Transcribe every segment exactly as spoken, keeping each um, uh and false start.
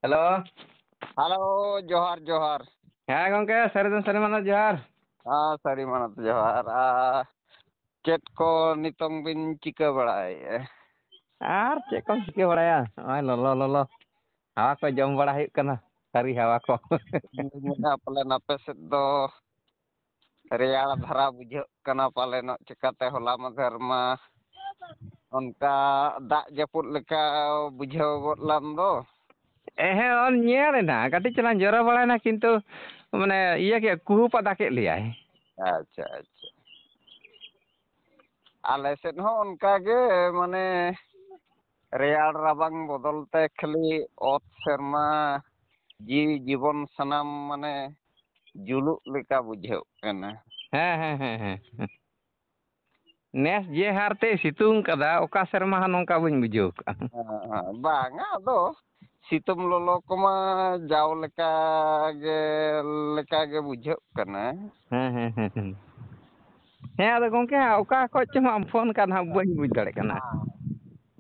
Hello. Hello, ᱡᱚᱦᱟᱨ, ᱡᱚᱦᱟᱨ᱾ ᱦᱮᱸ ᱜᱚᱝᱠᱮ, ᱥᱟᱹᱨᱤ ᱫᱚ ᱥᱟᱹᱨᱤ ᱢᱟᱱᱚᱛ ᱡᱚᱦᱟᱨ᱾ ᱦᱮᱸ, ᱥᱟᱹᱨᱤ ᱢᱟᱱᱚᱛ ᱡᱚᱦᱟᱨ᱾ ᱟᱨ ᱪᱮᱫ ᱠᱚ ᱱᱤᱛᱚᱝ ᱵᱤᱱ ᱪᱤᱠᱟᱹ ᱵᱟᱲᱟᱭᱮᱫᱼᱟ? ᱟᱨ ᱪᱮᱫ ᱠᱚᱢ ᱪᱤᱠᱟᱹ ᱵᱟᱲᱟᱭᱟ? ᱱᱚᱜᱼᱚᱭ ᱞᱚᱞᱚ ᱞᱚᱞᱚ ᱦᱟᱣᱟ ᱠᱚ ᱡᱚᱢ ᱵᱟᱲᱟ ᱦᱩᱭᱩᱜ ᱠᱟᱱᱟ, ᱥᱟᱹᱨᱤ ᱦᱟᱣᱟ ᱠᱚ᱾ ᱤᱧ ᱢᱮᱱᱟ ᱯᱟᱞᱮᱱ ᱟᱯᱮ ᱥᱮᱫ ᱫᱚ ᱨᱮᱭᱟᱲ ᱫᱷᱟᱨᱟ ᱵᱩᱡᱷᱟᱹᱜ ᱠᱟᱱᱟ ᱯᱟᱞᱮᱱᱚᱜ, ᱪᱤᱠᱟᱹᱛᱮ ᱦᱚᱞᱟ ᱢᱟᱫᱷᱮᱨ ᱢᱟ ᱚᱱᱠᱟ ᱫᱟᱜ ᱡᱟᱹᱯᱩᱫ ᱞᱮᱠᱟ ᱵᱩᱡᱷᱟᱹᱣ ᱜᱚᱫ ᱞᱮᱱ ᱫᱚ᱾ ᱦᱮᱸ, ᱚᱱ ᱧᱮᱞ ᱮᱱᱟ, ᱠᱟᱹᱴᱤᱡ ᱪᱟᱞᱟᱝ ᱡᱚᱨᱚ ᱵᱟᱲᱟᱭᱮᱱᱟ, ᱠᱤᱱᱛᱩ ᱢᱟᱱᱮ ᱤᱭᱟᱹ ᱠᱮᱫ, ᱠᱩᱦᱩ ᱯᱟᱫᱟ ᱠᱮᱫ ᱞᱮᱭᱟᱭ᱾ ᱟᱪᱪᱷᱟ, ᱟᱪᱪᱷᱟ᱾ ᱟᱞᱮ ᱥᱮᱫ ᱦᱚᱸ ᱚᱱᱠᱟ ᱜᱮ, ᱢᱟᱱᱮ ᱨᱮᱭᱟᱲ ᱨᱟᱵᱟᱝ ᱵᱚᱫᱚᱞ ᱛᱮ ᱠᱷᱟᱹᱞᱤ ᱚᱛ ᱥᱮᱨᱢᱟ ᱡᱤᱣᱤ ᱡᱤᱵᱚᱱ ᱥᱟᱱᱟᱢ ᱢᱟᱱᱮ ᱡᱩᱞᱩᱜ ᱞᱮᱠᱟ ᱵᱩᱡᱷᱟᱹᱜ ᱠᱟᱱᱟ᱾ ᱦᱮᱸ, ᱦᱮᱸ, ᱦᱮᱸ, ᱦᱮᱸ᱾ ᱱᱮᱥ ᱡᱮ ᱦᱟᱨ ᱛᱮᱭ ᱥᱤᱛᱩᱝ ᱠᱟᱫᱟ, ᱚᱠᱟ ᱥᱮᱨᱢᱟ ᱦᱚᱸ ᱱᱚᱝᱠᱟ ᱵᱟᱹᱧ ᱵᱩᱡᱷᱟᱹᱣ ᱠᱟᱜᱼᱟ᱾ ᱦᱮᱸ, ᱦᱮᱸ᱾ ᱵᱟᱝᱟ, ᱟᱫᱚ ᱥᱤᱛᱩᱝ ᱞᱚᱞᱚ ᱠᱚᱢᱟ ᱡᱟᱣ ᱞᱮᱠᱟ ᱜᱮ, ᱞᱮᱠᱟ ᱜᱮ ᱵᱩᱡᱷᱟᱹᱜ ᱠᱟᱱᱟ᱾ ᱦᱮᱸ, ᱦᱮᱸ, ᱦᱮᱸ, ᱦᱮᱸ᱾ ᱦᱮᱸ, ᱟᱫᱚ ᱜᱚᱝᱠᱮ ᱦᱟᱸᱜ, ᱚᱠᱟ ᱠᱷᱚᱡ ᱪᱚ ᱦᱟᱸᱜ ᱮᱢ ᱯᱷᱳᱱ ᱠᱟᱱ ᱦᱟᱸᱜ, ᱵᱟᱹᱧ ᱵᱩᱡᱽ ᱫᱟᱲᱮᱭᱟᱜ ᱠᱟᱱᱟ᱾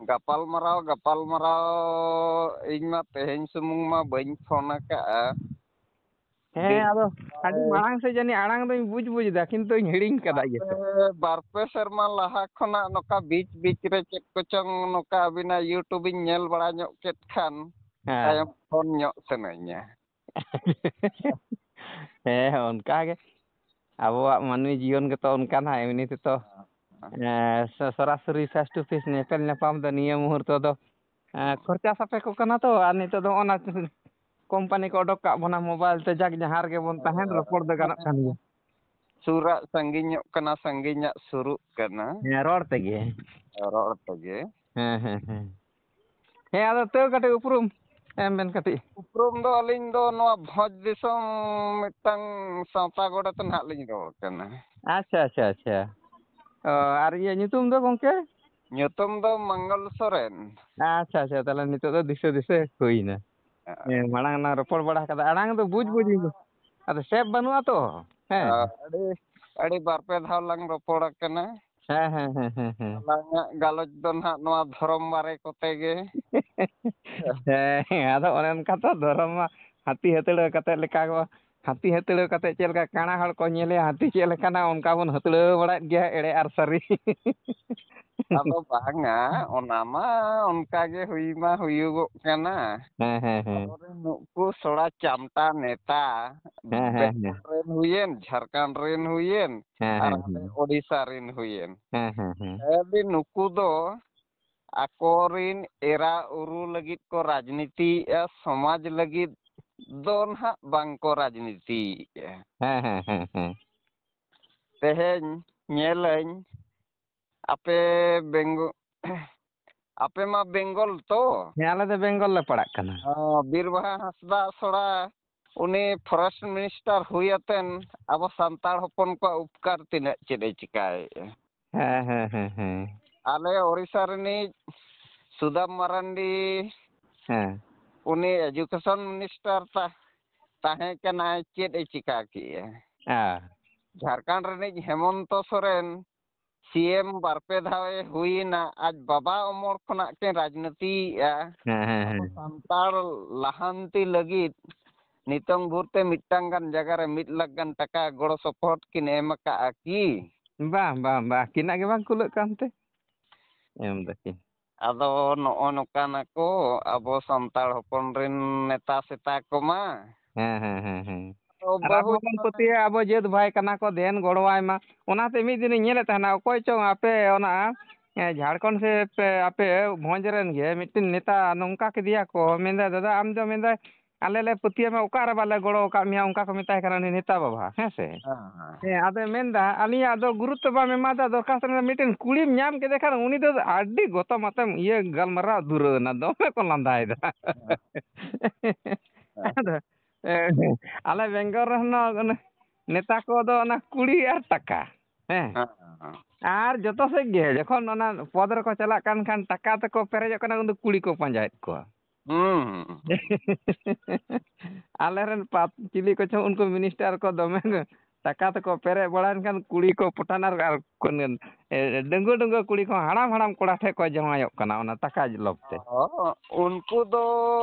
ᱜᱟᱯᱟᱞ ᱢᱟᱨᱟᱣ, ᱜᱟᱯᱟᱞ ᱢᱟᱨᱟᱣ, ᱤᱧ ᱢᱟ ᱛᱮᱦᱮᱧ ᱥᱩᱢᱩᱝ ᱢᱟ ᱵᱟᱹᱧ ᱯᱷᱳᱱ ᱟᱠᱟᱜᱼᱟ᱾ ᱦᱮᱸ, ᱫᱤᱱ ᱟᱫᱚ ᱟᱹᱰᱤ ᱢᱟᱲᱟᱝ ᱥᱮᱫ ᱡᱟᱹᱱᱤᱡ ᱟᱲᱟᱝ ᱫᱚᱧ ᱵᱩᱡᱽ ᱵᱩᱡᱽ ᱮᱫᱟ, ᱠᱤᱱᱛᱩᱧ ᱦᱤᱲᱤᱧ ᱠᱟᱫᱟ ᱤᱭᱟᱹ ᱥᱮᱫ᱾ ᱵᱟᱨ ᱯᱮ ᱥᱮᱨᱢᱟ ᱞᱟᱦᱟ ᱠᱷᱚᱱᱟᱜ ᱱᱚᱝᱠᱟ ᱵᱤᱪ ᱵᱤᱪ ᱨᱮ ᱪᱮᱫ ᱠᱚᱪᱚᱝ ᱱᱚᱝᱠᱟ ᱟᱹᱵᱤᱱᱟᱜ YouTube ᱤᱧ ᱧᱮᱞ ᱵᱟᱲᱟ ᱧᱚᱜ ᱠᱮᱫ ᱠᱷᱟᱱ ᱦᱮᱸ᱾ ᱛᱟᱭᱚᱢ ᱯᱷᱳᱱ ᱧᱚᱜ ᱥᱟᱱᱟᱧᱟ᱾ ᱦᱮᱸ, ᱚᱱᱠᱟ ᱜᱮ᱾ ᱟᱵᱚᱣᱟᱜ ᱢᱟᱹᱱᱢᱤ ᱡᱤᱭᱚᱱ ᱜᱮᱛᱚ ᱚᱱᱠᱟ ᱱᱟᱦᱟᱜ, ᱮᱢᱱᱤ ᱛᱮᱛᱚ, ᱦᱮᱸ᱾ ᱮᱸ, ᱥᱚ-, ᱥᱚᱨᱟᱥᱚᱨᱤ face to face ᱧᱮᱯᱮᱞ ᱧᱟᱯᱟᱢ ᱫᱚ ᱱᱤᱭᱟᱹ ᱢᱩᱦᱩᱨᱛᱚ ᱫᱚ, ᱮᱸ, ᱠᱷᱚᱨᱪᱟ ᱥᱟᱯᱮ ᱠᱚ ᱠᱟᱱᱟ ᱛᱚ, ᱟᱨ ᱱᱤᱛᱚᱜ ᱫᱚ ᱚᱱᱟ ᱠᱚᱢᱯᱟᱱᱤ ᱠᱚ ᱚᱰᱚᱠ ᱠᱟᱜ ᱵᱚᱱᱟ ᱢᱳᱵᱟᱭᱤᱞ ᱛᱮ, ᱡᱟᱠ ᱡᱟᱦᱟᱸ ᱨᱮᱜᱮ ᱵᱚᱱ ᱛᱟᱦᱮᱱ, ᱨᱚᱯᱚᱲ ᱫᱚ ᱜᱟᱱᱚᱜ ᱠᱟᱱ ᱜᱮᱭᱟ᱾ ᱥᱩᱨᱟᱜ ᱥᱟᱺᱜᱤᱧᱚᱜ ᱠᱟᱱᱟ, ᱥᱟᱺᱜᱤᱧᱟᱜ ᱥᱩᱨᱩᱜ ᱠᱟᱱᱟ᱾ ᱦᱮᱸ, ᱨᱚᱲ ᱛᱮᱜᱮ᱾ ᱨᱚᱲ ᱛᱮᱜᱮ᱾ ᱦᱮᱸ, ᱦᱮᱸ, ᱦᱮᱸ᱾ ᱦᱮᱸ, ᱟᱫᱚ ᱛᱟᱹᱣ ᱠᱟᱹᱴᱤᱡ ᱩᱯᱨᱩᱢ ᱮᱢ ᱵᱮᱱ ᱠᱟᱹᱴᱤᱡ᱾ ᱩᱯᱨᱩᱢ ᱫᱚ ᱟᱹᱞᱤᱧ ᱫᱚ ᱱᱚᱣᱟ ᱵᱷᱚᱸᱡᱽ ᱫᱤᱥᱚᱢ ᱢᱤᱫᱴᱟᱝ ᱥᱟᱶᱛᱟ ᱜᱚᱰᱮᱛ ᱱᱟᱦᱟᱜ ᱞᱤᱧ ᱨᱚᱲ ᱠᱟᱱᱟ᱾ ᱟᱪᱪᱷᱟ, ᱟᱪᱪᱷᱟ, ᱟᱪᱪᱷᱟ᱾ ᱚ, ᱟᱨ ᱤᱭᱟᱹ ᱧᱩᱛᱩᱢ ᱫᱚ ᱜᱚᱢᱠᱮ? ᱧᱩᱛᱩᱢ ᱫᱚ ᱢᱚᱝᱜᱚᱞ ᱥᱚᱨᱮᱱ᱾ ᱟᱪᱪᱷᱟ, ᱟᱪᱪᱷᱟ, ᱛᱟᱦᱚᱞᱮ ᱱᱤᱛᱚᱜ ᱫᱚ ᱫᱤᱥᱟᱹ, ᱫᱤᱥᱟᱹ ᱦᱩᱭᱱᱟ᱾ ᱦᱮᱸ᱾ ᱦᱮᱸ, ᱢᱟᱲᱟᱝ ᱞᱟᱝ ᱨᱚᱯᱚᱲ ᱵᱟᱲᱟ ᱠᱟᱫᱟ, ᱟᱲᱟᱝ ᱫᱚ ᱵᱩᱡᱽ, ᱵᱩᱡᱽ ᱦᱩᱭ ᱠᱚᱜ᱾ ᱟᱫᱚ save ᱵᱟᱹᱱᱩᱜᱼᱟ ᱛᱚ᱾ ᱦᱮᱸ᱾ ᱟᱹᱰᱤ, ᱟᱹᱰᱤ ᱵᱟᱨ ᱯᱮ ᱫᱷᱟᱣ ᱞᱟᱝ ᱨᱚᱯᱚᱲ ᱟᱠᱟᱱᱟ᱾ ᱦᱮᱸ, ᱦᱮᱸ, ᱦᱮᱸ, ᱦᱮᱸ, ᱦᱮᱸ᱾ ᱟᱞᱟᱝᱟᱜ ᱜᱟᱞᱚᱪ ᱫᱚ ᱱᱟᱦᱟᱜ ᱱᱚᱣᱟ ᱫᱷᱚᱨᱚᱢ ᱵᱟᱨᱮ ᱠᱚᱛᱮ ᱜᱮ᱾ ᱦᱮᱸ, ᱟᱫᱚ ᱚᱱᱮ ᱚᱱᱠᱟ ᱛᱚ, ᱫᱷᱚᱨᱚᱢ ᱢᱟ ᱦᱟᱹᱛᱤ ᱦᱟᱹᱛᱲᱟᱹᱣ ᱠᱟᱛᱮ ᱞᱮᱠᱟ ᱜᱮ, ᱦᱟᱹᱛᱤ ᱦᱟᱹᱛᱲᱟᱹᱣ ᱠᱟᱛᱮ ᱪᱮᱫ ᱞᱮᱠᱟ ᱠᱟᱬᱟ ᱦᱚᱲ ᱠᱚ ᱧᱮᱞᱮᱭᱟ ᱦᱟᱹᱛᱤ ᱪᱮᱫ ᱞᱮᱠᱟᱱᱟ, ᱚᱱᱠᱟ ᱵᱚᱱ ᱦᱟᱹᱛᱲᱟᱹᱣ ᱵᱟᱲᱟᱭᱮᱫ ᱜᱮᱭᱟ, ᱮᱲᱮ ᱟᱨ ᱥᱟᱹᱨᱤ᱾ ᱟᱫᱚ ᱵᱟᱝᱟ, ᱚᱱᱟ ᱢᱟ ᱚᱱᱠᱟ ᱜᱮ ᱦᱩᱭ ᱢᱟ ᱦᱩᱭᱩᱜᱚᱜ ᱠᱟᱱᱟ᱾ ᱦᱮᱸ, ᱦᱮᱸ, ᱦᱮᱸ᱾ ᱟᱵᱚᱨᱮᱱ ᱱᱩᱠᱩ ᱥᱚᱲᱟ ᱪᱟᱢᱴᱟ ᱱᱮᱛᱟ, ᱦᱮᱸ, ᱦᱮᱸ, ᱵᱮᱝᱜᱚᱞ ᱦᱮᱸ᱾ ᱨᱮᱱ ᱦᱩᱭᱮᱱ, ᱡᱷᱟᱲᱠᱷᱚᱸᱰ ᱨᱮᱱ ᱦᱩᱭᱮᱱ, ᱦᱮᱸ, ᱟᱨ ᱦᱮᱸ, ᱦᱟᱸᱰᱮ ᱦᱮᱸ᱾ ᱳᱰᱤᱥᱟ ᱨᱮᱱ ᱦᱩᱭᱮᱱ᱾ ᱦᱮᱸ, ᱦᱮᱸ, ᱦᱮᱸ᱾ ᱟᱹᱰᱤ ᱱᱩᱠᱩ ᱫᱚ ᱟᱠᱚᱨᱤᱱ ᱮᱨᱟ ᱩᱨᱩ ᱞᱟᱹᱜᱤᱫ ᱠᱚ ᱨᱟᱡᱽᱱᱤᱛᱤᱭᱮᱫᱼᱟ, ᱥᱚᱢᱟᱡᱽ ᱞᱟᱹᱜᱤᱫ ᱫᱚ ᱱᱟᱦᱟᱜ ᱵᱟᱝ ᱠᱚ ᱨᱟᱡᱽᱱᱤᱛᱤᱭᱮᱫᱼᱟ᱾ ᱦᱮᱸ, ᱦᱮᱸ, ᱦᱮᱸ, ᱦᱮᱸ᱾ ᱛᱮᱦᱮᱧ ᱧᱮᱞᱟᱹᱧ, ᱟᱯᱮ ᱵᱮᱝᱜᱚ-, ᱟᱯᱮ ᱢᱟ ᱵᱮᱝᱜᱚᱞ ᱛᱚ? ᱦᱮᱸ, ᱟᱞᱮ ᱫᱚ ᱵᱮᱝᱜᱚᱞ ᱞᱮ ᱯᱟᱲᱟᱜ ᱠᱟᱱᱟ᱾ ᱦᱚᱸ, ᱵᱤᱨ ᱵᱟᱦᱟ ᱦᱟᱸᱥᱫᱟ ᱥᱚᱲᱟ, ᱩᱱᱤ forest minister ᱦᱩᱭ ᱟᱛᱮᱱ ᱟᱵᱚ ᱥᱟᱱᱛᱟᱲ ᱦᱚᱯᱚᱱ ᱠᱚᱣᱟᱜ ᱩᱯᱠᱟᱨ ᱛᱤᱱᱟᱹᱜ ᱪᱮᱫ ᱮ ᱪᱤᱠᱟᱭᱮᱫᱼᱟ? ᱦᱮᱸ, ᱦᱮᱸ, ᱦᱮᱸ, ᱦᱮᱸ᱾ ᱟᱞᱮ ᱳᱰᱤᱥᱟ ᱨᱤᱱᱤᱡ ᱥᱩᱫᱟᱢ ᱢᱟᱨᱟᱱᱰᱤ, ᱦᱮᱸ᱾ ᱩᱱᱤ education minister ᱛᱟ-, ᱛᱟᱦᱮᱸ ᱠᱟᱱᱟᱭ, ᱪᱮᱫ ᱮ ᱪᱤᱠᱟ ᱠᱮᱜᱼᱟ? ᱦᱮᱸ᱾ ᱡᱷᱟᱲᱠᱷᱚᱸᱰ ᱨᱤᱱᱤᱡ ᱦᱮᱢᱚᱱᱛᱚ ᱥᱚᱨᱮᱱ CM ᱵᱟᱨ ᱯᱮ ᱫᱷᱟᱣ ᱮ ᱦᱩᱭᱮᱱᱟ, ᱟᱡ ᱵᱟᱵᱟ ᱚᱢᱚᱞ ᱠᱷᱚᱱᱟᱜ ᱠᱤᱱ ᱨᱟᱡᱽᱱᱤᱛᱤᱭᱮᱫᱼᱟ᱾ ᱦᱮᱸ, ᱦᱮᱸ, ᱟᱵᱚ ᱦᱮᱸ᱾ ᱥᱟᱱᱛᱟᱲ ᱞᱟᱦᱟᱱᱛᱤ ᱞᱟᱹᱜᱤᱫ ᱱᱤᱛᱚᱝ ᱵᱷᱳᱨ ᱛᱮ ᱢᱤᱫᱴᱟᱝ ᱜᱟᱱ ᱡᱟᱭᱜᱟ ᱨᱮ ᱢᱤᱫ ᱞᱟᱠᱷ ᱜᱟᱱ ᱴᱟᱠᱟ ᱜᱚᱲᱚ ᱥᱚᱯᱚᱦᱚᱫ ᱠᱤᱱ ᱮᱢ ᱟᱠᱟᱫᱼᱟ ᱠᱤ? ᱵᱟᱝ, ᱵᱟᱝ, ᱵᱟᱝ, ᱟᱹᱠᱤᱱᱟᱜ ᱜᱮ ᱵᱟᱝ ᱠᱩᱞᱟᱹᱜ ᱠᱟᱱᱛᱮ ᱮᱢ ᱫᱟᱠᱤᱱ᱾ ᱟᱫᱚ ᱱᱚᱜᱼᱚ ᱱᱚᱝᱠᱟᱱ ᱟᱠᱚ ᱟᱵᱚ ᱥᱟᱱᱛᱟᱲ ᱦᱚᱯᱚᱱ ᱨᱮᱱ ᱱᱮᱛᱟ ᱥᱮᱛᱟ ᱠᱚᱢᱟ᱾ ᱦᱮᱸ, ᱦᱮᱸ, ᱦᱮᱸ, ᱦᱮᱸ᱾ ᱟᱫᱚ ᱟᱨ ᱟᱵᱚ ᱵᱟᱹᱦᱩ ᱵᱚᱱ ᱯᱟᱹᱛᱭᱟᱹᱜᱼᱟ, ᱟᱵᱚ ᱡᱟᱹᱛ ᱵᱷᱟᱭ ᱠᱟᱱᱟ ᱠᱚ, ᱫᱮᱱ ᱜᱚᱲᱚᱣᱟᱭ ᱢᱟ᱾ ᱚᱱᱟᱛᱮ ᱢᱤᱫ ᱫᱤᱱᱤᱧ ᱧᱮᱞᱮᱫ ᱛᱟᱦᱮᱱᱟ, ᱚᱠᱚᱭ ᱪᱚᱝ ᱟᱯᱮ ᱚᱱᱟ, ᱮ, ᱡᱷᱟᱲᱠᱷᱚᱸᱰ ᱥᱮ ᱯᱮ, ᱟᱯᱮ ᱵᱷᱚᱸᱡᱽ ᱨᱮᱱ ᱜᱮ ᱢᱤᱫᱴᱮᱱ ᱱᱮᱛᱟ ᱱᱚᱝᱠᱟ ᱠᱮᱫᱮᱭᱟ ᱠᱚ, ᱢᱮᱱᱫᱟᱭ, "ᱫᱟᱫᱟ, ᱟᱢ ᱫᱚ", ᱢᱮᱱᱫᱟᱭ, "ᱟᱞᱮ ᱞᱮ ᱯᱟᱹᱛᱭᱟᱹᱣ ᱢᱮ, ᱚᱠᱟ ᱨᱮ ᱵᱟᱞᱮ ᱜᱚᱲᱚ ᱟᱠᱟᱫ ᱢᱮᱭᱟ?" ᱚᱱᱠᱟ ᱠᱚ ᱢᱮᱛᱟᱭ ᱠᱟᱱᱟ ᱩᱱᱤ ᱱᱮᱛᱟ ᱵᱟᱵᱟ, ᱦᱮᱸ ᱥᱮ? ᱦᱮᱸ, ᱦᱮᱸ᱾ ᱦᱮᱸ, ᱟᱫᱚᱭ ᱢᱮᱱᱫᱟ, "ᱟᱹᱞᱤᱧᱟᱜ ᱫᱚ ᱜᱩᱨᱩᱛᱛᱚ ᱵᱟᱢ ᱮᱢᱟᱫᱟ, ᱫᱚᱨᱠᱷᱟᱥᱛᱚ ᱨᱮ ᱢᱤᱫᱴᱮᱱ ᱠᱩᱲᱤᱢ ᱧᱟᱢ ᱠᱮᱫᱮ ᱠᱷᱟᱱ ᱩᱱᱤ ᱫᱚ ᱟᱹᱰᱤ ᱜᱚᱛᱚ ᱢᱟᱛᱚᱢ ᱤᱭᱟᱹ ᱜᱟᱞᱢᱟᱨᱟᱣ ᱫᱷᱩᱨᱟᱹᱣ ᱮᱱᱟ, ᱫᱚᱢᱮ ᱠᱚ ᱞᱟᱸᱫᱟᱭᱮᱫᱟ᱾" ᱦᱮᱸ᱾ ᱟᱫᱚ, ᱮ, ᱟᱞᱮ ᱵᱮᱝᱜᱚᱞ ᱨᱮᱦᱚᱸ ᱚᱱᱟ ᱱᱮᱛᱟ ᱠᱚᱫᱚ ᱚᱱᱟ ᱠᱩᱲᱤ ᱟᱨ ᱴᱟᱠᱟ, ᱦᱮᱸ᱾ ᱦᱮᱸ, ᱦᱮᱸ, ᱦᱮᱸ᱾ ᱟᱨ ᱡᱚᱛᱚ ᱥᱮᱫ ᱜᱮ ᱡᱚᱠᱷᱚᱱ ᱚᱱᱟ ᱯᱚᱫᱽ ᱨᱮᱠᱚ ᱪᱟᱞᱟᱜ ᱠᱟᱱ ᱠᱷᱟᱱ ᱴᱟᱠᱟ ᱛᱮᱠᱚ ᱯᱮᱨᱮᱡᱚᱜ ᱠᱟᱱᱟ, ᱩᱱᱫᱚ ᱠᱩᱲᱤ ᱠᱚ ᱯᱟᱸᱡᱟᱭᱮᱫ ᱠᱚᱣᱟ᱾ ᱦᱩᱸ, ᱦᱩᱸ᱾ ᱟᱞᱮᱨᱮᱱ ᱯᱟᱯ-, ᱪᱤᱞᱤ ᱠᱚᱪᱚᱝ ᱩᱱᱠᱩ minister ᱠᱚ ᱫᱚᱢᱮ ᱜᱮ ᱴᱟᱠᱟ ᱛᱮᱠᱚ ᱯᱮᱨᱮᱡ ᱵᱟᱲᱟᱭᱮᱱ ᱠᱷᱟᱱ ᱠᱩᱲᱤ ᱠᱚ ᱯᱚᱴᱟᱱ ᱟᱨ, ᱟᱨ ᱠᱚ-, ᱮ, ᱰᱟᱺᱜᱩᱣᱟᱹ ᱰᱟᱺᱜᱩᱣᱟᱹ ᱠᱩᱲᱤ ᱠᱚ ᱦᱟᱲᱟᱢ ᱦᱟᱲᱟᱢ ᱠᱚᱲᱟ ᱴᱷᱮᱱ ᱠᱚ ᱡᱟᱶᱟᱭᱚᱜ ᱠᱟᱱᱟ ᱚᱱᱟ ᱴᱟᱠᱟ ᱞᱚᱵᱽ ᱛᱮ᱾ ᱦᱚᱸ, ᱩᱱᱠᱩ ᱫᱚ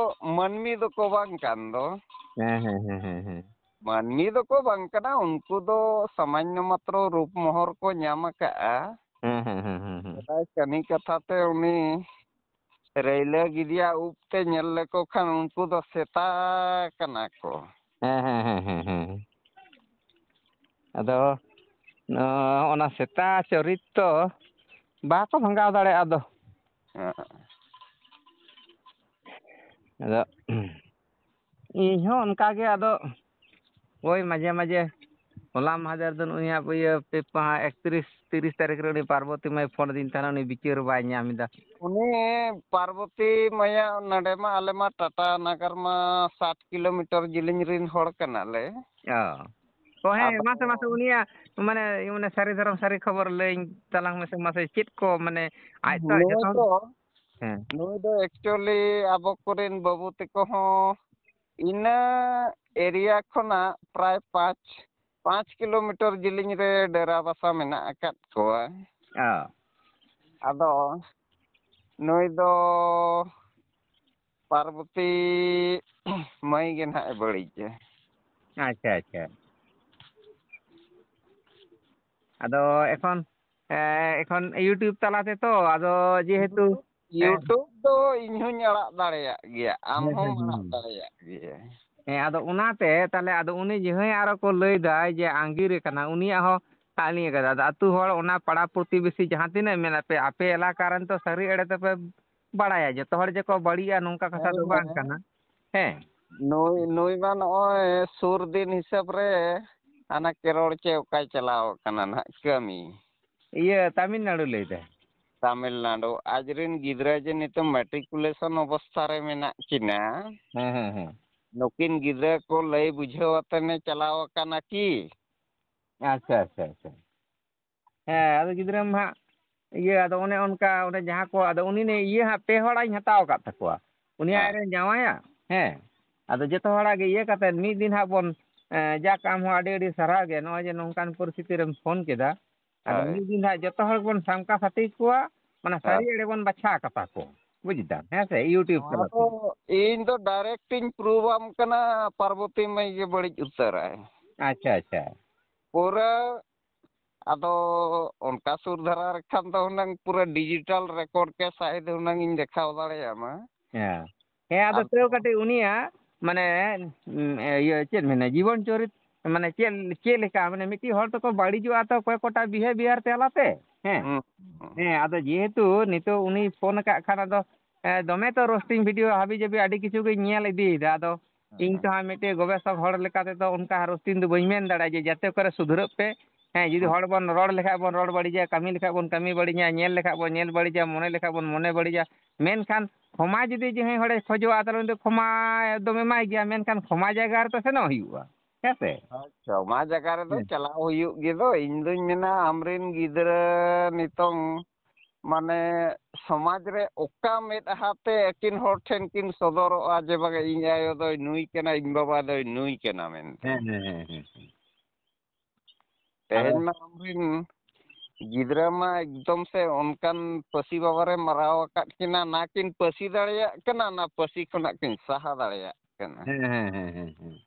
ᱢᱟᱹᱱᱢᱤ ᱫᱚᱠᱚ ᱵᱟᱝ ᱠᱟᱱ ᱫᱚ᱾ ᱦᱮᱸ, ᱦᱮᱸ, ᱦᱮᱸ, ᱦᱮᱸ, ᱦᱮᱸ᱾ ᱢᱟᱹᱱᱢᱤ ᱫᱚᱠᱚ ᱵᱟᱝ ᱠᱟᱱᱟ, ᱩᱱᱠᱩ ᱫᱚ ᱥᱟᱢᱟᱱᱱᱚ ᱢᱟᱛᱨᱚ ᱨᱩᱯ ᱢᱚᱦᱚᱨ ᱠᱚ ᱧᱟᱢ ᱟᱠᱟᱫᱼᱟ᱾ ᱦᱮᱸ, ᱦᱮᱸ, ᱦᱮᱸ, ᱦᱮᱸ, ᱦᱮᱸ᱾ ᱥᱮᱫᱟᱭ ᱠᱟᱹᱦᱱᱤ ᱠᱟᱛᱷᱟ ᱛᱮ ᱩᱱᱤ ᱨᱟᱹᱭᱞᱟᱹ ᱜᱤᱫᱤᱭᱟᱜ ᱩᱵ ᱛᱮ ᱧᱮᱞ ᱞᱮᱠᱚ ᱠᱷᱟᱱ ᱩᱱᱠᱩ ᱫᱚ ᱥᱮᱛᱟ ᱠᱟᱱᱟ ᱠᱚ᱾ ᱦᱮᱸ, ᱦᱮᱸ, ᱦᱮᱸ, ᱦᱮᱸ, ᱦᱮᱸ᱾ ᱟᱫᱚ, ᱱᱚ-, ᱚᱱᱟ ᱥᱮᱛᱟ ᱪᱚᱨᱤᱛ ᱫᱚ ᱵᱟᱠᱚ ᱵᱷᱟᱸᱜᱟᱣ ᱫᱟᱲᱮᱭᱟᱜᱼᱟ ᱟᱫᱚ᱾ ᱦᱮᱸ᱾ ᱟᱫᱚ ᱤᱧ ᱦᱚᱸ ᱚᱱᱠᱟ ᱜᱮ, ᱟᱫᱚ ᱳᱭ ᱢᱟᱡᱷᱮ ᱢᱟᱡᱷᱮ ᱦᱚᱞᱟ ᱢᱟᱦᱫᱮᱨ ᱫᱚ ᱱᱩᱭᱟᱜ ᱤᱭᱟᱹ ᱯᱮ-, ᱯᱟ-, ᱮᱠᱛᱨᱤᱥ, ᱛᱤᱨᱤᱥ ᱛᱟᱹᱨᱤᱠᱷ ᱨᱮ ᱩᱱᱤ ᱯᱟᱨᱵᱚᱛᱤ ᱢᱟᱹᱭ ᱯᱷᱳᱱ ᱟᱹᱫᱤᱧ ᱛᱟᱦᱮᱱᱟ, ᱩᱱᱤ ᱵᱤᱪᱟᱹᱨ ᱵᱟᱭ ᱧᱟᱢ ᱮᱫᱟ᱾ ᱩᱱᱤ ᱯᱟᱨᱵᱚᱛᱤ ᱢᱟᱹᱭᱟᱜ ᱱᱚᱰᱮ ᱢᱟ, ᱟᱞᱮ ᱢᱟ ᱴᱟᱴᱟ ᱱᱟᱜᱟᱨ ᱢᱟ ᱥᱟᱴ ᱠᱤᱞᱳᱢᱤᱴᱟᱨ ᱡᱮᱞᱮᱧ ᱨᱮᱱ ᱦᱚᱲ ᱠᱟᱱᱟᱞᱮ᱾ ᱚ᱾ ᱚ, ᱦᱮᱸ, ᱟᱫᱚ ᱢᱟᱥᱮ, ᱢᱟᱥᱮ ᱩᱱᱤᱭᱟᱜ ᱢᱟᱱᱮ, ᱢᱟᱱᱮ ᱥᱟᱹᱨᱤ ᱫᱷᱚᱨᱚᱢ ᱥᱟᱹᱨᱤ ᱠᱷᱚᱵᱚᱨ ᱞᱟᱹᱭᱟᱹᱧ ᱛᱟᱞᱟᱝ ᱢᱮᱥᱮ, ᱢᱟᱥᱮ ᱪᱮᱫ ᱠᱚ ᱢᱟᱱᱮ ᱟᱡ ᱛᱚ ᱱᱩᱭ ᱡᱚᱛᱚ ᱦᱚᱲ ᱫᱚ, ᱦᱮᱸ᱾ ᱱᱩᱭ ᱫᱚ actually ᱟᱵᱚ ᱠᱚᱨᱮᱱ ᱵᱟᱹᱵᱩ ᱛᱟᱠᱚ ᱦᱚᱸ ᱤᱱᱟᱹ area ᱠᱷᱚᱱᱟᱜ ᱯᱨᱟᱭ ᱯᱟᱸᱪ, ᱯᱟᱸᱪ ᱠᱤᱞᱳᱢᱤᱴᱟᱨ ᱡᱮᱞᱮᱧ ᱨᱮ ᱰᱮᱨᱟ ᱵᱟᱥᱟ ᱢᱮᱱᱟᱜ ᱟᱠᱟᱫ ᱠᱚᱣᱟ᱾ ᱚ᱾ ᱟᱫᱚ ᱱᱩᱭ ᱫᱚ ᱯᱟᱨᱵᱚᱛᱤ ᱢᱟᱹᱭ ᱜᱮ ᱱᱟᱦᱟᱜ ᱮ ᱵᱟᱹᱲᱤᱡᱟ᱾ ᱟᱪᱪᱷᱟ, ᱟᱪᱪᱷᱟ᱾ ᱟᱫᱚ ᱮᱠᱷᱚᱱ, ᱮ, ᱮᱠᱷᱚᱱ YouTube ᱛᱟᱞᱟ ᱛᱮᱛᱚ, ᱟᱫᱚ ᱡᱮᱦᱮᱛᱩ, ᱮ, YouTube ᱫᱚ ᱤᱧ ᱦᱚᱸᱧ ᱟᱲᱟᱜ ᱫᱟᱲᱮᱭᱟᱜ ᱜᱮᱭᱟ, ᱟᱢ ᱦᱮᱸ, ᱦᱚᱸᱢ ᱦᱮᱸ, ᱟᱲᱟᱜ ᱦᱮᱸ᱾ ᱫᱟᱲᱮᱭᱟᱜ ᱜᱮᱭᱟ᱾ ᱦᱮᱸ, ᱟᱫᱚ ᱚᱱᱟᱛᱮ ᱛᱟᱦᱞᱮ ᱟᱫᱚ ᱩᱱᱤ ᱡᱟᱦᱟᱸᱭ ᱟᱨᱚ ᱠᱚ ᱞᱟᱹᱭᱫᱟᱭ ᱡᱮ ᱟᱸᱜᱤᱨ ᱟᱠᱟᱱᱟ, ᱩᱱᱤᱭᱟᱜ ᱦᱚᱸ ᱟᱹᱞᱤᱧ ᱟᱠᱟᱫᱟ᱾ ᱟᱫᱚ ᱟᱹᱛᱩ ᱦᱚᱲ, ᱚᱱᱟ ᱯᱟᱲᱟ ᱯᱨᱚᱛᱤᱵᱮᱥᱤ ᱡᱟᱦᱟᱸ ᱛᱤᱱᱟᱹᱜ ᱢᱮᱱᱟᱜ ᱯᱮ, ᱟᱯᱮ ᱮᱞᱟᱠᱟ ᱨᱮᱱ ᱛᱚ ᱥᱟᱹᱨᱤ ᱮᱲᱮ ᱛᱮᱯᱮ ᱵᱟᱲᱟᱭᱟ, ᱡᱚᱛᱚ ᱦᱚᱲ ᱡᱮ ᱠᱚ ᱵᱟᱹᱲᱤᱡᱼᱟ ᱱᱚᱝᱠᱟ ᱠᱟᱛᱷᱟ ᱫᱚ ᱦᱮᱸ, ᱵᱟᱝ ᱦᱮᱸ᱾ ᱠᱟᱱᱟ᱾ ᱦᱮᱸ᱾ ᱱᱩᱭ, ᱱᱩᱭ ᱢᱟ ᱱᱚᱜᱼᱚᱭ ᱥᱩᱨ ᱫᱤᱱ ᱦᱤᱥᱟᱹᱵ ᱨᱮ ᱦᱟᱱᱟ ᱠᱮᱨᱚᱲ ᱪᱮ ᱚᱠᱟᱭ ᱪᱟᱞᱟᱣ ᱟᱠᱟᱱᱟ ᱱᱟᱦᱟᱜ ᱠᱟᱹᱢᱤ᱾ ᱤᱭᱟᱹ, ᱛᱟᱢᱤᱞᱱᱟᱲᱩ ᱞᱟᱹᱭ ᱫᱟᱭ᱾ ᱛᱟᱢᱤᱞᱱᱟᱲᱩ᱾ ᱟᱡ ᱨᱮᱱ ᱜᱤᱫᱽᱨᱟᱹ ᱡᱮ ᱱᱤᱛᱚᱜ matriculation ᱚᱵᱚᱥᱛᱷᱟ ᱨᱮ ᱢᱮᱱᱟᱜ ᱠᱤᱱᱟ᱾ ᱦᱮᱸ, ᱦᱮᱸ, ᱦᱮᱸ᱾ ᱱᱩᱠᱤᱱ ᱜᱤᱫᱽᱨᱟᱹ ᱠᱚ ᱞᱟᱹᱭ ᱵᱩᱡᱷᱟᱹᱣ ᱟᱛᱮᱱᱮ ᱪᱟᱞᱟᱣ ᱟᱠᱟᱱᱟ ᱠᱤ? ᱟᱪᱪᱷᱟ, ᱟᱪᱪᱷᱟ, ᱟᱪᱪᱷᱟ᱾ ᱦᱮᱸ, ᱟᱫᱚ ᱜᱤᱫᱽᱨᱟᱹ ᱢᱟ ᱦᱟᱸᱜ, ᱤᱭᱟᱹ, ᱟᱫᱚ ᱚᱱᱮ ᱚᱱᱠᱟ, ᱚᱱᱮ ᱡᱟᱦᱟᱸ ᱠᱚ, ᱟᱫᱚ ᱩᱱᱤ ᱱᱮ ᱤᱭᱟᱹ ᱦᱟᱸᱜ ᱯᱮ ᱦᱚᱲᱟᱜ ᱤᱧ ᱦᱟᱛᱟᱣ ᱟᱠᱟᱫ ᱛᱟᱠᱚᱣᱟ᱾ ᱩᱱᱤ ᱟᱡ ᱦᱮᱸ᱾ ᱨᱮᱱ ᱡᱟᱶᱟᱭᱟᱜ, ᱦᱮᱸ᱾ ᱟᱫᱚ ᱡᱚᱛᱚ ᱦᱚᱲᱟᱜ ᱜᱮ ᱤᱭᱟᱹ ᱠᱟᱛᱮᱫ ᱢᱤᱫ ᱫᱤᱱ ᱦᱟᱸᱜ ᱵᱚᱱ ᱮᱸ, ᱡᱟᱠ, ᱟᱢ ᱦᱚᱸ ᱟᱹᱰᱤ ᱟᱹᱰᱤ ᱥᱟᱨᱦᱟᱣ ᱜᱮ, ᱱᱚᱜᱼᱚᱭ ᱡᱮ ᱱᱚᱝᱠᱟᱱ ᱯᱚᱨᱤᱥᱛᱷᱤᱛᱤ ᱨᱮᱢ ᱯᱷᱳᱱ ᱠᱮᱫᱟ᱾ ᱟᱫᱚ ᱦᱳᱭ᱾ ᱢᱤᱫ ᱫᱤᱱ ᱦᱟᱸᱜ ᱡᱚᱛᱚ ᱦᱚᱲ ᱵᱚᱱ ᱥᱟᱢᱠᱟ ᱥᱟᱹᱴᱤ ᱠᱚᱣᱟ, ᱢᱟᱱᱮ ᱦᱳᱭ᱾ ᱥᱟᱹᱨᱤ ᱮᱲᱮ ᱵᱚᱱ ᱵᱟᱪᱷᱟᱣ ᱠᱟᱛᱟ ᱠᱚ, ᱵᱩᱡᱽ ᱫᱟᱢ, ᱦᱮᱸ ᱥᱮ, YouTube ᱱᱚᱣᱟ ᱛᱟᱞᱟᱛᱮ᱾ ᱫᱚ ᱤᱧ ᱫᱚ direct ᱤᱧ prove ᱟᱢ ᱠᱟᱱᱟ, ᱯᱟᱨᱵᱚᱛᱤ ᱢᱟᱹᱭ ᱜᱮ ᱵᱟᱹᱲᱤᱡ ᱩᱛᱟᱹᱨᱟᱭ᱾ ᱟᱪᱪᱷᱟ, ᱟᱪᱪᱷᱟ᱾ ᱯᱩᱨᱟᱹ ᱟᱫᱚ ᱚᱱᱠᱟ ᱥᱩᱨ ᱫᱷᱟᱨᱟ ᱨᱮ ᱠᱷᱟᱱ ᱫᱚ ᱦᱩᱱᱟᱹᱝ ᱯᱩᱨᱟᱹ digital record ᱠᱮ ᱥᱟᱹᱦᱤᱫ ᱦᱩᱱᱟᱹᱝ ᱤᱧ ᱫᱮᱠᱷᱟᱣ ᱫᱟᱲᱮᱭᱟᱢᱟ᱾ ᱦᱮᱸ᱾ ᱦᱮᱸ, ᱟᱫᱚ ᱟᱨ ᱛᱟᱹᱣ ᱠᱟᱹᱴᱤᱡ ᱩᱱᱤᱭᱟᱜ, ᱢᱟᱱᱮ, ᱩᱸ, ᱤᱭᱟᱹ, ᱪᱮᱫ ᱢᱮᱱᱟ, ᱡᱤᱵᱚᱱ ᱪᱚᱨᱤᱛ, ᱢᱟᱱᱮ, ᱪᱮᱫ, ᱪᱮᱫ ᱞᱮᱠᱟ, ᱢᱟᱱᱮ, ᱢᱤᱫᱴᱤᱡ ᱦᱚᱲ ᱫᱚᱠᱚ ᱵᱟᱹᱲᱤᱡᱚᱜᱼᱟ ᱛᱚ, ᱠᱚᱭᱮᱠ ᱠᱚᱴᱟ behaviour ᱛᱟᱞᱟᱛᱮ᱾ ᱦᱮᱸ᱾ ᱦᱩᱸ, ᱦᱩᱸ᱾ ᱦᱮᱸ, ᱟᱫᱚ ᱡᱮᱦᱮᱛᱩ ᱱᱤᱛᱚᱜ ᱩᱱᱤ ᱯᱷᱳᱱ ᱟᱠᱟᱫ ᱠᱷᱟᱱ, ᱟᱫᱚ, ᱮ, ᱫᱚᱢᱮ ᱛᱚ roasting video ᱦᱟᱹᱵᱤ ᱡᱟᱹᱵᱤ ᱟᱹᱰᱤ ᱠᱤᱪᱷᱩ ᱜᱤᱧ ᱧᱮᱞ ᱤᱫᱤᱭᱮᱫᱟ᱾ ᱟᱫᱚ ᱦᱮᱸ, ᱤᱧ ᱦᱮᱸ᱾ ᱛᱚ ᱦᱟᱸᱜ ᱢᱤᱫᱴᱮᱡ ᱜᱚᱵᱮᱥᱚᱠ ᱦᱚᱲ ᱞᱮᱠᱟ ᱛᱮᱫᱚ ᱚᱱᱠᱟ roasting ᱫᱚ ᱵᱟᱹᱧ ᱢᱮᱱ ᱫᱟᱲᱮᱭᱟᱜᱼᱟ ᱡᱮ ᱡᱟᱛᱮ ᱠᱚᱨᱮ ᱥᱩᱫᱷᱨᱟᱹᱜ ᱯᱮ᱾ ᱦᱮᱸ, ᱡᱩᱫᱤ ᱦᱩᱸ᱾ ᱦᱚᱲ ᱵᱚᱱ ᱨᱚᱲ ᱞᱮᱠᱷᱟᱡ ᱵᱚᱱ ᱨᱚᱲ ᱵᱟᱹᱲᱤᱡᱟ, ᱠᱟᱹᱢᱤ ᱞᱮᱠᱷᱟᱡ ᱵᱚᱱ ᱠᱟᱹᱢᱤ ᱵᱟᱹᱲᱤᱡᱟ, ᱧᱮᱞ ᱞᱮᱠᱷᱟᱡ ᱵᱚᱱ ᱧᱮᱞ ᱵᱟᱹᱲᱤᱡᱟ, ᱢᱚᱱᱮ ᱞᱮᱠᱷᱟᱡ ᱵᱚᱱ ᱢᱚᱱᱮ ᱵᱟᱹᱲᱤᱡᱟ᱾ ᱢᱮᱱᱠᱷᱟᱱ ᱠᱷᱚᱢᱟ ᱡᱩᱫᱤ ᱡᱟᱦᱟᱸᱭ ᱦᱚᱲᱮ ᱠᱷᱚᱡᱚᱜᱼᱟ, ᱛᱟᱦᱞᱮ ᱩᱱᱤ ᱫᱚ ᱠᱷᱚᱢᱟ ᱫᱚᱢ ᱮᱢᱟᱭ ᱜᱮᱭᱟ, ᱢᱮᱱᱠᱷᱟᱱ ᱠᱷᱚᱢᱟ ᱡᱟᱭᱜᱟ ᱨᱮᱛᱚ ᱥᱮᱱᱚᱜ ᱦᱩᱭᱩᱜᱼᱟ, ᱦᱮᱸ ᱥᱮ? ᱟᱪᱪᱷᱟ, ᱚᱱᱟ ᱡᱟᱭᱜᱟ ᱨᱮᱫᱚ ᱦᱮᱸ᱾ ᱪᱟᱞᱟᱣ ᱦᱩᱭᱩᱜ ᱜᱮ ᱫᱚ᱾ ᱤᱧ ᱫᱩᱧ ᱢᱮᱱᱟ, ᱟᱢᱨᱮᱱ ᱜᱤᱫᱽᱨᱟᱹ ᱱᱤᱛᱚᱝ, ᱢᱟᱱᱮ, ᱥᱚᱢᱟᱡᱽ ᱨᱮ ᱚᱠᱟ ᱢᱮᱫᱦᱟ ᱛᱮ ᱟᱹᱠᱤᱱ ᱦᱚᱲ ᱴᱷᱮᱱ ᱠᱤᱱ ᱥᱚᱫᱚᱨᱚᱜᱼᱟ ᱡᱮ, "ᱵᱟᱝᱟ, ᱤᱧ ᱟᱭᱳ ᱫᱚᱭ ᱱᱩᱭ ᱠᱟᱱᱟ, ᱤᱧ ᱵᱟᱵᱟ ᱫᱚᱭ ᱱᱩᱭ ᱠᱟᱱᱟ" ᱢᱮᱱᱛᱮ? ᱦᱮᱸ, ᱦᱮᱸ, ᱦᱮᱸ, ᱦᱮᱸ, ᱦᱮᱸ᱾ ᱟᱫᱚ ᱛᱮᱦᱮᱧ ᱢᱟ ᱟᱢᱨᱮᱱ ᱜᱤᱫᱽᱨᱟᱹ ᱢᱟ ᱮᱠᱫᱚᱢ ᱥᱮ ᱚᱱᱠᱟᱱ ᱯᱟᱹᱥᱤ ᱵᱟᱵᱟᱨᱮ ᱢᱟᱨᱟᱣ ᱟᱠᱟᱫ ᱠᱤᱱᱟ, ᱱᱟ ᱠᱤᱱ ᱯᱟᱹᱥᱤ ᱫᱟᱲᱮᱭᱟᱜ ᱠᱟᱱᱟ, ᱱᱟ ᱯᱟᱹᱥᱤ ᱠᱷᱚᱱᱟᱜ ᱠᱤᱱ ᱥᱟᱦᱟ ᱫᱟᱲᱮᱭᱟᱜ ᱠᱟᱱᱟ᱾ ᱦᱮᱸ, ᱦᱮᱸ, ᱦᱮᱸ, ᱦᱮᱸ, ᱦᱮᱸ᱾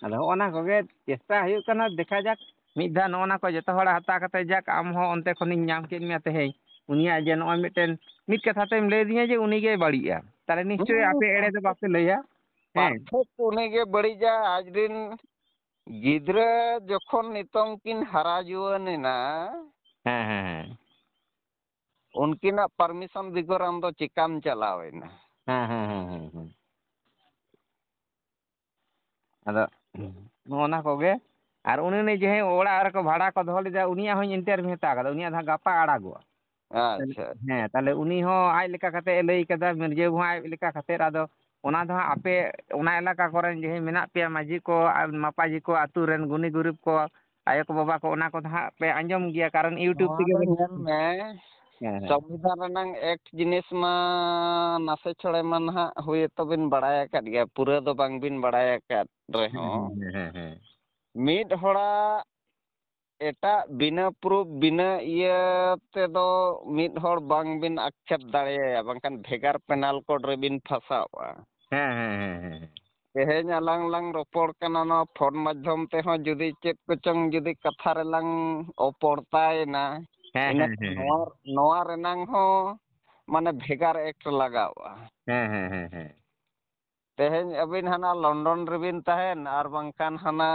ᱟᱫᱚ ᱦᱚᱸᱜᱼᱚ ᱱᱟ ᱠᱚᱜᱮ ᱪᱮᱥᱴᱟ ᱦᱩᱭᱩᱜ ᱠᱟᱱᱟ, ᱫᱮᱠᱷᱟ ᱡᱟᱠ, ᱢᱤᱫ ᱫᱷᱟᱣ ᱱᱚᱜᱼᱚ ᱱᱟ ᱠᱚ ᱡᱚᱛᱚ ᱦᱚᱲᱟᱜ ᱦᱟᱛᱟᱣ ᱠᱟᱛᱮ, ᱡᱟᱠ, ᱟᱢ ᱦᱚᱸ ᱚᱱᱛᱮ ᱠᱷᱚᱱᱤᱧ ᱧᱟᱢ ᱠᱮᱫ ᱢᱮᱭᱟ ᱛᱮᱦᱮᱧ, ᱩᱱᱤᱭᱟᱜ ᱡᱮ ᱱᱚᱜᱼᱚᱭ ᱢᱤᱫᱴᱮᱱ ᱢᱤᱫ ᱠᱟᱛᱷᱟ ᱛᱮᱢ ᱞᱟᱹᱭ ᱟᱹᱫᱤᱧᱟ ᱡᱮ ᱩᱱᱤ ᱜᱮᱭ ᱵᱟᱹᱲᱤᱡᱼᱟ, ᱛᱟᱦᱞᱮ ᱱᱤᱥᱪᱳᱭ ᱟᱯᱮ ᱮᱲᱮ ᱫᱚ ᱵᱟᱯᱮ ᱞᱟᱹᱭᱟ᱾ ᱦᱮᱸ᱾ Perfect ᱩᱱᱤ ᱜᱮ ᱵᱟᱹᱲᱤᱡᱟ, ᱟᱡᱨᱤᱱ ᱜᱤᱫᱽᱨᱟᱹ ᱡᱚᱠᱷᱚᱱ ᱱᱤᱛᱚᱝ ᱠᱤᱱ ᱦᱟᱨᱟ ᱡᱩᱣᱟᱹᱱ ᱮᱱᱟ, ᱦᱮᱸ, ᱦᱮᱸ, ᱦᱮᱸ᱾ ᱩᱱᱠᱤᱱᱟᱜ permission ᱵᱮᱜᱚᱨ ᱟᱢ ᱫᱚ ᱪᱮᱠᱟᱢ ᱪᱟᱞᱟᱣ ᱮᱱᱟ? ᱦᱮᱸ, ᱦᱮᱸ, ᱦᱮᱸ, ᱦᱮᱸ, ᱦᱮᱸ᱾ ᱟᱫᱚ ᱱᱚᱜᱼᱚ ᱱᱟ ᱠᱚᱜᱮ᱾ ᱟᱨ ᱩᱱᱤ, ᱩᱱᱤ ᱡᱟᱦᱟᱸᱭ ᱚᱲᱟᱜ ᱨᱮᱠᱚ ᱵᱷᱟᱲᱟ ᱠᱚ ᱫᱚᱦᱚ ᱞᱮᱫᱟ, ᱩᱱᱤᱭᱟᱜ ᱦᱚᱸᱧ interview ᱦᱟᱛᱟᱣ ᱠᱟᱫᱟ, ᱩᱱᱤᱭᱟᱜ ᱫᱚ ᱦᱟᱸᱜ ᱜᱟᱯᱟ ᱟᱲᱟᱜᱚᱜᱼᱟ᱾ ᱟᱪᱪᱷᱟ, ᱟᱪᱪᱷᱟ᱾ ᱦᱮᱸ, ᱛᱟᱦᱞᱮ ᱩᱱᱤ ᱦᱚᱸ ᱟᱡ ᱞᱮᱠᱟ ᱠᱟᱛᱮ ᱮ ᱞᱟᱹᱭ ᱠᱟᱫᱟ, ᱢᱤᱨᱡᱟᱹ ᱦᱚᱸ ᱟᱡ ᱞᱮᱠᱟ ᱠᱟᱛᱮ᱾ ᱟᱫᱚ ᱚᱱᱟ ᱫᱚ ᱦᱟᱸᱜ ᱟᱯᱮ ᱚᱱᱟ ᱮᱞᱟᱠᱟ ᱠᱚᱨᱮᱱ ᱡᱟᱦᱟᱸᱭ ᱢᱮᱱᱟᱜ ᱯᱮᱭᱟ, ᱢᱟᱹᱡᱷᱤ ᱠᱚ ᱟᱨ ᱢᱟᱯᱟᱡᱷᱤ ᱠᱚ, ᱟᱹᱛᱩ ᱨᱮᱱ ᱜᱩᱱᱤ ᱜᱩᱨᱤᱵ ᱠᱚ, ᱟᱭᱳ ᱠᱚ ᱵᱟᱵᱟ ᱠᱚ, ᱚᱱᱟ ᱠᱚᱫᱚ ᱦᱟᱸᱜ ᱯᱮ ᱟᱸᱡᱚᱢ ᱜᱮᱭᱟ, ᱠᱟᱨᱚᱱ YouTube ᱱᱚᱣᱟ ᱛᱮᱜᱮ ᱫᱚ ᱵᱚᱱ ᱧᱮᱞ ᱢᱮ, ᱦᱮᱸ, ᱦᱮᱸ᱾ ᱥᱚᱝᱵᱤᱫᱷᱟᱱ ᱨᱮᱱᱟᱝ ᱮᱠᱴ ᱡᱤᱱᱤᱥ ᱢᱟ ᱱᱟᱥᱮ ᱪᱷᱚᱲᱮ ᱢᱟ ᱱᱟᱦᱟᱜ ᱦᱩᱭ ᱛᱚᱵᱤᱱ ᱵᱟᱲᱟᱭ ᱟᱠᱟᱫ ᱜᱮᱭᱟ, ᱯᱩᱨᱟᱹ ᱫᱚ ᱵᱟᱝᱵᱤᱱ ᱵᱟᱲᱟᱭ ᱟᱠᱟᱫ ᱨᱮᱦᱚᱸ᱾ ᱦᱮᱸ, ᱦᱮᱸ, ᱦᱮᱸ, ᱦᱮᱸ᱾ ᱢᱤᱫ ᱦᱚᱲᱟᱜ ᱮᱴᱟᱜ ᱵᱤᱱᱟᱹ ᱯᱨᱩᱯᱷ, ᱵᱤᱱᱟᱹ ᱤᱭᱟᱹ ᱛᱮᱫᱚ ᱢᱤᱫ ᱦᱚᱲ ᱵᱟᱝᱵᱤᱱ ᱟᱠᱥᱮᱯᱴ ᱫᱟᱲᱮᱭᱟᱭᱟ, ᱵᱟᱝᱠᱷᱟᱱ ᱵᱷᱮᱜᱟᱨ ᱯᱮᱱᱟᱞ ᱠᱳᱰ ᱨᱮᱵᱤᱱ ᱯᱷᱟᱥᱟᱣᱼᱟ᱾ ᱦᱮᱸ, ᱦᱮᱸ, ᱦᱮᱸ, ᱦᱮᱸ᱾ ᱛᱮᱦᱮᱧ ᱟᱞᱟᱝ ᱞᱟᱝ ᱨᱚᱯᱚᱲ ᱠᱟᱱᱟ ᱱᱚᱣᱟ ᱯᱷᱳᱱ ᱢᱟᱫᱽᱫᱷᱚᱢ ᱛᱮᱦᱚᱸ, ᱡᱩᱫᱤ ᱪᱮᱫ ᱠᱚᱪᱚᱝ ᱡᱩᱫᱤ ᱠᱟᱛᱷᱟ ᱨᱮᱞᱟᱝ ᱚᱯᱚᱲᱛᱟᱭᱮᱱᱟ, ᱦᱮᱸ, ᱤᱱᱟᱹ ᱦᱮᱸ, ᱦᱮᱸ, ᱦᱮᱸ᱾ ᱱᱚᱣᱟ, ᱱᱚᱣᱟ ᱨᱮᱱᱟᱝ ᱦᱚᱸ ᱢᱟᱱᱮ ᱵᱷᱮᱜᱟᱨ ᱮᱠᱴ ᱞᱟᱜᱟᱣᱼᱟ᱾ ᱦᱮᱸ, ᱦᱮᱸ, ᱦᱮᱸ, ᱦᱮᱸ᱾ ᱛᱮᱦᱮᱧ ᱟᱹᱵᱤᱱ ᱦᱟᱱᱟ ᱞᱚᱱᱰᱚᱱ ᱨᱮᱵᱤᱱ ᱛᱟᱦᱮᱱ, ᱟᱨ ᱵᱟᱝᱠᱷᱟᱱ ᱦᱟᱱᱟ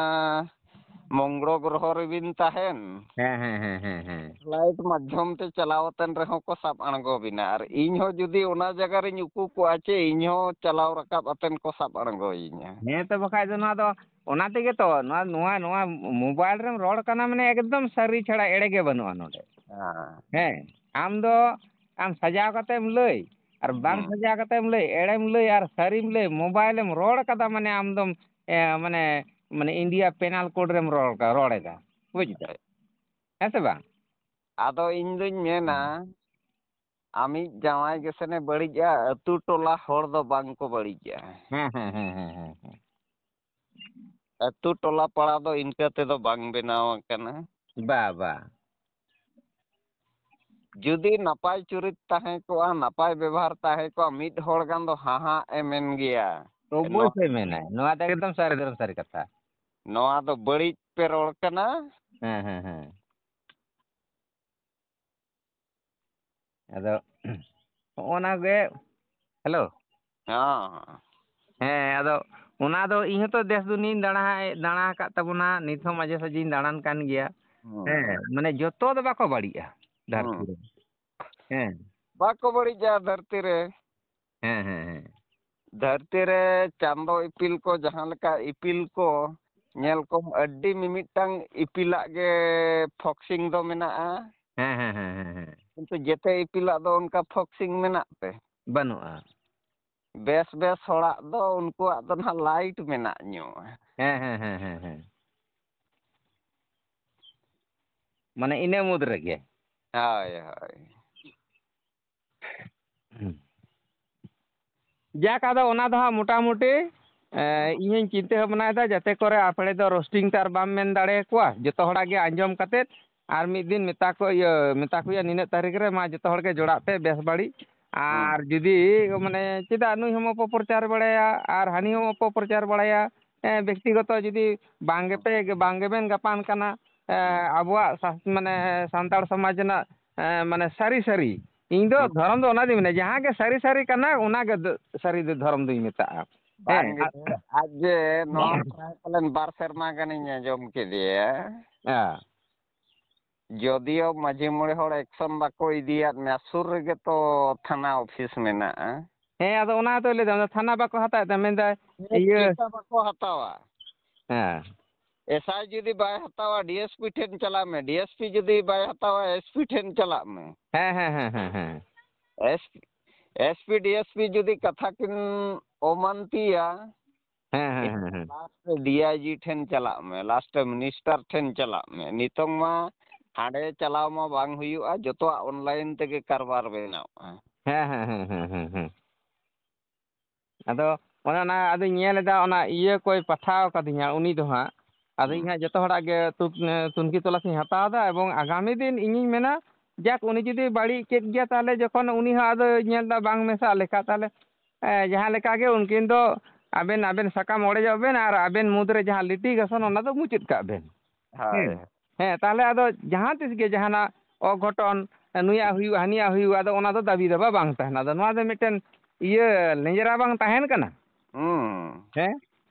ᱢᱚᱝᱜᱚᱞ ᱜᱨᱚᱦᱚ ᱨᱮᱵᱤᱱ ᱛᱟᱦᱮᱱ, ᱦᱮᱸ, ᱦᱮᱸ, ᱦᱮᱸ, ᱦᱮᱸ, ᱦᱮᱸ᱾ ᱯᱷᱞᱟᱭᱤᱴ ᱢᱟᱫᱽᱫᱷᱚᱢ ᱛᱮ ᱪᱟᱞᱟᱣ ᱟᱛᱮᱱ ᱨᱮᱦᱚᱸ ᱠᱚ ᱥᱟᱵ ᱟᱬᱜᱚ ᱵᱤᱱᱟ᱾ ᱟᱨ ᱤᱧ ᱦᱚᱸ ᱡᱩᱫᱤ ᱚᱱᱟ ᱡᱟᱭᱜᱟ ᱨᱤᱧ ᱩᱠᱩ ᱠᱚᱜᱼᱟ, ᱪᱮ ᱤᱧ ᱦᱚᱸ ᱪᱟᱞᱟᱣ ᱨᱟᱠᱟᱵ ᱟᱛᱮᱱ ᱠᱚ ᱥᱟᱵ ᱟᱬᱜᱚᱭᱤᱧᱟ᱾ ᱦᱮᱸ ᱛᱚ, ᱵᱟᱠᱷᱟᱡ ᱫᱚ ᱱᱚᱣᱟ ᱫᱚ, ᱚᱱᱟ ᱛᱮᱜᱮ ᱛᱚ, ᱱᱚᱣᱟ, ᱱᱚᱣᱟ, ᱱᱚᱣᱟ ᱢᱳᱵᱟᱭᱤᱞ ᱨᱮᱢ ᱨᱚᱲ ᱠᱟᱱᱟ, ᱢᱟᱱᱮ ᱮᱠᱫᱚᱢ ᱥᱟᱹᱨᱤ ᱪᱷᱟᱲᱟ ᱮᱲᱮ ᱜᱮ ᱵᱟᱹᱱᱩᱜᱼᱟ ᱱᱚᱰᱮ᱾ ᱦᱮᱸ᱾ ᱦᱮᱸ, ᱟᱢ ᱫᱚ, ᱟᱢ ᱥᱟᱡᱟᱣ ᱠᱟᱛᱮᱢ ᱞᱟᱹᱭ, ᱟᱨ ᱵᱟᱝ ᱦᱩᱸ᱾ ᱥᱟᱡᱟᱣ ᱠᱟᱛᱮᱢ ᱞᱟᱹᱭ, ᱮᱲᱮᱢ ᱞᱟᱹᱭ ᱟᱨ ᱥᱟᱹᱨᱤᱢ ᱞᱟᱹᱭ, ᱢᱳᱵᱟᱭᱤᱞᱮᱢ ᱨᱚᱲ ᱠᱟᱫᱟ, ᱢᱟᱱᱮ ᱟᱢ ᱫᱚᱢ, ᱮ, ᱢᱟᱱᱮ, ᱢᱟᱱᱮ ᱤᱱᱰᱤᱭᱟ ᱯᱮᱱᱟᱞ ᱠᱳᱰ ᱨᱮᱢ ᱨᱚᱲ ᱠᱟ-, ᱨᱚᱲ ᱮᱫᱟ, ᱵᱩᱡᱽ ᱫᱟᱢ? ᱦᱮᱸ ᱥᱮ ᱵᱟᱝ? ᱟᱫᱚ ᱤᱧ ᱫᱩᱧ ᱢᱮᱱᱟ, ᱦᱩᱸ᱾ ᱟᱢᱤᱡ ᱡᱟᱶᱟᱭ ᱜᱮᱥᱮᱱᱮ ᱵᱟᱹᱲᱤᱡᱼᱟ, ᱟᱹᱛᱩ ᱴᱚᱞᱟ ᱦᱚᱲ ᱫᱚ ᱵᱟᱝ ᱠᱚ ᱵᱟᱹᱲᱤᱡᱼᱟ᱾ ᱦᱮᱸ, ᱦᱮᱸ, ᱦᱮᱸ, ᱦᱮᱸ, ᱦᱮᱸ, ᱦᱮᱸ᱾ ᱟᱹᱛᱩ ᱴᱚᱞᱟ ᱯᱟᱲᱟ ᱫᱚ ᱤᱱᱠᱟᱹ ᱛᱮᱫᱚ ᱵᱟᱝ ᱵᱮᱱᱟᱣ ᱟᱠᱟᱱᱟ᱾ ᱵᱟ, ᱵᱟ᱾ ᱡᱩᱫᱤ ᱱᱟᱯᱟᱭ ᱪᱩᱨᱤᱛ ᱛᱟᱦᱮᱸ ᱠᱚᱜᱼᱟ, ᱱᱟᱯᱟᱭ ᱵᱮᱵᱚᱦᱟᱨ ᱛᱟᱦᱮᱸ ᱠᱚᱜᱼᱟ, ᱢᱤᱫ ᱦᱚᱲ ᱜᱟᱱ ᱫᱚ ᱦᱟᱦᱟᱜ ᱮ ᱢᱮᱱ ᱜᱮᱭᱟ᱾ ᱱᱚᱣᱟ, ᱚᱵᱚᱥᱥᱳᱭ ᱢᱮᱱᱟᱭ᱾ ᱱᱚᱣᱟ ᱫᱚ ᱮᱠᱫᱚᱢ ᱥᱟᱹᱨᱤ ᱫᱚ ᱥᱟᱹᱨᱤ ᱠᱟᱛᱷᱟ᱾ ᱱᱚᱣᱟ ᱫᱚ ᱵᱟᱹᱲᱤᱡ ᱯᱮ ᱨᱚᱲ ᱠᱟᱱᱟ᱾ ᱦᱮᱸ, ᱦᱮᱸ, ᱦᱮᱸ᱾ ᱟᱫᱚ ᱦᱚᱸᱜᱼᱚ ᱱᱟ ᱜᱮ, ᱦᱮᱞᱳ᱾ ᱦᱮᱸ᱾ ᱦᱮᱸ, ᱟᱫᱚ ᱚᱱᱟ ᱫᱚ ᱤᱧ ᱦᱚᱸᱛᱚ ᱫᱮᱥ ᱫᱩᱱᱤᱭᱟᱹᱧ ᱫᱟᱬᱟ, ᱫᱟᱬᱟ ᱟᱠᱟᱫ ᱛᱟᱵᱚᱱᱟ, ᱱᱤᱛ ᱦᱚᱸ ᱢᱟᱡᱷᱮ ᱥᱟᱡᱷᱮᱧ ᱫᱟᱬᱟᱱ ᱠᱟᱱ ᱜᱮᱭᱟ᱾ ᱦᱩᱸ᱾ ᱦᱮᱸ, ᱢᱟᱱᱮ ᱡᱚᱛᱚ ᱫᱚ ᱵᱟᱠᱚ ᱵᱟᱹᱲᱤᱡᱼᱟ ᱫᱷᱟᱹᱨᱛᱤ ᱦᱩᱸ᱾ ᱨᱮ᱾ ᱦᱮᱸ᱾ ᱵᱟᱠᱚ ᱵᱟᱹᱲᱤᱡᱼᱟ ᱫᱷᱟᱹᱨᱛᱤ ᱨᱮ᱾ ᱦᱮᱸ, ᱦᱮᱸ, ᱦᱮᱸ᱾ ᱫᱷᱟᱹᱨᱛᱤ ᱨᱮ ᱪᱟᱸᱫᱚ ᱤᱯᱤᱞ ᱠᱚ ᱡᱟᱦᱟᱸ ᱞᱮᱠᱟ ᱤᱯᱤᱞ ᱠᱚ, ᱧᱮᱞ ᱠᱚᱢ ᱟᱹᱰᱤ ᱢᱤᱢᱤᱫᱴᱟᱝ ᱤᱯᱤᱞᱟᱜ ᱜᱮ ᱯᱷᱚᱠᱥᱤᱝ ᱫᱚ ᱢᱮᱱᱟᱜᱼᱟ᱾ ᱦᱮᱸ, ᱦᱮᱸ, ᱦᱮᱸ, ᱦᱮᱸ, ᱦᱮᱸ᱾ ᱠᱤᱱᱛᱩ ᱡᱮᱛᱮ ᱤᱯᱤᱞᱟᱜ ᱫᱚ ᱚᱱᱠᱟ ᱯᱷᱚᱠᱥᱤᱝ ᱢᱮᱱᱟᱜ ᱛᱮ? ᱵᱟᱹᱱᱩᱜᱼᱟ᱾ ᱵᱮᱥ ᱵᱮᱥ ᱦᱚᱲᱟᱜ ᱫᱚ ᱩᱱᱠᱩᱣᱟᱜ ᱫᱚ ᱱᱟᱦᱟᱜ ᱞᱟᱭᱤᱴ ᱢᱮᱱᱟᱜ ᱧᱚᱜᱼᱟ᱾ ᱦᱮᱸ, ᱦᱮᱸ, ᱦᱮᱸ, ᱦᱮᱸ, ᱦᱮᱸ᱾ ᱢᱟᱱᱮ ᱤᱱᱟᱹ ᱢᱩᱫᱽ ᱨᱮᱜᱮ᱾ ᱦᱳᱭ, ᱦᱳᱭ᱾ ᱡᱟᱠ, ᱟᱫᱚ ᱚᱱᱟ ᱫᱚ ᱦᱟᱸᱜ ᱢᱚᱴᱟᱢᱩᱴᱤ ᱤᱧ ᱦᱚᱸᱧ ᱪᱤᱱᱛᱟᱹ ᱵᱷᱟᱵᱽᱱᱟᱭᱮᱫᱟ, ᱡᱟᱛᱮ ᱠᱚᱨᱮ ᱟᱯᱲᱮ ᱫᱚ ᱨᱳᱥᱴᱤᱝ ᱛᱮ ᱟᱨ ᱵᱟᱢ ᱢᱮᱱ ᱫᱟᱲᱮᱭᱟᱠᱚᱣᱟ, ᱡᱚᱛᱚ ᱦᱚᱲᱟᱜ ᱜᱮ ᱟᱸᱡᱚᱢ ᱠᱟᱛᱮᱫ ᱟᱨ ᱢᱤᱫ ᱫᱤᱱ ᱢᱮᱛᱟ ᱠᱚ, ᱤᱭᱟᱹ, ᱢᱮᱛᱟ ᱠᱚ ᱦᱩᱭᱩᱜᱼᱟ, ᱱᱤᱱᱟᱹᱜ ᱛᱟᱹᱨᱤᱠᱷ ᱨᱮ ᱢᱟ ᱡᱚᱛᱚ ᱦᱚᱲ ᱜᱮ ᱡᱚᱲᱟᱜ ᱯᱮ, ᱵᱮᱥ ᱵᱟᱹᱲᱤᱡ᱾ ᱟᱨ ᱡᱩᱫᱤ ᱢᱟᱱᱮ ᱪᱮᱫᱟᱜ ᱱᱩᱭ ᱦᱚᱸᱢ ᱚᱯᱚᱯᱨᱚᱪᱟᱨ ᱵᱟᱲᱟᱭᱟ ᱟᱨ ᱦᱟᱹᱱᱤ ᱦᱚᱸᱢ ᱚᱯᱚᱯᱨᱚᱪᱟᱨ ᱵᱟᱲᱟᱭᱟ, ᱵᱮᱠᱛᱤᱜᱚᱛᱚ ᱡᱩᱫᱤ ᱵᱟᱝ ᱜᱮᱯᱮ, ᱵᱟᱝ ᱜᱮᱵᱮᱱ ᱜᱟᱯᱟᱱ ᱠᱟᱱᱟ ᱟᱵᱚᱣᱟᱜ ᱢᱟᱱᱮ ᱥᱟᱱᱛᱟᱲ ᱥᱚᱢᱟᱡᱽ ᱨᱮᱱᱟᱜ ᱢᱟᱱᱮ ᱥᱟᱹᱨᱤ ᱥᱟᱹᱨᱤ, ᱤᱧ ᱫᱚ ᱫᱷᱚᱨᱚᱢ ᱫᱚ ᱚᱱᱟᱜᱤᱧ ᱢᱮᱱᱟ, ᱡᱟᱦᱟᱸ ᱜᱮ ᱥᱟᱹᱨᱤ ᱥᱟᱹᱨᱤ ᱠᱟᱱᱟ ᱚᱱᱟᱜᱮ ᱥᱟᱹᱨᱤ ᱫᱚ ᱫᱷᱚᱨᱚᱢ ᱫᱚᱧ ᱢᱮᱛᱟᱜᱼᱟ᱾ ᱵᱟᱝ ᱦᱮᱸ᱾ ᱜᱮ, ᱟᱡ ᱡᱮ ᱱᱚᱣᱟ ᱯᱨᱟᱭ ᱯᱟᱞᱮᱱ ᱵᱟᱨ ᱥᱮᱨᱢᱟ ᱜᱟᱱᱤᱧ ᱟᱸᱡᱚᱢ ᱠᱮᱫᱮᱭᱟ᱾ ᱦᱮᱸ᱾ ᱡᱚᱫᱤᱭᱳ ᱢᱟᱹᱡᱷᱤ ᱢᱚᱬᱮ ᱦᱚᱲ ᱮᱠᱥᱚᱱ ᱵᱟᱠᱚ ᱤᱫᱤᱭᱟᱫ ᱢᱮᱭᱟ, ᱥᱩᱨ ᱨᱮᱜᱮ ᱛᱚ ᱛᱷᱟᱱᱟ ᱚᱯᱷᱤᱥ ᱢᱮᱱᱟᱜᱼᱟ᱾ ᱦᱮᱸ, ᱟᱫᱚ ᱚᱱᱟ ᱦᱚᱸᱛᱚᱭ ᱞᱟᱹᱭᱫᱟ, ᱚᱱᱟ ᱛᱷᱟᱱᱟ ᱵᱟᱠᱚ ᱦᱟᱛᱟᱣᱮᱫ ᱛᱟᱭ, ᱢᱮᱱᱫᱟᱭ ᱤᱭᱟᱹ ᱯᱚᱭᱥᱟ ᱵᱟᱠᱚ ᱦᱟᱛᱟᱣᱟ᱾ ᱦᱮᱸ᱾ ᱮᱥ ᱟᱭ ᱡᱩᱫᱤ ᱵᱟᱭ ᱦᱟᱛᱟᱣᱟ, ᱰᱤ ᱮᱥ ᱯᱤ ᱴᱷᱮᱱ ᱪᱟᱞᱟᱜ ᱢᱮ, ᱰᱤ ᱮᱥ ᱯᱤ ᱡᱩᱫᱤ ᱵᱟᱭ ᱦᱟᱛᱟᱣᱟ, ᱮᱥ ᱯᱤ ᱴᱷᱮᱱ ᱪᱟᱞᱟᱜ ᱢᱮ᱾ ᱦᱮᱸ, ᱦᱮᱸ, ᱦᱮᱸ, ᱦᱮᱸ, ᱦᱮᱸ᱾ S, S P, D S P ᱡᱩᱫᱤ ᱠᱟᱛᱷᱟ ᱠᱤᱱ ᱚᱢᱟᱱᱛᱤᱭᱟ, ᱦᱮᱸ, ᱦᱮᱸ, ᱦᱮᱸ, ᱦᱮᱸ᱾ ᱞᱟᱥᱴ ᱨᱮ ᱰᱤ ᱟᱭ ᱡᱤ ᱴᱷᱮᱱ ᱪᱟᱞᱟᱜ ᱢᱮ, ᱞᱟᱥᱴ ᱨᱮ ᱢᱤᱱᱤᱥᱴᱟᱨ ᱴᱷᱮᱱ ᱪᱟᱞᱟᱜ ᱢᱮ᱾ ᱱᱤᱛᱚᱝ ᱢᱟ ᱦᱟᱸᱰᱮ ᱪᱟᱞᱟᱣ ᱢᱟ ᱵᱟᱝ ᱦᱩᱭᱩᱜᱼᱟ, ᱡᱚᱛᱚᱣᱟᱜ ᱚᱱᱞᱟᱭᱤᱱ ᱛᱮᱜᱮ ᱠᱟᱨᱵᱟᱨ ᱵᱮᱱᱟᱣᱜᱼᱟ᱾ ᱦᱮᱸ, ᱦᱮᱸ, ᱦᱮᱸ, ᱦᱮᱸ, ᱦᱮᱸ, ᱦᱮᱸ᱾ ᱟᱫᱚ ᱚᱱᱮ ᱚᱱᱟ ᱟᱫᱚᱧ ᱧᱮᱞ ᱮᱫᱟ, ᱚᱱᱟ ᱤᱭᱟᱹ ᱠᱚᱭ ᱯᱟᱴᱷᱟᱣ ᱠᱟᱫᱤᱧᱟ ᱩᱱᱤ ᱫᱚ ᱦᱟᱸᱜ᱾ ᱟᱫᱚ ᱤᱧ ᱦᱩᱸ᱾ ᱦᱟᱸᱜ ᱡᱚᱛᱚ ᱦᱚᱲᱟᱜ ᱜᱮ ᱛᱩ-, ᱛᱩᱱᱠᱷᱤ ᱛᱚᱞᱟᱥ ᱤᱧ ᱦᱟᱛᱟᱣ ᱮᱫᱟ, ᱮᱵᱚᱝ ᱟᱜᱟᱢᱤ ᱫᱤᱱ ᱤᱧᱤᱧ ᱢᱮᱱᱟ, ᱡᱟᱠ, ᱩᱱᱤ ᱡᱩᱫᱤ ᱵᱟᱹᱲᱤᱡ ᱠᱮᱫ ᱜᱮᱭᱟ, ᱛᱟᱦᱚᱞᱮ ᱡᱚᱠᱷᱚᱱ ᱩᱱᱤ ᱦᱚᱸ ᱟᱫᱚ ᱧᱮᱞ ᱮᱫᱟ ᱵᱟᱝ ᱢᱮᱥᱟᱜ ᱞᱮᱠᱟ, ᱛᱟᱦᱚᱞᱮ, ᱮ, ᱡᱟᱦᱟᱸ ᱞᱮᱠᱟ ᱜᱮ ᱩᱱᱠᱤᱱ ᱫᱚ ᱟᱵᱮᱱ, ᱟᱵᱮᱱ ᱥᱟᱠᱟᱢ ᱚᱲᱮᱡᱚᱜ ᱵᱮᱱ ᱟᱨ ᱟᱵᱮᱱ ᱢᱩᱫᱽ ᱨᱮ ᱡᱟᱦᱟᱸ litigation, ᱚᱱᱟ ᱫᱚ ᱢᱩᱪᱟᱹᱫ ᱠᱟᱜ ᱵᱮᱱ᱾ ᱦᱳᱭ᱾ ᱦᱮᱸ᱾ ᱦᱮᱸ, ᱛᱟᱦᱚᱞᱮ ᱟᱫᱚ ᱡᱟᱦᱟᱸ ᱛᱤᱥ ᱜᱮ ᱡᱟᱦᱟᱱᱟᱜ ᱚᱜᱷᱚᱴᱚᱱ ᱱᱩᱭᱟᱜ ᱦᱩᱭᱩᱜ, ᱦᱟᱹᱱᱤᱭᱟᱜ ᱦᱩᱭᱩᱜ, ᱟᱫᱚ ᱚᱱᱟ ᱫᱚ ᱫᱟᱹᱵᱤ ᱫᱟᱵᱟ ᱵᱟᱝ ᱛᱟᱦᱮᱱᱟ᱾ ᱟᱫᱚ ᱱᱚᱣᱟ ᱫᱚ ᱢᱤᱫᱴᱮᱱ ᱤᱭᱟᱹ ᱞᱮᱸᱡᱮᱨᱟ ᱵᱟᱝ ᱛᱟᱦᱮᱱ ᱠᱟᱱᱟ? ᱦᱩᱸ᱾ ᱦᱮᱸ?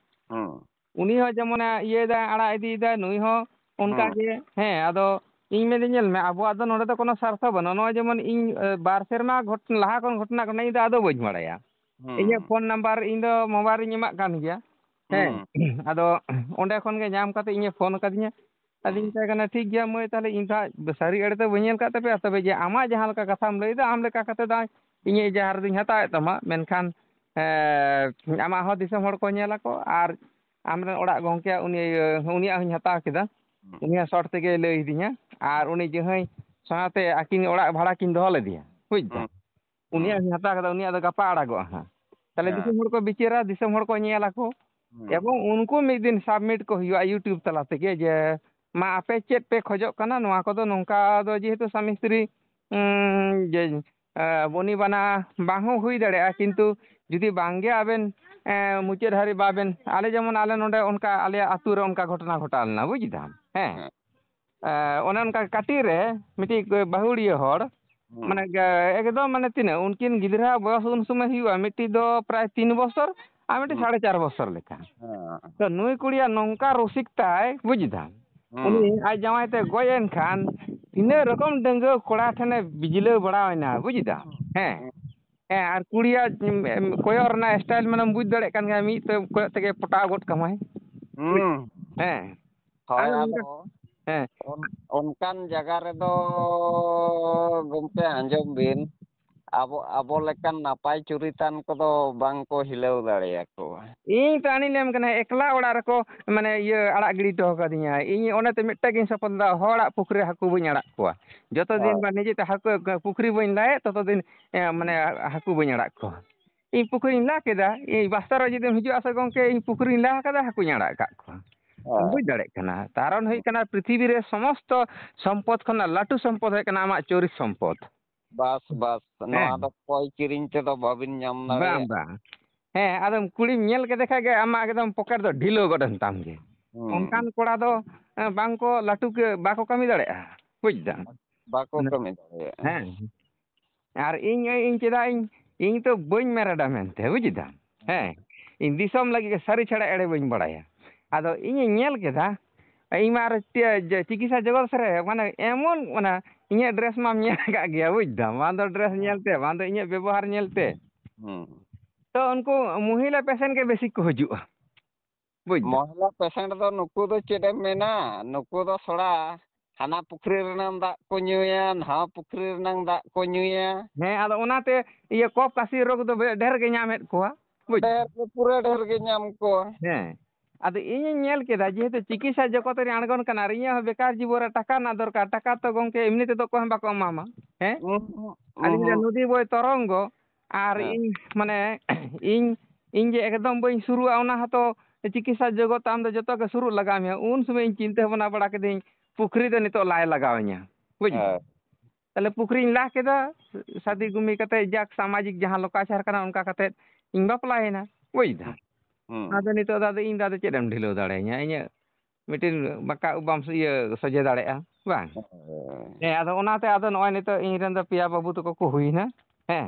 ᱦᱩᱸ᱾ ᱩᱱᱤ ᱦᱚᱸ ᱡᱮᱢᱚᱱᱮ ᱤᱭᱟᱹᱭᱮᱫᱟ, ᱟᱲᱟᱜ ᱤᱫᱤᱭᱮᱫᱟ, ᱱᱩᱭ ᱦᱚᱸ ᱚᱱᱠᱟ ᱦᱩᱸ᱾ ᱜᱮ᱾ ᱦᱮᱸ, ᱟᱫᱚ ᱤᱧ ᱢᱮᱱᱫᱟᱹᱧ, ᱧᱮᱞ ᱢᱮ, ᱟᱵᱚᱣᱟᱜ ᱫᱚ ᱱᱚᱰᱮ ᱫᱚ ᱠᱳᱱᱳ ᱥᱟᱨᱛᱷᱚ ᱵᱟᱹᱱᱩᱜᱼᱟ᱾ ᱱᱚᱜᱼᱚᱭ ᱡᱮᱢᱚᱱ ᱤᱧ, ᱮ, ᱵᱟᱨ ᱥᱮᱨᱢᱟ ᱜᱷᱚᱴ-, ᱞᱟᱦᱟ ᱠᱷᱚᱱ ᱜᱷᱚᱴᱚᱱᱟ ᱠᱟᱱᱟ, ᱤᱧ ᱫᱚ ᱟᱫᱚ ᱵᱟᱹᱧ ᱵᱟᱲᱟᱭᱟ᱾ ᱦᱩᱸ᱾ ᱤᱧᱟᱹᱜ ᱯᱷᱳᱱ ᱱᱟᱢᱵᱟᱨ ᱤᱧ ᱫᱚ ᱢᱳᱵᱟᱭᱤᱞ ᱨᱤᱧ ᱮᱢᱟᱜ ᱠᱟᱱ ᱜᱮᱭᱟ᱾ ᱦᱮᱸ᱾ ᱦᱩᱸ᱾ ᱟᱫᱚ ᱚᱸᱰᱮ ᱠᱷᱚᱱ ᱜᱮ ᱧᱟᱢ ᱠᱟᱛᱮ ᱤᱧᱮ ᱯᱷᱳᱱ ᱟᱠᱟᱫᱤᱧᱟ᱾ ᱟᱫᱚᱧ ᱦᱩᱸ᱾ ᱢᱮᱛᱟᱭ ᱠᱟᱱᱟ, "ᱴᱷᱤᱠ ᱜᱮᱭᱟ ᱢᱟᱹᱭ, ᱛᱟᱦᱚᱞᱮ ᱤᱧ ᱫᱚ ᱦᱟᱸᱜ ᱥᱟᱹᱨᱤ ᱮᱲᱮ ᱫᱚ ᱵᱟᱹᱧ ᱧᱮᱞ ᱠᱟᱫ ᱛᱟᱯᱮᱭᱟ, ᱛᱚᱵᱮ ᱡᱮ ᱟᱢᱟᱜ ᱡᱟᱦᱟᱸ ᱞᱮᱠᱟ ᱠᱟᱛᱷᱟᱢ ᱞᱟᱹᱭᱫᱟ, ᱟᱢ ᱞᱮᱠᱟ ᱠᱟᱛᱮ ᱫᱚ ᱤᱧᱟᱹᱜ ᱡᱟᱦᱟᱸ ᱨᱮᱫᱚᱧ ᱦᱟᱛᱟᱣᱮᱫ ᱛᱟᱢᱟ, ᱢᱮᱱᱠᱷᱟᱱ, ᱮᱸ, ᱟᱢᱟᱜ ᱦᱚᱸ ᱫᱤᱥᱚᱢ ᱦᱚᱲ ᱠᱚ ᱧᱮᱞᱟᱠᱚ ᱟᱨ ᱟᱢᱨᱮᱱ ᱚᱲᱟᱜ ᱜᱚᱢᱠᱮ ᱩᱱᱤ, ᱩᱱᱤᱭᱟᱜ ᱦᱚᱸᱧ ᱦᱟᱛᱟᱣ ᱠᱮᱫᱟ, ᱦᱩᱸ᱾ ᱩᱱᱤ ᱦᱚᱸ ᱥᱚᱨᱴ ᱛᱮᱜᱮᱭ ᱞᱟᱹᱭ ᱟᱹᱫᱤᱧᱟ, ᱟᱨ ᱩᱱᱤ ᱡᱟᱦᱟᱸᱭ ᱥᱟᱶᱛᱮ ᱟᱹᱠᱤᱱ ᱚᱲᱟᱜ ᱵᱷᱟᱲᱟ ᱠᱤᱱ ᱫᱚᱦᱚ ᱞᱮᱫᱮᱭᱟ, ᱵᱩᱡᱽ ᱫᱟᱢ?" ᱦᱩᱸ᱾ ᱩᱱᱤᱭᱟᱜ ᱦᱩᱸ᱾ ᱦᱟᱛᱟᱣ ᱠᱟᱫᱟ, ᱩᱱᱤᱭᱟᱜ ᱫᱚ ᱜᱟᱯᱟ ᱟᱲᱟᱜᱚᱜᱼᱟ ᱦᱟᱸᱜ᱾ ᱛᱟᱦᱚᱞᱮ ᱦᱮᱸ᱾ ᱫᱤᱥᱚᱢ ᱦᱚᱲ ᱠᱚ ᱵᱤᱪᱟᱹᱨᱟ, ᱫᱤᱥᱚᱢ ᱦᱚᱲ ᱠᱚ ᱧᱮᱞ ᱟᱠᱚ᱾ ᱦᱩᱸ᱾ ᱮᱵᱚᱝ ᱩᱱᱠᱩ ᱢᱤᱫ ᱫᱤᱱ submit ᱠᱚ ᱦᱩᱭᱩᱜᱼᱟ YouTube ᱛᱟᱞᱟ ᱛᱮᱜᱮ, ᱡᱮ ᱢᱟ ᱟᱯᱮ ᱪᱮᱫ ᱯᱮ ᱠᱷᱚᱡᱚᱜ ᱠᱟᱱᱟ, ᱱᱚᱣᱟ ᱠᱚᱫᱚ ᱱᱚᱝᱠᱟ ᱫᱚ ᱡᱮᱦᱮᱛᱩ ᱥᱟᱢᱤ ᱥᱛᱨᱤ, ᱩᱸ, ᱡᱮ, ᱮ, ᱵᱚᱱᱤ ᱵᱟᱱᱟ ᱵᱟᱝ ᱦᱚᱸ ᱦᱩᱭ ᱫᱟᱲᱮᱭᱟᱜᱼᱟ, ᱠᱤᱱᱛᱩ ᱡᱩᱫᱤ ᱵᱟᱝ ᱜᱮ ᱟᱵᱮᱱ, ᱮ, ᱢᱩᱪᱟᱹᱫ ᱦᱟᱹᱨᱤᱡ ᱵᱟᱵᱮᱱ, ᱟᱞᱮ ᱡᱮᱢᱚᱱ ᱟᱞᱮ ᱱᱚᱰᱮ ᱚᱱᱠᱟ ᱟᱞᱮᱭᱟᱜ ᱟᱹᱛᱩ ᱨᱮ ᱚᱱᱠᱟ ᱜᱷᱚᱴᱚᱱᱟ ᱜᱷᱚᱴᱟᱣ ᱞᱮᱱᱟ, ᱵᱩᱡ ᱫᱟᱢ? ᱦᱮᱸ᱾ ᱦᱮᱸ᱾ ᱮ, ᱚᱱᱮ ᱚᱱᱠᱟ ᱠᱟᱹᱴᱤᱡ ᱨᱮ ᱢᱤᱫᱴᱤᱡ ᱵᱟᱹᱦᱩᱲᱤᱭᱟᱹ ᱦᱚᱲ, ᱦᱩᱸ᱾ ᱢᱟᱱᱮ, ᱜᱮ, ᱮᱠᱫᱚᱢ ᱢᱟᱱᱮ ᱛᱤᱱᱟᱹᱜ, ᱩᱱᱠᱤᱱ ᱜᱤᱫᱽᱨᱟᱹᱣᱟᱜ ᱵᱚᱭᱚᱥ ᱩᱱ ᱥᱚᱢᱚᱭ ᱦᱩᱭᱩᱜᱼᱟ ᱢᱤᱫᱴᱤᱡ ᱫᱚ ᱯᱨᱟᱭ ᱛᱤᱱ ᱵᱚᱥᱚᱨ ᱟᱨ ᱢᱤᱫᱴᱤᱡ ᱦᱩᱸ᱾ ᱥᱟᱲᱮ ᱪᱟᱨ ᱵᱚᱥᱚᱨ ᱞᱮᱠᱟ᱾ ᱦᱮᱸ᱾ ᱛᱚ ᱱᱩᱭ ᱠᱩᱲᱤᱭᱟᱜ ᱱᱚᱝᱠᱟ ᱨᱚᱥᱤᱠ ᱛᱟᱭ, ᱵᱩᱡ ᱫᱟᱢ, ᱦᱩᱸ᱾ ᱩᱱᱤ ᱟᱡ ᱡᱟᱶᱟᱭ ᱛᱮ ᱜᱚᱡ ᱮᱱ ᱠᱷᱟᱱ ᱛᱤᱱᱟᱹᱜ ᱨᱚᱠᱚᱢ ᱰᱟᱺᱜᱩᱣᱟᱹ ᱠᱚᱲᱟ ᱴᱷᱮᱱᱮ ᱵᱤᱡᱽᱞᱟᱹᱣ ᱵᱟᱲᱟᱣᱮᱱᱟ, ᱵᱩᱡ ᱫᱟᱢ? ᱦᱮᱸ᱾ ᱦᱩᱸ᱾ ᱦᱮᱸ, ᱟᱨ ᱠᱩᱲᱤᱭᱟᱜ, ᱩᱢ, ᱮᱢ, ᱠᱚᱭᱚᱜ ᱨᱮᱱᱟᱜ style ᱢᱟᱱᱮᱢ ᱵᱩᱡ ᱫᱟᱲᱮᱭᱟᱜ ᱠᱟᱱ ᱜᱮᱭᱟ, ᱢᱤᱫ ᱛᱮ ᱠᱚᱭᱚᱜ ᱛᱮᱜᱮ ᱯᱚᱴᱟᱣ ᱜᱚᱫ ᱠᱟᱢᱟᱭ᱾ ᱦᱩᱸ᱾ ᱦᱮᱸ᱾ ᱦᱳᱭ, ᱟᱨ ᱚᱱᱠᱟ, ᱟᱫᱚ ᱦᱮᱸ᱾ ᱚᱱ-, ᱚᱱᱠᱟᱱ ᱡᱟᱭᱜᱟ ᱨᱮᱫᱚ ᱜᱚᱢᱠᱮ ᱟᱸᱡᱚᱢ ᱵᱤᱱ, ᱟᱵᱚ, ᱟᱵᱚ ᱞᱮᱠᱟᱱ ᱱᱟᱯᱟᱭ ᱪᱩᱨᱤᱛᱟᱱ ᱠᱚᱫᱚ ᱵᱟᱝ ᱠᱚ ᱦᱤᱞᱟᱹᱣ ᱫᱟᱲᱮᱭᱟᱠᱚᱣᱟ᱾ ᱤᱧ ᱛᱚ ᱟᱹᱱᱤᱡ ᱞᱟᱹᱭᱟᱢ ᱠᱟᱱᱟ, ᱮᱠᱞᱟ ᱚᱲᱟᱜ ᱨᱮᱠᱚ, ᱢᱟᱱᱮ, ᱤᱭᱟᱹ, ᱟᱲᱟᱜ ᱜᱤᱰᱤ ᱦᱚᱴᱚ ᱠᱟᱫᱤᱧᱟ᱾ ᱤᱧ ᱚᱱᱟᱛᱮ ᱢᱤᱫᱴᱟᱝ ᱜᱤᱧ ᱥᱚᱯᱚᱱ ᱫᱟ, ᱦᱚᱲᱟᱜ ᱯᱩᱠᱷᱨᱤ ᱨᱮ ᱦᱟᱹᱠᱩ ᱵᱟᱹᱧ ᱟᱲᱟᱜ ᱠᱚᱣᱟ᱾ ᱡᱚᱛᱚ ᱫᱤᱱ ᱦᱳᱭ᱾ ᱵᱟ ᱱᱤᱡᱮᱛᱮ ᱦᱟᱹᱠᱩ, ᱯᱩᱠᱷᱨᱤ ᱵᱟᱹᱧ ᱞᱟᱭᱮᱫ, ᱛᱚᱛᱚ ᱫᱤᱱ, ᱮ, ᱢᱟᱱᱮ, ᱦᱟᱹᱠᱩ ᱵᱟᱹᱧ ᱟᱲᱟᱜ ᱠᱚᱣᱟ᱾ ᱤᱧ ᱯᱩᱠᱷᱨᱤᱧ ᱞᱟ ᱠᱮᱫᱟ, ᱤᱧ ᱵᱟᱥᱛᱟ ᱨᱮ ᱡᱩᱫᱤᱢ ᱦᱤᱡᱩᱜᱼᱟ ᱥᱮ ᱜᱚᱢᱠᱮ, ᱤᱧ ᱯᱩᱠᱷᱨᱤᱧ ᱞᱟ ᱟᱠᱟᱫᱟ, ᱦᱟᱹᱠᱩᱧ ᱟᱲᱟᱜ ᱟᱠᱟᱫ ᱠᱚᱣᱟ᱾ ᱦᱳᱭ᱾ ᱵᱩᱡᱽ ᱫᱟᱲᱮᱭᱟᱜ ᱠᱟᱱᱟ᱾ ᱠᱟᱨᱚᱱ ᱦᱩᱭᱩᱜ ᱠᱟᱱᱟ, ᱯᱨᱤᱛᱷᱤᱵᱤ ᱨᱮ ᱥᱚᱢᱚᱥᱛᱚ ᱥᱚᱢᱯᱚᱫ ᱠᱷᱚᱱᱟᱜ ᱞᱟᱹᱴᱩ ᱥᱚᱢᱯᱚᱫ ᱦᱩᱭᱩᱜ ᱠᱟᱱᱟ ᱟᱢᱟᱜ ᱪᱚᱨᱤᱛ ᱥᱚᱢᱯᱚᱫ᱾ ᱵᱟᱥ, ᱵᱟᱥ, ᱱᱚᱣᱟ ᱦᱮᱸ᱾ ᱫᱚ ᱠᱚᱭ ᱠᱤᱨᱤᱧ ᱛᱮᱫᱚ ᱵᱟᱵᱤᱱ ᱧᱟᱢ ᱵᱟᱝ, ᱫᱟᱲᱮᱭᱟᱜᱼᱟ᱾ ᱵᱟᱝ᱾ ᱦᱮᱸ, ᱟᱫᱚᱢ ᱠᱩᱲᱤᱢ ᱧᱮᱞ ᱠᱮᱫᱮ ᱠᱷᱟᱡ ᱜᱮ ᱟᱢᱟᱜ ᱮᱠᱫᱚᱢ ᱯᱚᱠᱮᱴ ᱫᱚ ᱰᱷᱤᱞᱟᱹᱣ ᱜᱚᱫ ᱮᱱ ᱛᱟᱢ ᱜᱮ᱾ ᱦᱩᱸ᱾ ᱚᱱᱠᱟᱱ ᱠᱚᱲᱟ ᱫᱚ, ᱮ, ᱵᱟᱝ ᱠᱚ ᱞᱟᱹᱴᱩ ᱠᱮ-, ᱵᱟᱠᱚ ᱠᱟᱹᱢᱤ ᱫᱟᱲᱮᱭᱟᱜᱼᱟ, ᱵᱩᱡᱽ ᱫᱟᱢ? ᱵᱟᱠᱚ ᱢᱟᱱᱮ, ᱠᱟᱹᱢᱤ ᱫᱟᱲᱮᱭᱟᱜᱼᱟ᱾ ᱦᱮᱸ᱾ ᱟᱨ ᱤᱧ, ᱤᱧ ᱪᱮᱫᱟᱜ ᱤᱧ, ᱤᱧ ᱛᱚ ᱵᱟᱹᱧ ᱢᱮᱨᱮᱰᱟ ᱢᱮᱱᱛᱮ, ᱵᱩᱡᱽ ᱫᱟᱢ? ᱦᱮᱸ᱾ ᱤᱧ ᱫᱤᱥᱚᱢ ᱞᱟᱹᱜᱤᱫ ᱜᱮ ᱥᱟᱹᱨᱤ ᱪᱷᱟᱲᱟ ᱮᱲᱮ ᱵᱟᱹᱧ ᱵᱟᱲᱟᱭᱟ᱾ ᱟᱫᱚ ᱤᱧᱤᱧ ᱧᱮᱞ ᱠᱮᱫᱟ, ᱤᱧ ᱢᱟ ᱟᱨ ᱪᱮ-, ᱡᱮ ᱪᱤᱠᱤᱛᱥᱟ ᱡᱚᱜᱚᱛ ᱨᱮ, ᱢᱟᱱᱮ, ᱮᱢᱚᱱ, ᱚᱱᱟ ᱤᱧᱟᱹᱜ dress ᱢᱟᱢ ᱧᱮᱞ ᱟᱠᱟᱫ ᱜᱮᱭᱟ, ᱵᱩᱡᱽ ᱫᱟᱢ? ᱵᱟᱝ ᱫᱚ dress ᱦᱮᱸ᱾ ᱧᱮᱞ ᱛᱮ, ᱵᱟᱝ ᱫᱚ ᱤᱧᱟᱹᱜ ᱵᱮᱵᱚᱦᱟᱨ ᱧᱮᱞ ᱛᱮ᱾ ᱦᱩᱸ᱾ ᱛᱚ ᱩᱱᱠᱩ ᱢᱚᱦᱤᱞᱟ patient ᱜᱮ ᱵᱮᱥᱤ ᱠᱚ ᱦᱤᱡᱩᱜᱼᱟ, ᱵᱩᱡᱽ ᱫᱟᱢ? ᱢᱚᱦᱤᱞᱟ patient ᱫᱚ ᱱᱩᱠᱩ ᱫᱚ ᱪᱮᱫ ᱮᱢ ᱢᱮᱱᱟ, ᱱᱩᱠᱩ ᱫᱚ ᱛᱷᱚᱲᱟ ᱦᱟᱱᱟ ᱯᱩᱠᱷᱨᱤ ᱨᱮᱱᱟᱝ ᱫᱟᱜ ᱠᱚ ᱧᱩᱭᱟ, ᱱᱟᱣᱟ ᱯᱩᱠᱷᱨᱤ ᱨᱮᱱᱟᱝ ᱫᱟᱜ ᱠᱚ ᱧᱩᱭᱟ᱾ ᱦᱮᱸ, ᱟᱫᱚ ᱚᱱᱟᱛᱮ ᱤᱭᱟᱹ ᱠᱚᱯ ᱠᱟᱹᱥᱤ ᱨᱳᱜᱽ ᱫᱚ ᱰᱷᱮᱨ ᱜᱮ ᱧᱟᱢᱮᱫ ᱠᱚᱣᱟ, ᱵᱩᱡᱽ ᱫᱟᱢ? ᱰᱷᱮᱨ ᱜᱮ, ᱯᱩᱨᱟᱹ ᱰᱷᱮᱨ ᱜᱮ ᱧᱟᱢ ᱠᱚᱣᱟ᱾ ᱦᱮᱸ᱾ ᱟᱫᱚ ᱤᱧᱤᱧ ᱧᱮᱞ ᱠᱮᱫᱟ, ᱡᱮᱦᱮᱛᱩ ᱪᱤᱠᱤᱛᱥᱟ ᱡᱚᱜᱚᱛ ᱨᱮ ᱟᱬᱜᱚᱱ ᱠᱟᱱᱟ ᱟᱨ ᱤᱧᱟᱹᱜ ᱦᱚᱸ ᱵᱮᱠᱟᱨ ᱡᱤᱵᱚᱱ ᱨᱮ ᱴᱟᱠᱟ ᱨᱮᱱᱟᱜ ᱫᱚᱨᱠᱟᱨ, ᱴᱟᱠᱟ ᱛᱚ ᱜᱚᱢᱠᱮ ᱮᱢᱱᱤ ᱛᱮᱫᱚ ᱚᱠᱚᱭ ᱦᱚᱸ ᱵᱟᱠᱚ ᱮᱢᱟᱢᱟ᱾ ᱦᱮᱸ? ᱩᱸᱦᱩᱸ, ᱟᱹᱞᱤᱧ ᱫᱚ ᱩᱸᱦᱩᱸ᱾ ᱱᱚᱫᱤ ᱵᱚᱭ ᱛᱚᱨᱚᱝᱜᱚ, ᱟᱨ ᱦᱮᱸ᱾ ᱤᱧ ᱢᱟᱱᱮ ᱤᱧ, ᱤᱧ ᱡᱮ ᱮᱠᱫᱚᱢ ᱵᱟᱹᱧ ᱥᱩᱨᱩᱜᱼᱟ, ᱚᱱᱟ ᱦᱚᱸᱛᱚ ᱪᱤᱠᱤᱛᱥᱟ ᱡᱚᱜᱚᱛ ᱟᱢ ᱫᱚ ᱡᱚᱛᱚ ᱜᱮ ᱥᱩᱨᱩᱜ ᱞᱟᱜᱟᱣ ᱢᱮᱭᱟ᱾ ᱩᱱ ᱥᱚᱢᱚᱭ ᱤᱧ ᱪᱤᱱᱛᱟᱹ ᱵᱷᱟᱵᱽᱱᱟ ᱵᱟᱲᱟ ᱠᱤᱫᱟᱹᱧ, ᱯᱩᱠᱷᱨᱤ ᱫᱚ ᱱᱤᱛᱚᱜ ᱞᱟᱭ ᱞᱟᱜᱟᱣ ᱤᱧᱟ, ᱵᱩᱡᱽ ᱫᱟᱢ? ᱦᱮᱸ᱾ ᱛᱟᱦᱞᱮ ᱯᱩᱠᱷᱨᱤᱧ ᱞᱟ ᱠᱮᱫᱟ, ᱥᱟᱫᱤ ᱜᱩᱢᱤ ᱠᱟᱛᱮ ᱡᱟᱠ ᱥᱟᱢᱟᱡᱤᱠ ᱡᱟᱦᱟᱸ ᱞᱚᱠᱟᱪᱟᱨ ᱠᱟᱱᱟ ᱚᱱᱠᱟ ᱠᱟᱛᱮ ᱤᱧ ᱵᱟᱯᱞᱟᱭᱮᱱᱟ, ᱵᱩᱡᱽ ᱫᱟᱢ? ᱦᱩᱸ᱾ ᱟᱫᱚ ᱱᱤᱛᱚᱜ ᱫᱚ ᱟᱫᱚ ᱤᱧ ᱫᱚ ᱟᱫᱚ ᱪᱮᱫ ᱮᱢ ᱰᱷᱤᱞᱟᱹᱣ ᱫᱟᱲᱮᱭᱟᱹᱧᱟ? ᱤᱧᱟᱹᱜ ᱢᱤᱫᱴᱤᱱ ᱵᱟᱸᱠᱟ ᱩᱵ ᱵᱟᱢ ᱤᱭᱟᱹ ᱥᱚᱡᱷᱮ ᱫᱟᱲᱮᱭᱟᱜᱼᱟ, ᱵᱟᱝ? ᱦᱳᱭ᱾ ᱦᱮᱸ, ᱟᱫᱚ ᱚᱱᱟᱛᱮ ᱟᱫᱚ ᱱᱚᱜᱼᱚᱭ ᱱᱤᱛᱚᱜ ᱤᱧ ᱨᱮᱱ ᱫᱚ ᱯᱮᱭᱟ ᱵᱟᱹᱵᱩ ᱛᱟᱠᱚ ᱠᱚ ᱦᱩᱭᱱᱟ᱾ ᱦᱮᱸ᱾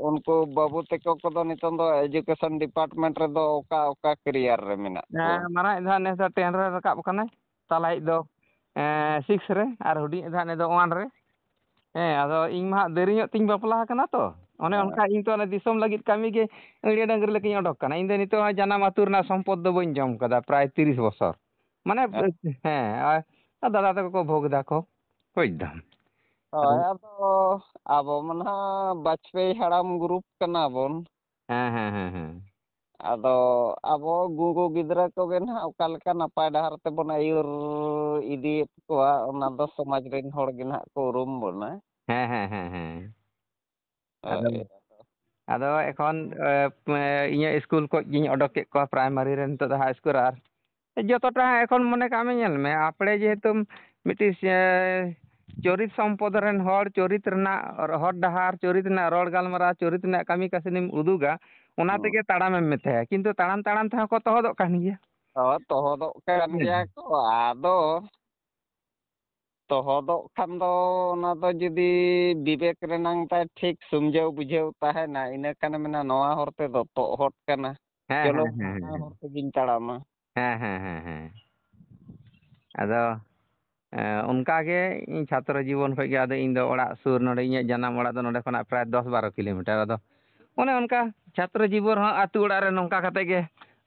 ᱩᱱᱠᱩ ᱵᱟᱹᱵᱩ ᱛᱟᱠᱚ ᱠᱚᱫᱚ ᱱᱤᱛᱚᱝ ᱫᱚ education department ᱨᱮᱫᱚ ᱚᱠᱟ, ᱚᱠᱟ career ᱨᱮ ᱢᱮᱱᱟᱜ ᱠᱚᱣᱟ? ᱦᱮᱸ, ᱢᱟᱨᱟᱝ ᱫᱚ ᱦᱟᱸᱜ ᱱᱮᱥ ᱫᱚ ten ᱨᱮ ᱨᱟᱠᱟᱵ ᱠᱟᱱᱟᱭ, ᱛᱟᱞᱟᱭᱤᱡ ᱫᱚ, ᱮᱸ, six ᱨᱮ, ᱟᱨ ᱦᱩᱰᱤᱧ ᱫᱚ ᱦᱟᱸᱜ ᱱᱮᱥ ᱫᱚ one ᱨᱮ᱾ ᱦᱮᱸ, ᱟᱫᱚ ᱤᱧ ᱢᱟ ᱦᱟᱸᱜ ᱫᱮᱨᱤ ᱧᱚᱜ ᱛᱤᱧ ᱵᱟᱯᱞᱟ ᱟᱠᱟᱱᱟ ᱛᱚ, ᱚᱱᱮ ᱦᱮᱸ᱾ ᱚᱱᱠᱟ ᱤᱧ ᱛᱚ ᱚᱱᱮ ᱫᱤᱥᱚᱢ ᱞᱟᱹᱜᱤᱫ ᱠᱟᱹᱢᱤ ᱜᱮ ᱟᱹᱲᱭᱟᱹ ᱰᱟᱹᱝᱨᱤ ᱞᱮᱠᱟᱧ ᱚᱰᱚᱠ ᱠᱟᱱᱟ᱾ ᱤᱧ ᱫᱚ ᱱᱤᱛᱚᱜ ᱦᱚᱸ ᱡᱟᱱᱟᱢ ᱟᱹᱛᱩ ᱨᱮᱱᱟᱜ ᱥᱚᱢᱯᱚᱫ ᱫᱚ ᱵᱟᱹᱧ ᱡᱚᱢ ᱠᱟᱫᱟ ᱯᱨᱟᱭ ᱛᱤᱨᱤᱥ ᱵᱚᱥᱚᱨ᱾ ᱢᱟᱱᱮ, ᱦᱮᱸ᱾ ᱦᱮᱸ, ᱟᱨ ᱫᱟᱫᱟ ᱛᱟᱠᱚ ᱠᱚ ᱵᱷᱳᱜᱽ ᱫᱟ ᱠᱚ, ᱵᱩᱡᱽ ᱫᱟᱢ᱾ ᱦᱳᱭ, ᱟᱫᱚ ᱟᱫᱚ ᱟᱵᱚ ᱢᱟ ᱱᱟᱦᱟᱜ ᱵᱟᱡᱽᱯᱮᱭᱤ ᱦᱟᱲᱟᱢ group ᱠᱟᱱᱟ ᱵᱚᱱ᱾ ᱦᱮᱸ, ᱦᱮᱸ, ᱦᱮᱸ, ᱦᱮᱸ᱾ ᱟᱫᱚ ᱟᱵᱚ ᱜᱩᱸᱜᱩ ᱜᱤᱫᱽᱨᱟᱹ ᱠᱚᱜᱮ ᱱᱟᱦᱟᱜ ᱚᱠᱟ ᱞᱮᱠᱟ ᱱᱟᱯᱟᱭ ᱰᱟᱦᱟᱨ ᱛᱮᱵᱚᱱ ᱟᱹᱭᱩᱨ ᱤᱫᱤᱭᱮᱫ ᱠᱚᱣᱟ, ᱚᱱᱟ ᱫᱚ ᱥᱚᱢᱟᱡᱽ ᱨᱮᱱ ᱦᱚᱲ ᱜᱮ ᱱᱟᱦᱟᱜ ᱠᱚ ᱩᱨᱩᱢ ᱵᱚᱱᱟ᱾ ᱦᱮᱸ, ᱦᱮᱸ, ᱦᱮᱸ, ᱦᱮᱸ᱾ ᱟᱫᱚ, ᱦᱳᱭ᱾ ᱟᱫᱚ ᱮᱠᱷᱚᱱ, ᱮ, ᱯᱮ-, ᱤᱧᱟᱹᱜ ᱤᱥᱠᱩᱞ ᱠᱷᱚᱡ ᱜᱤᱧ ᱚᱰᱚᱠ ᱠᱮᱫ ᱠᱚᱣᱟ, ᱯᱨᱟᱭᱢᱟᱨᱤ ᱨᱮ, ᱱᱤᱛᱚᱜ ᱫᱚ ᱦᱟᱭ ᱤᱥᱠᱩᱞ ᱨᱮ᱾ ᱟᱨ ᱡᱚᱛᱚᱴᱟ ᱮᱠᱷᱚᱱ ᱢᱚᱱᱮ ᱠᱟᱜ ᱢᱮ, ᱧᱮᱞ ᱢᱮ, ᱟᱯᱲᱮ ᱡᱮᱦᱮᱛᱩ ᱢᱤᱫᱴᱤᱡ, ᱮ, ᱪᱚᱨᱤᱛ ᱥᱚᱢᱯᱚᱫ ᱨᱮᱱ ᱦᱚᱲ, ᱪᱚᱨᱤᱛ ᱨᱮᱱᱟᱜ ᱦᱚᱨ ᱰᱟᱦᱟᱨ, ᱪᱚᱨᱤᱛ ᱨᱮᱱᱟᱜ ᱨᱚᱲ ᱜᱟᱞᱢᱟᱨᱟᱣ, ᱪᱚᱨᱤᱛ ᱨᱮᱱᱟᱜ ᱠᱟᱹᱢᱤ ᱠᱟᱹᱥᱱᱤᱢ ᱩᱫᱩᱜᱟ, ᱚᱱᱟ ᱦᱩᱸ᱾ ᱛᱮᱜᱮ ᱛᱟᱲᱟᱢᱮᱢ ᱢᱮᱛᱟᱭᱟ᱾ ᱠᱤᱱᱛᱩ ᱛᱟᱲᱟᱢ ᱛᱟᱲᱟᱢ ᱛᱮᱦᱚᱸ ᱠᱚ ᱛᱚᱦᱚᱫᱚᱜ ᱠᱟᱱ ᱜᱮᱭᱟ᱾ ᱦᱳᱭ, ᱛᱚᱦᱚᱫᱚᱜ ᱠᱟᱱ ᱦᱮᱸ᱾ ᱜᱮᱭᱟ ᱠᱚ᱾ ᱟᱫᱚ ᱛᱚᱦᱚᱫᱚᱜ ᱠᱷᱟᱱ ᱫᱚ ᱚᱱᱟ ᱫᱚ ᱡᱩᱫᱤ ᱵᱤᱵᱮᱠ ᱨᱮᱱᱟᱝ ᱛᱟᱭ ᱴᱷᱤᱠ ᱥᱩᱢᱡᱷᱟᱹᱣ ᱵᱩᱡᱷᱟᱹᱣ ᱛᱟᱦᱮᱱᱟ, ᱤᱱᱟᱹ ᱠᱷᱟᱱᱮ ᱢᱮᱱᱟ, "ᱱᱚᱣᱟ ᱦᱚᱨ ᱛᱮᱫᱚ ᱛᱚᱦᱚᱫ ᱠᱟᱱᱟ, ᱦᱮᱸ, ᱪᱚᱞᱚ ᱦᱮᱸ, ᱦᱮᱸ, ᱦᱟᱱᱟ ᱦᱮᱸ᱾ ᱦᱚᱨ ᱛᱮᱜᱤᱧ ᱛᱟᱲᱟᱢᱟ᱾" ᱦᱮᱸ, ᱦᱮᱸ, ᱦᱮᱸ, ᱦᱮᱸ᱾ ᱟᱫᱚ, ᱮᱸ, ᱚᱱᱠᱟ ᱜᱮ ᱤᱧ ᱪᱷᱟᱛᱨᱚ ᱡᱤᱵᱚᱱ ᱠᱷᱚᱡ ᱜᱮ ᱟᱫᱚ ᱤᱧ ᱫᱚ ᱚᱲᱟᱜ ᱥᱩᱨ, ᱱᱚᱰᱮ ᱤᱧᱟᱹᱜ ᱡᱟᱱᱟᱢ ᱚᱲᱟᱜ ᱫᱚ ᱱᱚᱰᱮ ᱠᱷᱚᱱᱟᱜ ᱯᱨᱟᱭ ᱫᱚᱥ ᱵᱟᱨᱚ ᱠᱤᱞᱳᱢᱤᱴᱟᱨ᱾ ᱟᱫᱚ ᱚᱱᱮ ᱚᱱᱠᱟ ᱪᱷᱟᱛᱨᱚ ᱡᱤᱵᱚᱱ ᱨᱮᱦᱚᱸ ᱟᱹᱛᱩ ᱚᱲᱟᱜ ᱨᱮ ᱱᱚᱝᱠᱟ ᱠᱟᱛᱮ ᱜᱮ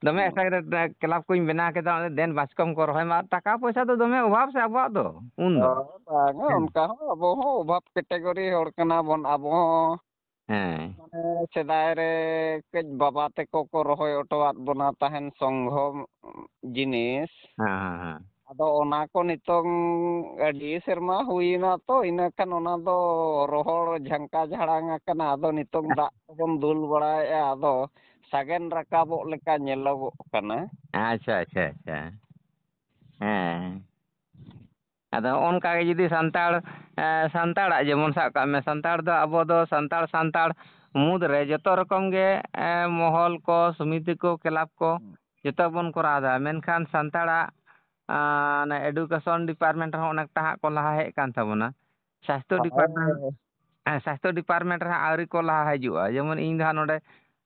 ᱫᱚᱢᱮ ᱦᱩᱸ᱾ ᱮᱠᱥᱟᱭᱴᱮᱰ ᱠᱞᱟᱵᱽ ᱠᱚᱧ ᱵᱮᱱᱟᱣ ᱠᱮᱫᱟ, ᱚᱸᱰᱮ ᱫᱮᱱ ᱵᱟᱪᱠᱚᱢ ᱠᱚ ᱨᱚᱦᱚᱭ ᱢᱟ᱾ ᱴᱟᱠᱟ ᱯᱚᱭᱥᱟ ᱫᱚ ᱫᱚᱢᱮ ᱚᱵᱷᱟᱵᱽ ᱥᱮ ᱟᱵᱚᱣᱟᱜ ᱫᱚ ᱩᱱ ᱫᱚ᱾ ᱦᱳᱭ, ᱵᱟᱝᱟ, ᱦᱮᱸ᱾ ᱚᱱᱠᱟ ᱦᱚᱸ ᱟᱵᱚ ᱦᱚᱸ ᱚᱵᱷᱟᱵᱽ ᱠᱮᱴᱮᱜᱚᱨᱤ ᱦᱚᱲ ᱠᱟᱱᱟ ᱵᱚᱱ ᱟᱵᱚ ᱦᱚᱸ᱾ ᱦᱮᱸ᱾ ᱢᱟᱱᱮ ᱥᱮᱫᱟᱭ ᱨᱮ ᱠᱟᱹᱡ ᱵᱟᱵᱟ ᱛᱟᱠᱚ ᱠᱚ ᱨᱚᱦᱚᱭ ᱦᱚᱴᱚᱣᱟᱫ ᱵᱚᱱᱟ ᱛᱟᱦᱮᱱ ᱥᱚᱝᱜᱷᱚ ᱡᱤᱱᱤᱥ᱾ ᱦᱮᱸ, ᱦᱮᱸ, ᱦᱮᱸ᱾ ᱟᱫᱚ ᱚᱱᱟ ᱠᱚ ᱱᱤᱛᱚᱝ ᱟᱹᱰᱤ ᱥᱮᱨᱢᱟ ᱦᱩᱭᱮᱱᱟ ᱛᱚ, ᱤᱱᱟᱹ ᱠᱷᱟᱱ ᱚᱱᱟ ᱫᱚ ᱨᱚᱦᱚᱲ ᱡᱷᱟᱝᱠᱟ ᱡᱷᱟᱲᱟᱝ ᱟᱠᱟᱱᱟ᱾ ᱟᱫᱚ ᱱᱤᱛᱚᱝ ᱫᱟᱜ ᱠᱚᱵᱚᱱ ᱫᱩᱞ ᱵᱟᱲᱟᱭᱮᱫᱼᱟ, ᱟᱫᱚ ᱥᱟᱜᱮᱱ ᱨᱟᱠᱟᱵᱚᱜ ᱞᱮᱠᱟ ᱧᱮᱞᱚᱜᱚᱜ ᱠᱟᱱᱟ᱾ ᱟᱪᱪᱷᱟ, ᱟᱪᱪᱷᱟ, ᱟᱪᱪᱷᱟ᱾ ᱦᱮᱸ᱾ ᱟᱫᱚ ᱦᱚᱸᱜᱼᱚ ᱱᱚᱝᱠᱟ ᱜᱮ ᱡᱩᱫᱤ ᱥᱟᱱᱛᱟᱲ, ᱮ, ᱥᱟᱱᱛᱟᱲᱟᱜ ᱡᱮᱢᱚᱱ ᱥᱟᱵ ᱠᱟᱜ ᱢᱮ, ᱥᱟᱱᱛᱟᱲ ᱫᱚ ᱟᱵᱚ ᱫᱚ ᱥᱟᱱᱛᱟᱲ, ᱥᱟᱱᱛᱟᱲ ᱢᱩᱫᱽ ᱨᱮ ᱡᱚᱛᱚ ᱨᱚᱠᱚᱢ ᱜᱮ, ᱮ, ᱢᱚᱦᱚᱞ ᱠᱚ, ᱥᱚᱢᱤᱛᱤ ᱠᱚ, ᱠᱞᱟᱵᱽ ᱠᱚ, ᱦᱩᱸ᱾ ᱡᱚᱛᱚ ᱵᱚᱱ ᱠᱚᱨᱟᱣ ᱮᱫᱟ᱾ ᱢᱮᱱᱠᱷᱟᱱ ᱥᱟᱱᱛᱟᱲᱟᱜ, ᱟ, ᱚᱱᱟ education department ᱨᱮᱦᱚᱸ ᱚᱱᱮᱠᱴᱟ ᱦᱟᱸᱜ ᱠᱚ ᱞᱟᱦᱟ ᱦᱮᱡ ᱟᱠᱟᱱ ᱛᱟᱵᱚᱱᱟ᱾ ᱥᱟᱥᱛᱷᱚ department, ᱦᱳᱭ᱾ ᱦᱮᱸ, ᱥᱟᱥᱛᱷᱚ department ᱨᱮ ᱦᱟᱸᱜ ᱟᱹᱣᱨᱤ ᱠᱚ ᱞᱟᱦᱟ ᱦᱤᱡᱩᱜᱼᱟ᱾ ᱡᱮᱢᱚᱱ ᱤᱧ ᱫᱚ ᱦᱟᱸᱜ ᱱᱚᱰᱮ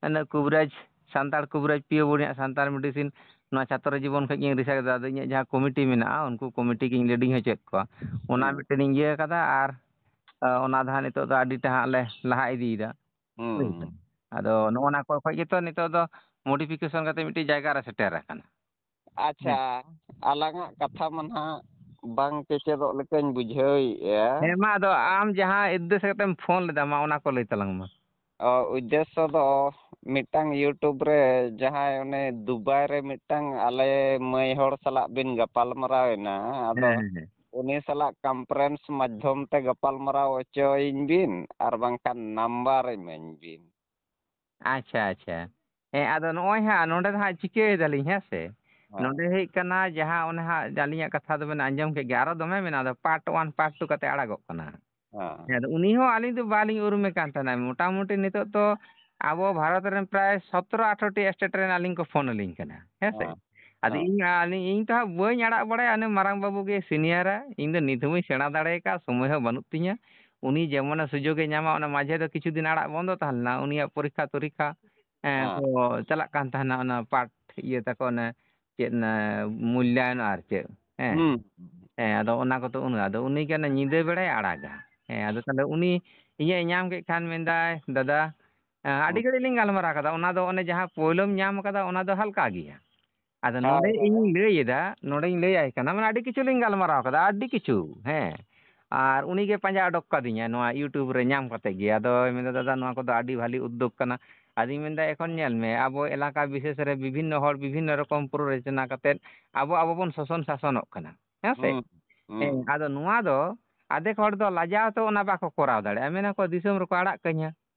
ᱚᱱᱮ ᱠᱩᱵᱽᱨᱟᱡᱽ, ᱥᱟᱱᱛᱟᱲ ᱠᱩᱵᱽᱨᱟᱡᱽ ᱯᱤᱭᱳ ᱵᱳᱨᱰ ᱨᱮᱱᱟᱜ ᱥᱟᱱᱛᱟᱲ medicine ᱱᱚᱣᱟ ᱪᱷᱟᱛᱨᱚ ᱡᱤᱵᱚᱱ ᱠᱷᱚᱱ ᱜᱤᱧ research ᱮᱫᱟ᱾ ᱟᱫᱚ ᱤᱧᱟᱹᱜ ᱡᱟᱦᱟᱸ committee ᱢᱮᱱᱟᱜᱼᱟ, ᱩᱱᱠᱩ committee ᱜᱤᱧ leading ᱦᱚᱪᱚᱭᱮᱫ ᱠᱚᱣᱟ᱾ ᱚᱱᱟ ᱦᱩᱸ᱾ ᱢᱤᱫᱴᱮᱱ ᱤᱧ ᱤᱭᱟᱹ ᱟᱠᱟᱫᱟ ᱟᱨ, ᱟ, ᱚᱱᱟ ᱫᱚ ᱦᱟᱸᱜ ᱱᱤᱛᱚᱜ ᱫᱚ ᱟᱹᱰᱤᱴᱟ ᱦᱟᱸᱜ ᱞᱮ ᱞᱟᱦᱟ ᱤᱫᱤᱭᱮᱫᱟ᱾ ᱦᱩᱸ᱾ ᱦᱳᱭ ᱥᱮ? ᱟᱫᱚ ᱱᱚᱜᱼᱚ ᱱᱟ ᱠᱚ ᱠᱷᱚᱡ ᱜᱮᱛᱚ ᱱᱤᱛᱚᱜ ᱫᱚ modification ᱠᱟᱛᱮ ᱢᱤᱫᱴᱤᱡ ᱡᱟᱭᱜᱟ ᱨᱮ ᱥᱮᱴᱮᱨ ᱟᱠᱟᱱᱟ᱾ ᱟᱪᱪᱷᱟ, ᱦᱮᱸ᱾ ᱟᱞᱟᱝᱟᱜ ᱠᱟᱛᱷᱟ ᱢᱟ ᱱᱟᱦᱟᱜ ᱵᱟᱝ ᱠᱮᱪᱮᱫᱚᱜ ᱞᱮᱠᱟᱧ ᱵᱩᱡᱷᱟᱹᱣᱮᱫᱼᱟ᱾ ᱦᱮᱸ, ᱢᱟ ᱟᱫᱚ ᱟᱢ ᱡᱟᱦᱟᱸ ᱩᱫᱽᱫᱮᱥᱥᱚ ᱠᱟᱛᱮᱢ ᱯᱷᱳᱱ ᱞᱮᱫᱟ, ᱢᱟ ᱚᱱᱟ ᱠᱚ ᱞᱟᱹᱭ ᱛᱟᱞᱟᱝ ᱢᱮ᱾ ᱚ, ᱩᱫᱽᱫᱮᱥᱥᱚ ᱫᱚ ᱢᱤᱫᱴᱟᱝ YouTube ᱨᱮ ᱡᱟᱦᱟᱸᱭ ᱚᱱᱮ ᱫᱩᱵᱟᱭ ᱨᱮ ᱢᱤᱫᱴᱟᱝ ᱟᱞᱮ ᱢᱟᱹᱭ ᱦᱚᱲ ᱥᱟᱞᱟᱜ ᱵᱤᱱ ᱜᱟᱯᱟᱞ ᱢᱟᱨᱟᱣ ᱮᱱᱟ, ᱟᱫᱚ ᱦᱮᱸ, ᱦᱮᱸ, ᱦᱮᱸ᱾ ᱩᱱᱤ ᱥᱟᱞᱟᱜ conference ᱢᱟᱫᱽᱫᱷᱚᱢ ᱛᱮ ᱜᱟᱯᱟᱞ ᱢᱟᱨᱟᱣ ᱦᱚᱪᱚᱭᱤᱧ ᱵᱤᱱ, ᱟᱨ ᱵᱟᱝᱠᱷᱟᱱ number ᱤᱢᱟᱹᱧ ᱵᱤᱱ᱾ ᱟᱪᱪᱷᱟ, ᱟᱪᱪᱷᱟ᱾ ᱦᱮᱸ, ᱟᱫᱚ ᱱᱚᱜᱼᱚᱭ ᱦᱟᱸᱜ ᱱᱚᱰᱮ ᱫᱚ ᱦᱟᱸᱜ ᱪᱤᱠᱟᱹᱭ ᱫᱟᱞᱤᱧ, ᱦᱮᱸ ᱥᱮ? ᱦᱮᱸ᱾ ᱱᱚᱰᱮ ᱦᱩᱭᱩᱜ ᱠᱟᱱᱟ ᱡᱟᱦᱟᱸ ᱚᱱᱮ ᱦᱟᱸᱜ ᱟᱹᱞᱤᱧᱟᱜ ᱠᱟᱛᱷᱟ ᱫᱚᱵᱮᱱ ᱟᱸᱡᱚᱢ ᱠᱮᱫ ᱜᱮᱭᱟ, ᱟᱨᱚ ᱫᱚᱢᱮ ᱢᱮᱱᱟᱜᱼᱟ, ᱟᱫᱚ part one, part two ᱠᱟᱛᱮ ᱟᱲᱟᱜᱚᱜ ᱠᱟᱱᱟ᱾ ᱦᱮᱸ᱾ ᱦᱮᱸ, ᱟᱫᱚ ᱩᱱᱤ ᱦᱚᱸ ᱟᱹᱞᱤᱧ ᱫᱚ ᱵᱟᱹᱞᱤᱧ ᱩᱨᱩᱢᱮ ᱠᱟᱱ ᱛᱟᱦᱮᱱᱟ᱾ ᱢᱚᱴᱟᱢᱩᱴᱤ ᱱᱤᱛᱚᱜ ᱫᱚ ᱟᱵᱚ ᱵᱷᱟᱨᱚᱛ ᱨᱮᱱ ᱯᱨᱟᱭ ᱥᱚᱛᱨᱚ ᱟᱴᱷᱨᱚᱴᱤ state ᱨᱮᱱ ᱟᱹᱞᱤᱧ ᱠᱚ ᱯᱷᱳᱱ ᱟᱹᱞᱤᱧ ᱠᱟᱱᱟ, ᱦᱮᱸ ᱥᱮ? ᱦᱮᱸ᱾ ᱟᱫᱚ ᱦᱮᱸ᱾ ᱤᱧ, ᱟᱹᱞᱤᱧ, ᱤᱧ ᱛᱚ ᱦᱟᱸᱜ ᱵᱟᱹᱧ ᱟᱲᱟᱜ ᱵᱟᱲᱟᱭᱟ, ᱩᱱᱤ ᱢᱟᱨᱟᱝ ᱵᱟᱹᱵᱩ ᱜᱮ seniorᱟ, ᱤᱧ ᱫᱚ ᱱᱤᱛ ᱦᱚᱸ ᱵᱟᱹᱧ ᱥᱮᱬᱟ ᱫᱟᱲᱮ ᱟᱠᱟᱫᱼᱟ, ᱥᱚᱢᱚᱭ ᱦᱚᱸ ᱵᱟᱹᱱᱩᱜ ᱛᱤᱧᱟᱹ᱾ ᱩᱱᱤ ᱡᱮᱢᱚᱱᱮ ᱥᱩᱡᱳᱜᱮ ᱧᱟᱢᱟ, ᱚᱱᱟ ᱢᱟᱡᱷᱮ ᱫᱚ ᱠᱤᱪᱷᱩ ᱫᱤᱱ ᱟᱲᱟᱜ ᱵᱚᱱᱫᱚ ᱛᱟᱦᱮᱸ ᱞᱮᱱᱟ, ᱩᱱᱤᱭᱟᱜ ᱯᱚᱨᱤᱠᱠᱷᱟ ᱛᱚᱨᱤᱠᱠᱷᱟ, ᱮᱸ, ᱦᱮᱸ᱾ ᱠᱚ ᱪᱟᱞᱟᱜ ᱠᱟᱱ ᱛᱟᱦᱮᱱᱟ, ᱚᱱᱟ part ᱤᱭᱟᱹ ᱛᱟᱠᱚ, ᱚᱱᱮ ᱪᱮᱫ, ᱚᱱᱮ ᱢᱩᱞᱞᱟᱭᱚᱱ ᱟᱨ ᱪᱮᱫ, ᱦᱮᱸ᱾ ᱦᱩᱸ᱾ ᱦᱮᱸ, ᱟᱫᱚ ᱚᱱᱟ ᱠᱚᱫᱚ ᱩᱱᱟᱹᱜ, ᱟᱫᱚ ᱩᱱᱤ ᱜᱮ ᱚᱱᱟ ᱧᱤᱫᱟᱹ ᱵᱮᱲᱟᱭ ᱟᱲᱟᱜᱟ᱾ ᱦᱮᱸ, ᱟᱫᱚ ᱛᱟᱦᱞᱮ ᱩᱱᱤ ᱤᱧᱮ ᱧᱟᱢ ᱠᱮᱫ ᱠᱷᱟᱱ ᱢᱮᱱᱫᱟᱭ, "ᱫᱟᱫᱟ, ᱮᱸ, ᱟᱹᱰᱤ ᱦᱩᱸ᱾ ᱜᱷᱟᱹᱲᱤᱡ ᱞᱤᱧ ᱜᱟᱞᱢᱟᱨᱟᱣ ᱠᱟᱫᱟ, ᱚᱱᱟ ᱫᱚ ᱚᱱᱮ ᱡᱟᱦᱟᱸ ᱯᱳᱭᱞᱳᱢ ᱧᱟᱢ ᱠᱟᱫᱟ, ᱚᱱᱟ ᱫᱚ ᱦᱟᱞᱠᱟ ᱜᱮᱭᱟ᱾ ᱟᱫᱚ ᱦᱳᱭ, ᱱᱚᱰᱮ ᱦᱳᱭ᱾ ᱤᱧᱤᱧ ᱞᱟᱹᱭ ᱮᱫᱟ, ᱱᱚᱰᱮᱧ ᱞᱟᱹᱭᱟᱭ ᱠᱟᱱᱟ, ᱢᱟᱱᱮ ᱟᱹᱰᱤ ᱠᱤᱪᱷᱩ ᱞᱤᱧ ᱜᱟᱞᱢᱟᱨᱟᱣ ᱠᱟᱫᱟ, ᱟᱹᱰᱤ ᱠᱤᱪᱷᱩ, ᱦᱮᱸ᱾ ᱟᱨ ᱩᱱᱤ ᱜᱮ ᱯᱟᱸᱡᱟ ᱚᱰᱚᱠ ᱠᱟᱫᱤᱧᱟ ᱱᱚᱣᱟ YouTube ᱨᱮ ᱧᱟᱢ ᱠᱟᱛᱮ ᱜᱮ᱾ ᱟᱫᱚᱭ ᱢᱮᱱᱫᱟ, "ᱫᱟᱫᱟ, ᱱᱚᱣᱟ ᱠᱚᱫᱚ ᱟᱹᱰᱤ ᱵᱷᱟᱞᱤ ᱩᱫᱽᱫᱳᱜᱽ ᱠᱟᱱᱟ᱾" ᱟᱫᱚᱧ ᱢᱮᱱᱫᱟ, ᱮᱠᱷᱚᱱ ᱧᱮᱞ ᱢᱮ, ᱟᱵᱚ ᱮᱞᱟᱠᱟ ᱵᱤᱥᱮᱥ ᱨᱮ ᱵᱤᱵᱷᱤᱱᱱᱚ ᱦᱚᱲ ᱵᱤᱵᱷᱤᱱᱱᱚ ᱨᱚᱠᱚᱢ ᱯᱩᱨᱟᱹ ᱨᱚᱪᱚᱱᱟ ᱠᱟᱛᱮᱫ ᱟᱵᱚ, ᱟᱵᱚ ᱵᱚᱱ ᱥᱚᱥᱚᱱ ᱥᱟᱥᱚᱱᱚᱜ ᱠᱟᱱᱟ᱾ ᱦᱮᱸ ᱥᱮ? ᱦᱩᱸ, ᱦᱩᱸ᱾ ᱦᱮᱸ, ᱟᱫᱚ ᱱᱚᱣᱟ ᱫᱚ ᱟᱫᱷᱮᱠ ᱦᱚᱲ ᱫᱚ ᱞᱟᱡᱟᱣ ᱛᱮ ᱚᱱᱟ ᱵᱟᱠᱚ ᱠᱚᱨᱟᱣ ᱫᱟᱲᱮᱭᱟᱜᱼᱟ, ᱢᱮᱱᱟ ᱠᱚ, "ᱫᱤᱥᱚᱢ ᱨᱮᱠᱚ ᱟᱲᱟᱜ ᱠᱟᱹᱧᱟ᱾"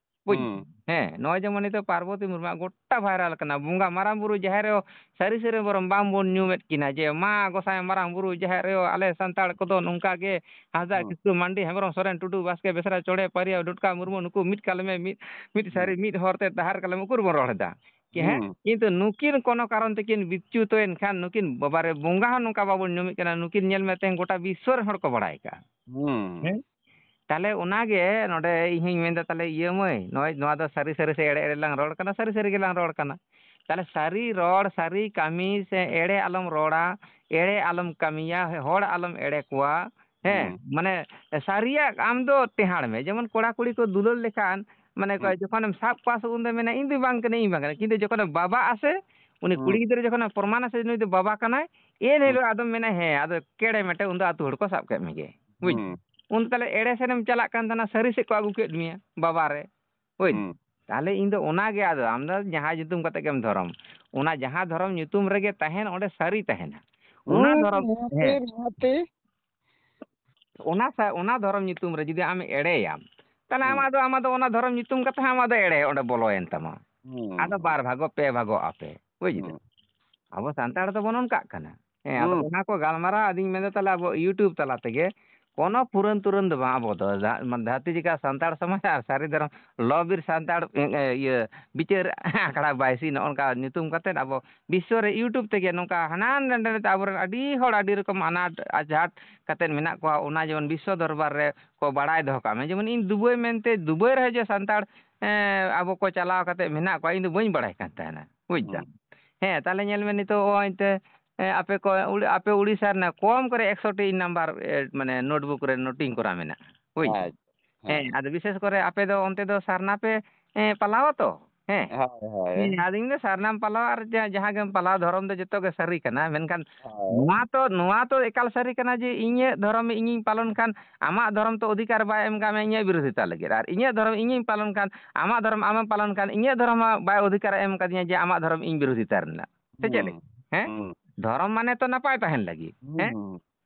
ᱵᱩᱡᱽ? ᱦᱩᱸ᱾ ᱦᱮᱸ, ᱱᱚᱜᱼᱚᱭ ᱡᱮᱢᱚᱱ ᱱᱤᱛᱚᱜ ᱯᱟᱨᱵᱚᱛᱤ ᱢᱩᱨᱢᱩᱣᱟᱜ ᱜᱚᱴᱟ viral ᱠᱟᱱᱟ, ᱵᱚᱸᱜᱟ ᱢᱟᱨᱟᱝ ᱵᱩᱨᱩ ᱡᱟᱦᱮᱨ ᱟᱭᱳ, ᱥᱟᱹᱨᱤ ᱥᱟᱹᱨᱤ ᱵᱚᱨᱚᱢ ᱵᱟᱝ ᱵᱚᱱ ᱧᱩᱢᱮᱫ ᱠᱤᱱᱟ ᱡᱮ, "ᱢᱟ ᱜᱚᱸᱥᱟᱭ ᱢᱟᱨᱟᱝ ᱵᱩᱨᱩ ᱡᱟᱦᱮᱨ ᱟᱭᱳ, ᱟᱞᱮ ᱥᱟᱱᱛᱟᱲ ᱠᱚᱫᱚ ᱱᱚᱝᱠᱟ ᱜᱮ ᱦᱟᱸᱥᱫᱟ, ᱦᱩᱸ᱾ ᱠᱤᱥᱠᱩ, ᱢᱟᱱᱰᱤ, ᱦᱮᱢᱵᱨᱚᱢ, ᱥᱚᱨᱮᱱ, ᱴᱩᱰᱩ, ᱵᱟᱥᱠᱮ, ᱵᱮᱥᱨᱟ, ᱪᱚᱲᱮ, ᱯᱟᱨᱤᱭᱟ, ᱰᱚᱴᱠᱟ, ᱢᱩᱨᱢᱩ, ᱱᱩᱠᱩ ᱢᱤᱫ ᱠᱟᱞᱢᱮ, ᱢᱤᱫ, ᱢᱤᱫ ᱦᱩᱸ᱾ ᱥᱟᱹᱨᱤ, ᱢᱤᱫ ᱦᱚᱨ ᱛᱮ ᱰᱟᱦᱟᱨ ᱠᱟᱞᱮᱢ ᱩᱠᱩᱨ ᱵᱚᱱ ᱨᱚᱲ ᱮᱫᱟ?" ᱠᱤ ᱦᱮᱸ? ᱦᱩᱸ᱾ ᱠᱤᱱᱛᱩ ᱱᱩᱠᱤᱱ ᱠᱚᱱᱚ ᱠᱟᱨᱚᱱ ᱛᱮᱠᱤᱱ ᱵᱤᱪᱪᱩᱛᱚᱭᱮᱱ ᱠᱷᱟᱱ, ᱱᱩᱠᱤᱱ ᱵᱟᱵᱟᱨᱮ ᱵᱚᱸᱜᱟ ᱦᱚᱸ ᱱᱚᱝᱠᱟ ᱵᱟᱵᱚᱱ ᱧᱩᱢᱮᱫ ᱠᱟᱱᱟ, ᱱᱩᱠᱤᱱ ᱧᱮᱞ ᱢᱮ ᱛᱮᱦᱮᱧ ᱜᱚᱴᱟ ᱵᱤᱥᱥᱚ ᱨᱮᱱ ᱦᱚᱲ ᱠᱚ ᱵᱟᱲᱟᱭ ᱠᱟᱜᱼᱟ᱾ ᱦᱩᱸ᱾ ᱦᱮᱸ? ᱛᱟᱦᱞᱮ ᱚᱱᱟᱜᱮ ᱱᱚᱰᱮ ᱤᱧ ᱦᱚᱧ ᱢᱮᱱᱫᱟ, ᱛᱟᱦᱞᱮ ᱤᱭᱟᱹ ᱢᱟᱹᱭ, ᱱᱚᱜᱼᱚᱭ ᱱᱚᱣᱟ ᱫᱚ ᱥᱟᱹᱨᱤ ᱥᱟᱹᱨᱤ ᱥᱮ ᱮᱲᱮ ᱮᱲᱮ ᱞᱟᱝ ᱨᱚᱲ ᱠᱟᱱᱟ, ᱥᱟᱹᱨᱤ ᱥᱟᱹᱨᱤ ᱜᱮᱞᱟᱝ ᱨᱚᱲ ᱠᱟᱱᱟ᱾ ᱛᱟᱦᱞᱮ ᱥᱟᱹᱨᱤ ᱨᱚᱲ, ᱥᱟᱹᱨᱤ ᱠᱟᱹᱢᱤ ᱥᱮ ᱮᱲᱮ ᱟᱞᱚᱢ ᱨᱚᱲᱟ, ᱮᱲᱮ ᱟᱞᱚᱢ ᱠᱟᱹᱢᱤᱭᱟ, ᱦᱚᱲ ᱟᱞᱚᱢ ᱮᱲᱮ ᱠᱚᱣᱟ, ᱦᱮᱸ, ᱦᱩᱸ᱾ ᱢᱟᱱᱮ ᱥᱟᱹᱨᱤᱭᱟᱜ ᱟᱢ ᱫᱚ ᱴᱮᱦᱟᱸᱲ ᱢᱮ᱾ ᱡᱮᱢᱚᱱ ᱠᱚᱲᱟ ᱠᱩᱲᱤ ᱠᱚ ᱫᱩᱞᱟᱹᱲ ᱞᱮᱠᱷᱟᱱ, ᱢᱟᱱᱮ ᱦᱩᱸ᱾ ᱡᱚᱠᱷᱚᱱᱮᱢ ᱥᱟᱵ ᱠᱚᱣᱟ ᱥᱮ ᱩᱱ ᱫᱚ ᱢᱮᱱᱟ, "ᱤᱧ ᱫᱚ ᱵᱟᱝ ᱠᱟᱹᱱᱟᱹᱧ, ᱤᱧ ᱵᱟᱝ ᱠᱟᱹᱱᱟᱹᱧ᱾" ᱠᱤᱱᱛᱩ ᱡᱚᱠᱷᱚᱱᱮᱢ ᱵᱟᱵᱟᱜᱼᱟ ᱥᱮ, ᱩᱱᱤ ᱠᱩᱲᱤ ᱦᱩᱸ᱾ ᱜᱤᱫᱽᱨᱟᱹ ᱡᱚᱠᱷᱚᱱᱮᱢ ᱯᱨᱚᱢᱟᱱᱟ ᱥᱮ ᱱᱩᱭ ᱫᱚ ᱵᱟᱵᱟ ᱠᱟᱱᱟᱭ, ᱮᱱ ᱦᱩᱸ᱾ ᱦᱤᱞᱳᱜ ᱟᱫᱚᱢ ᱢᱮᱱᱟ, "ᱦᱮᱸ, ᱟᱫᱚ ᱠᱮᱲᱮ ᱢᱮᱴᱮ ᱩᱱ ᱫᱚ ᱟᱹᱛᱩ ᱦᱚᱲ ᱠᱚ ᱥᱟᱵ ᱠᱮᱫ ᱢᱮᱜᱮ᱾" ᱵᱩᱡᱽ? ᱦᱩᱸ᱾ ᱩᱱ ᱛᱟᱦᱞᱮ ᱮᱲᱮ ᱥᱮᱱᱮᱢ ᱪᱟᱞᱟᱜ ᱠᱟᱱ ᱛᱟᱦᱮᱱᱟ, ᱥᱟᱹᱨᱤ ᱥᱮᱫ ᱠᱚ ᱟᱹᱜᱩ ᱠᱮᱫ ᱢᱮᱭᱟ ᱵᱟᱵᱟ ᱨᱮ᱾ ᱵᱩᱡᱽ? ᱦᱩᱸ᱾ ᱛᱟᱦᱞᱮ ᱤᱧ ᱫᱚ ᱚᱱᱟ ᱜᱮ, ᱟᱫᱚ ᱟᱢ ᱫᱚ ᱡᱟᱦᱟᱸ ᱧᱩᱛᱩᱢ ᱠᱟᱛᱮ ᱜᱮᱢ ᱫᱷᱚᱨᱚᱢ, ᱚᱱᱟ ᱡᱟᱦᱟᱸ ᱫᱷᱚᱨᱚᱢ ᱧᱩᱛᱩᱢ ᱨᱮᱜᱮ ᱛᱟᱦᱮᱱ, ᱚᱸᱰᱮ ᱥᱟᱹᱨᱤ ᱛᱟᱦᱮᱱᱟ᱾ ᱚᱱᱟ ᱦᱩᱸ, ᱫᱷᱚᱨᱚᱢ, ᱱᱚᱣᱟᱛᱮ, ᱦᱮᱸ᱾ ᱱᱚᱣᱟᱛᱮ᱾ ᱚᱱᱟ ᱥᱟ-, ᱚᱱᱟ ᱫᱷᱚᱨᱚᱢ ᱧᱩᱛᱩᱢ ᱨᱮ ᱡᱩᱫᱤ ᱟᱢ ᱮᱲᱮᱭᱟᱢ, ᱛᱟᱦᱞᱮ ᱦᱩᱸ᱾ ᱟᱢᱟᱜ ᱫᱚ, ᱟᱢᱟᱜ ᱫᱚ ᱚᱱᱟ ᱫᱷᱚᱨᱚᱢ ᱧᱩᱛᱩᱢ ᱠᱟᱛᱮ ᱦᱚᱸ ᱟᱢᱟᱜ ᱫᱚ ᱮᱲᱮ ᱚᱸᱰᱮ ᱵᱚᱞᱚᱭᱮᱱ ᱛᱟᱢᱟ᱾ ᱦᱩᱸ, ᱟᱫᱚ ᱦᱩᱸ᱾ ᱵᱟᱨ ᱵᱷᱟᱜᱚᱜ, ᱯᱮ ᱵᱷᱟᱜᱚᱜ ᱟᱯᱮ᱾ ᱵᱩᱡᱽ ᱫᱟᱢ? ᱦᱩᱸ᱾ ᱟᱵᱚ ᱥᱟᱱᱛᱟᱲ ᱫᱚᱵᱚᱱ ᱚᱱᱠᱟᱜ ᱠᱟᱱᱟ᱾ ᱦᱮᱸ, ᱟᱫᱚ ᱦᱩᱸ᱾ ᱚᱱᱟ ᱠᱚ ᱜᱟᱞᱢᱟᱨᱟᱣ ᱟᱫᱚᱧ ᱢᱮᱱᱫᱟ, ᱛᱟᱦᱞᱮ ᱟᱵᱚ YouTube ᱛᱟᱞᱟ ᱛᱮᱜᱮ ᱠᱳᱱᱳ ᱯᱷᱩᱨᱟᱹᱱ ᱛᱩᱨᱟᱹᱱ ᱫᱚ ᱵᱟᱝ, ᱟᱵᱚ ᱫᱚ ᱫᱷᱟ-, ᱢᱟᱱᱮ ᱫᱷᱟᱹᱨᱛᱤ ᱡᱟᱠᱟᱛ ᱥᱟᱱᱛᱟᱲ ᱥᱚᱢᱟᱡᱽ ᱟᱨ ᱥᱟᱹᱨᱤ ᱫᱷᱚᱨᱚᱢ ᱞᱚ ᱵᱤᱨ ᱥᱟᱱᱛᱟᱲ, ᱮ, ᱮ, ᱤᱭᱟᱹ, ᱵᱤᱪᱟᱹᱨ ᱟᱠᱷᱲᱟ ᱵᱟᱭᱥᱤ, ᱱᱚᱜᱼᱚ ᱱᱚᱝᱠᱟ ᱧᱩᱛᱩᱢ ᱠᱟᱛᱮᱫ ᱟᱵᱚ ᱵᱤᱥᱥᱚ ᱨᱮ YouTube ᱛᱮᱜᱮ ᱱᱚᱝᱠᱟ ᱦᱟᱱᱟ ᱱᱟᱸᱰᱮ ᱱᱟᱸᱰᱮ ᱛᱮ ᱟᱵᱚᱨᱮᱱ ᱟᱹᱰᱤ ᱦᱚᱲ ᱟᱹᱰᱤ ᱨᱚᱠᱚᱢ ᱟᱱᱟᱴ ᱟᱡᱷᱟᱴ ᱠᱟᱛᱮᱫ ᱢᱮᱱᱟᱜ ᱠᱚᱣᱟ, ᱚᱱᱟ ᱡᱮᱢᱚᱱ ᱵᱤᱥᱥᱚ ᱫᱚᱨᱵᱟᱨ ᱨᱮ ᱠᱚ ᱵᱟᱲᱟᱭ ᱫᱚᱦᱚ ᱠᱟᱜ ᱢᱟ᱾ ᱡᱮᱢᱚᱱ ᱤᱧ ᱫᱩᱵᱟᱹᱭ ᱢᱮᱱᱛᱮ, ᱫᱩᱵᱟᱹᱭ ᱨᱮᱦᱚᱸ ᱡᱮ ᱥᱟᱱᱛᱟᱲ, ᱮᱸ, ᱟᱵᱚ ᱠᱚ ᱪᱟᱞᱟᱣ ᱠᱟᱛᱮᱫ ᱢᱮᱱᱟᱜ ᱠᱚᱣᱟ, ᱤᱧ ᱫᱚ ᱵᱟᱹᱧ ᱵᱟᱲᱟᱭ ᱠᱟᱱ ᱛᱟᱦᱮᱱᱟ, ᱵᱩᱡᱽ ᱫᱟᱢ? ᱦᱩᱸ᱾ ᱦᱮᱸ, ᱛᱟᱦᱞᱮ ᱧᱮᱞ ᱢᱮ ᱱᱤᱛᱚᱜ ᱱᱚᱜᱼᱚᱭ ᱮᱱᱛᱮ, ᱮᱸ, ᱟᱯᱮ ᱠᱚ, ᱩᱲ-, ᱟᱯᱮ ᱩᱲᱤᱥᱥᱟ ᱨᱮᱱᱟᱜ ᱠᱚᱢ ᱠᱚᱨᱮ ᱮᱠᱥᱚ ᱴᱤ ᱱᱟᱢᱵᱟᱨ, ᱮ, ᱢᱟᱱᱮ notebook ᱨᱮ noting ᱠᱚᱨᱟ ᱢᱮᱱᱟᱜᱼᱟ, ᱵᱩᱡᱽ ᱫᱟᱢ? ᱟᱪᱪᱷᱟ, ᱦᱮᱸ, ᱦᱮᱸ᱾ ᱟᱫᱚ ᱵᱤᱥᱮᱥ ᱠᱚᱨᱮ ᱟᱯᱮ ᱫᱚ ᱚᱱᱛᱮ ᱫᱚ ᱥᱟᱨᱱᱟ ᱯᱮ, ᱮᱸ, ᱯᱟᱞᱟᱣᱟ ᱛᱚ? ᱦᱮᱸ᱾ ᱦᱳᱭ, ᱦᱳᱭ᱾ ᱦᱮᱸ, ᱟᱫᱚ ᱤᱧ ᱫᱚ ᱥᱟᱨᱱᱟᱢ ᱯᱟᱞᱟᱣ ᱟᱨ ᱡᱟ-, ᱡᱟᱦᱟᱸ ᱜᱮᱢ ᱯᱟᱞᱟᱣ, ᱫᱷᱚᱨᱚᱢ ᱫᱚ ᱡᱚᱛᱚ ᱜᱮ ᱥᱟᱹᱨᱤ ᱠᱟᱱᱟ, ᱢᱮᱱᱠᱷᱟᱱ ᱦᱳᱭ᱾ ᱱᱚᱣᱟ ᱛᱚ, ᱱᱚᱣᱟ ᱛᱚ ᱮᱠᱟᱞ ᱥᱟᱹᱨᱤ ᱠᱟᱱᱟ ᱡᱮ ᱤᱧᱟᱹᱜ ᱫᱷᱚᱨᱚᱢ ᱤᱧᱤᱧ ᱯᱟᱞᱚᱱ ᱠᱷᱟᱱ ᱟᱢᱟᱜ ᱫᱷᱚᱨᱚᱢ ᱛᱚ ᱚᱫᱷᱤᱠᱟᱨ ᱵᱟᱭ ᱮᱢ ᱠᱟᱜ ᱢᱮ ᱤᱧᱟᱹᱜ ᱵᱤᱨᱳᱫᱷᱤᱛᱟ ᱞᱟᱹᱜᱤᱫ, ᱟᱨ ᱤᱧᱟᱹᱜ ᱫᱷᱚᱨᱚᱢ ᱤᱧᱤᱧ ᱯᱟᱞᱚᱱ ᱠᱷᱟᱱ ᱟᱢᱟᱜ ᱫᱷᱚᱨᱚᱢ ᱟᱢᱮᱢ ᱯᱟᱞᱚᱱ ᱠᱷᱟᱱ ᱤᱧᱟᱹᱜ ᱫᱷᱚᱨᱚᱢ ᱦᱚᱸ ᱵᱟᱭ ᱚᱫᱷᱤᱠᱟᱨ ᱮ ᱮᱢ ᱠᱟᱫᱤᱧᱟ ᱡᱮ ᱟᱢᱟᱜ ᱫᱷᱚᱨᱚᱢ ᱤᱧ ᱵᱤᱨᱳᱫᱷᱤᱛᱟ ᱨᱮᱱᱟᱜ᱾ ᱥᱮ ᱪᱮᱫ ᱦᱩᱸ, ᱞᱮᱠᱟ? ᱦᱮᱸ? ᱦᱩᱸ᱾ ᱫᱷᱚᱨᱚᱢ ᱢᱟᱱᱮ ᱛᱚ ᱱᱟᱯᱟᱭ ᱛᱟᱦᱮᱱ ᱞᱟᱹᱜᱤᱫ, ᱦᱩᱸ, ᱦᱮᱸ? ᱦᱩᱸ,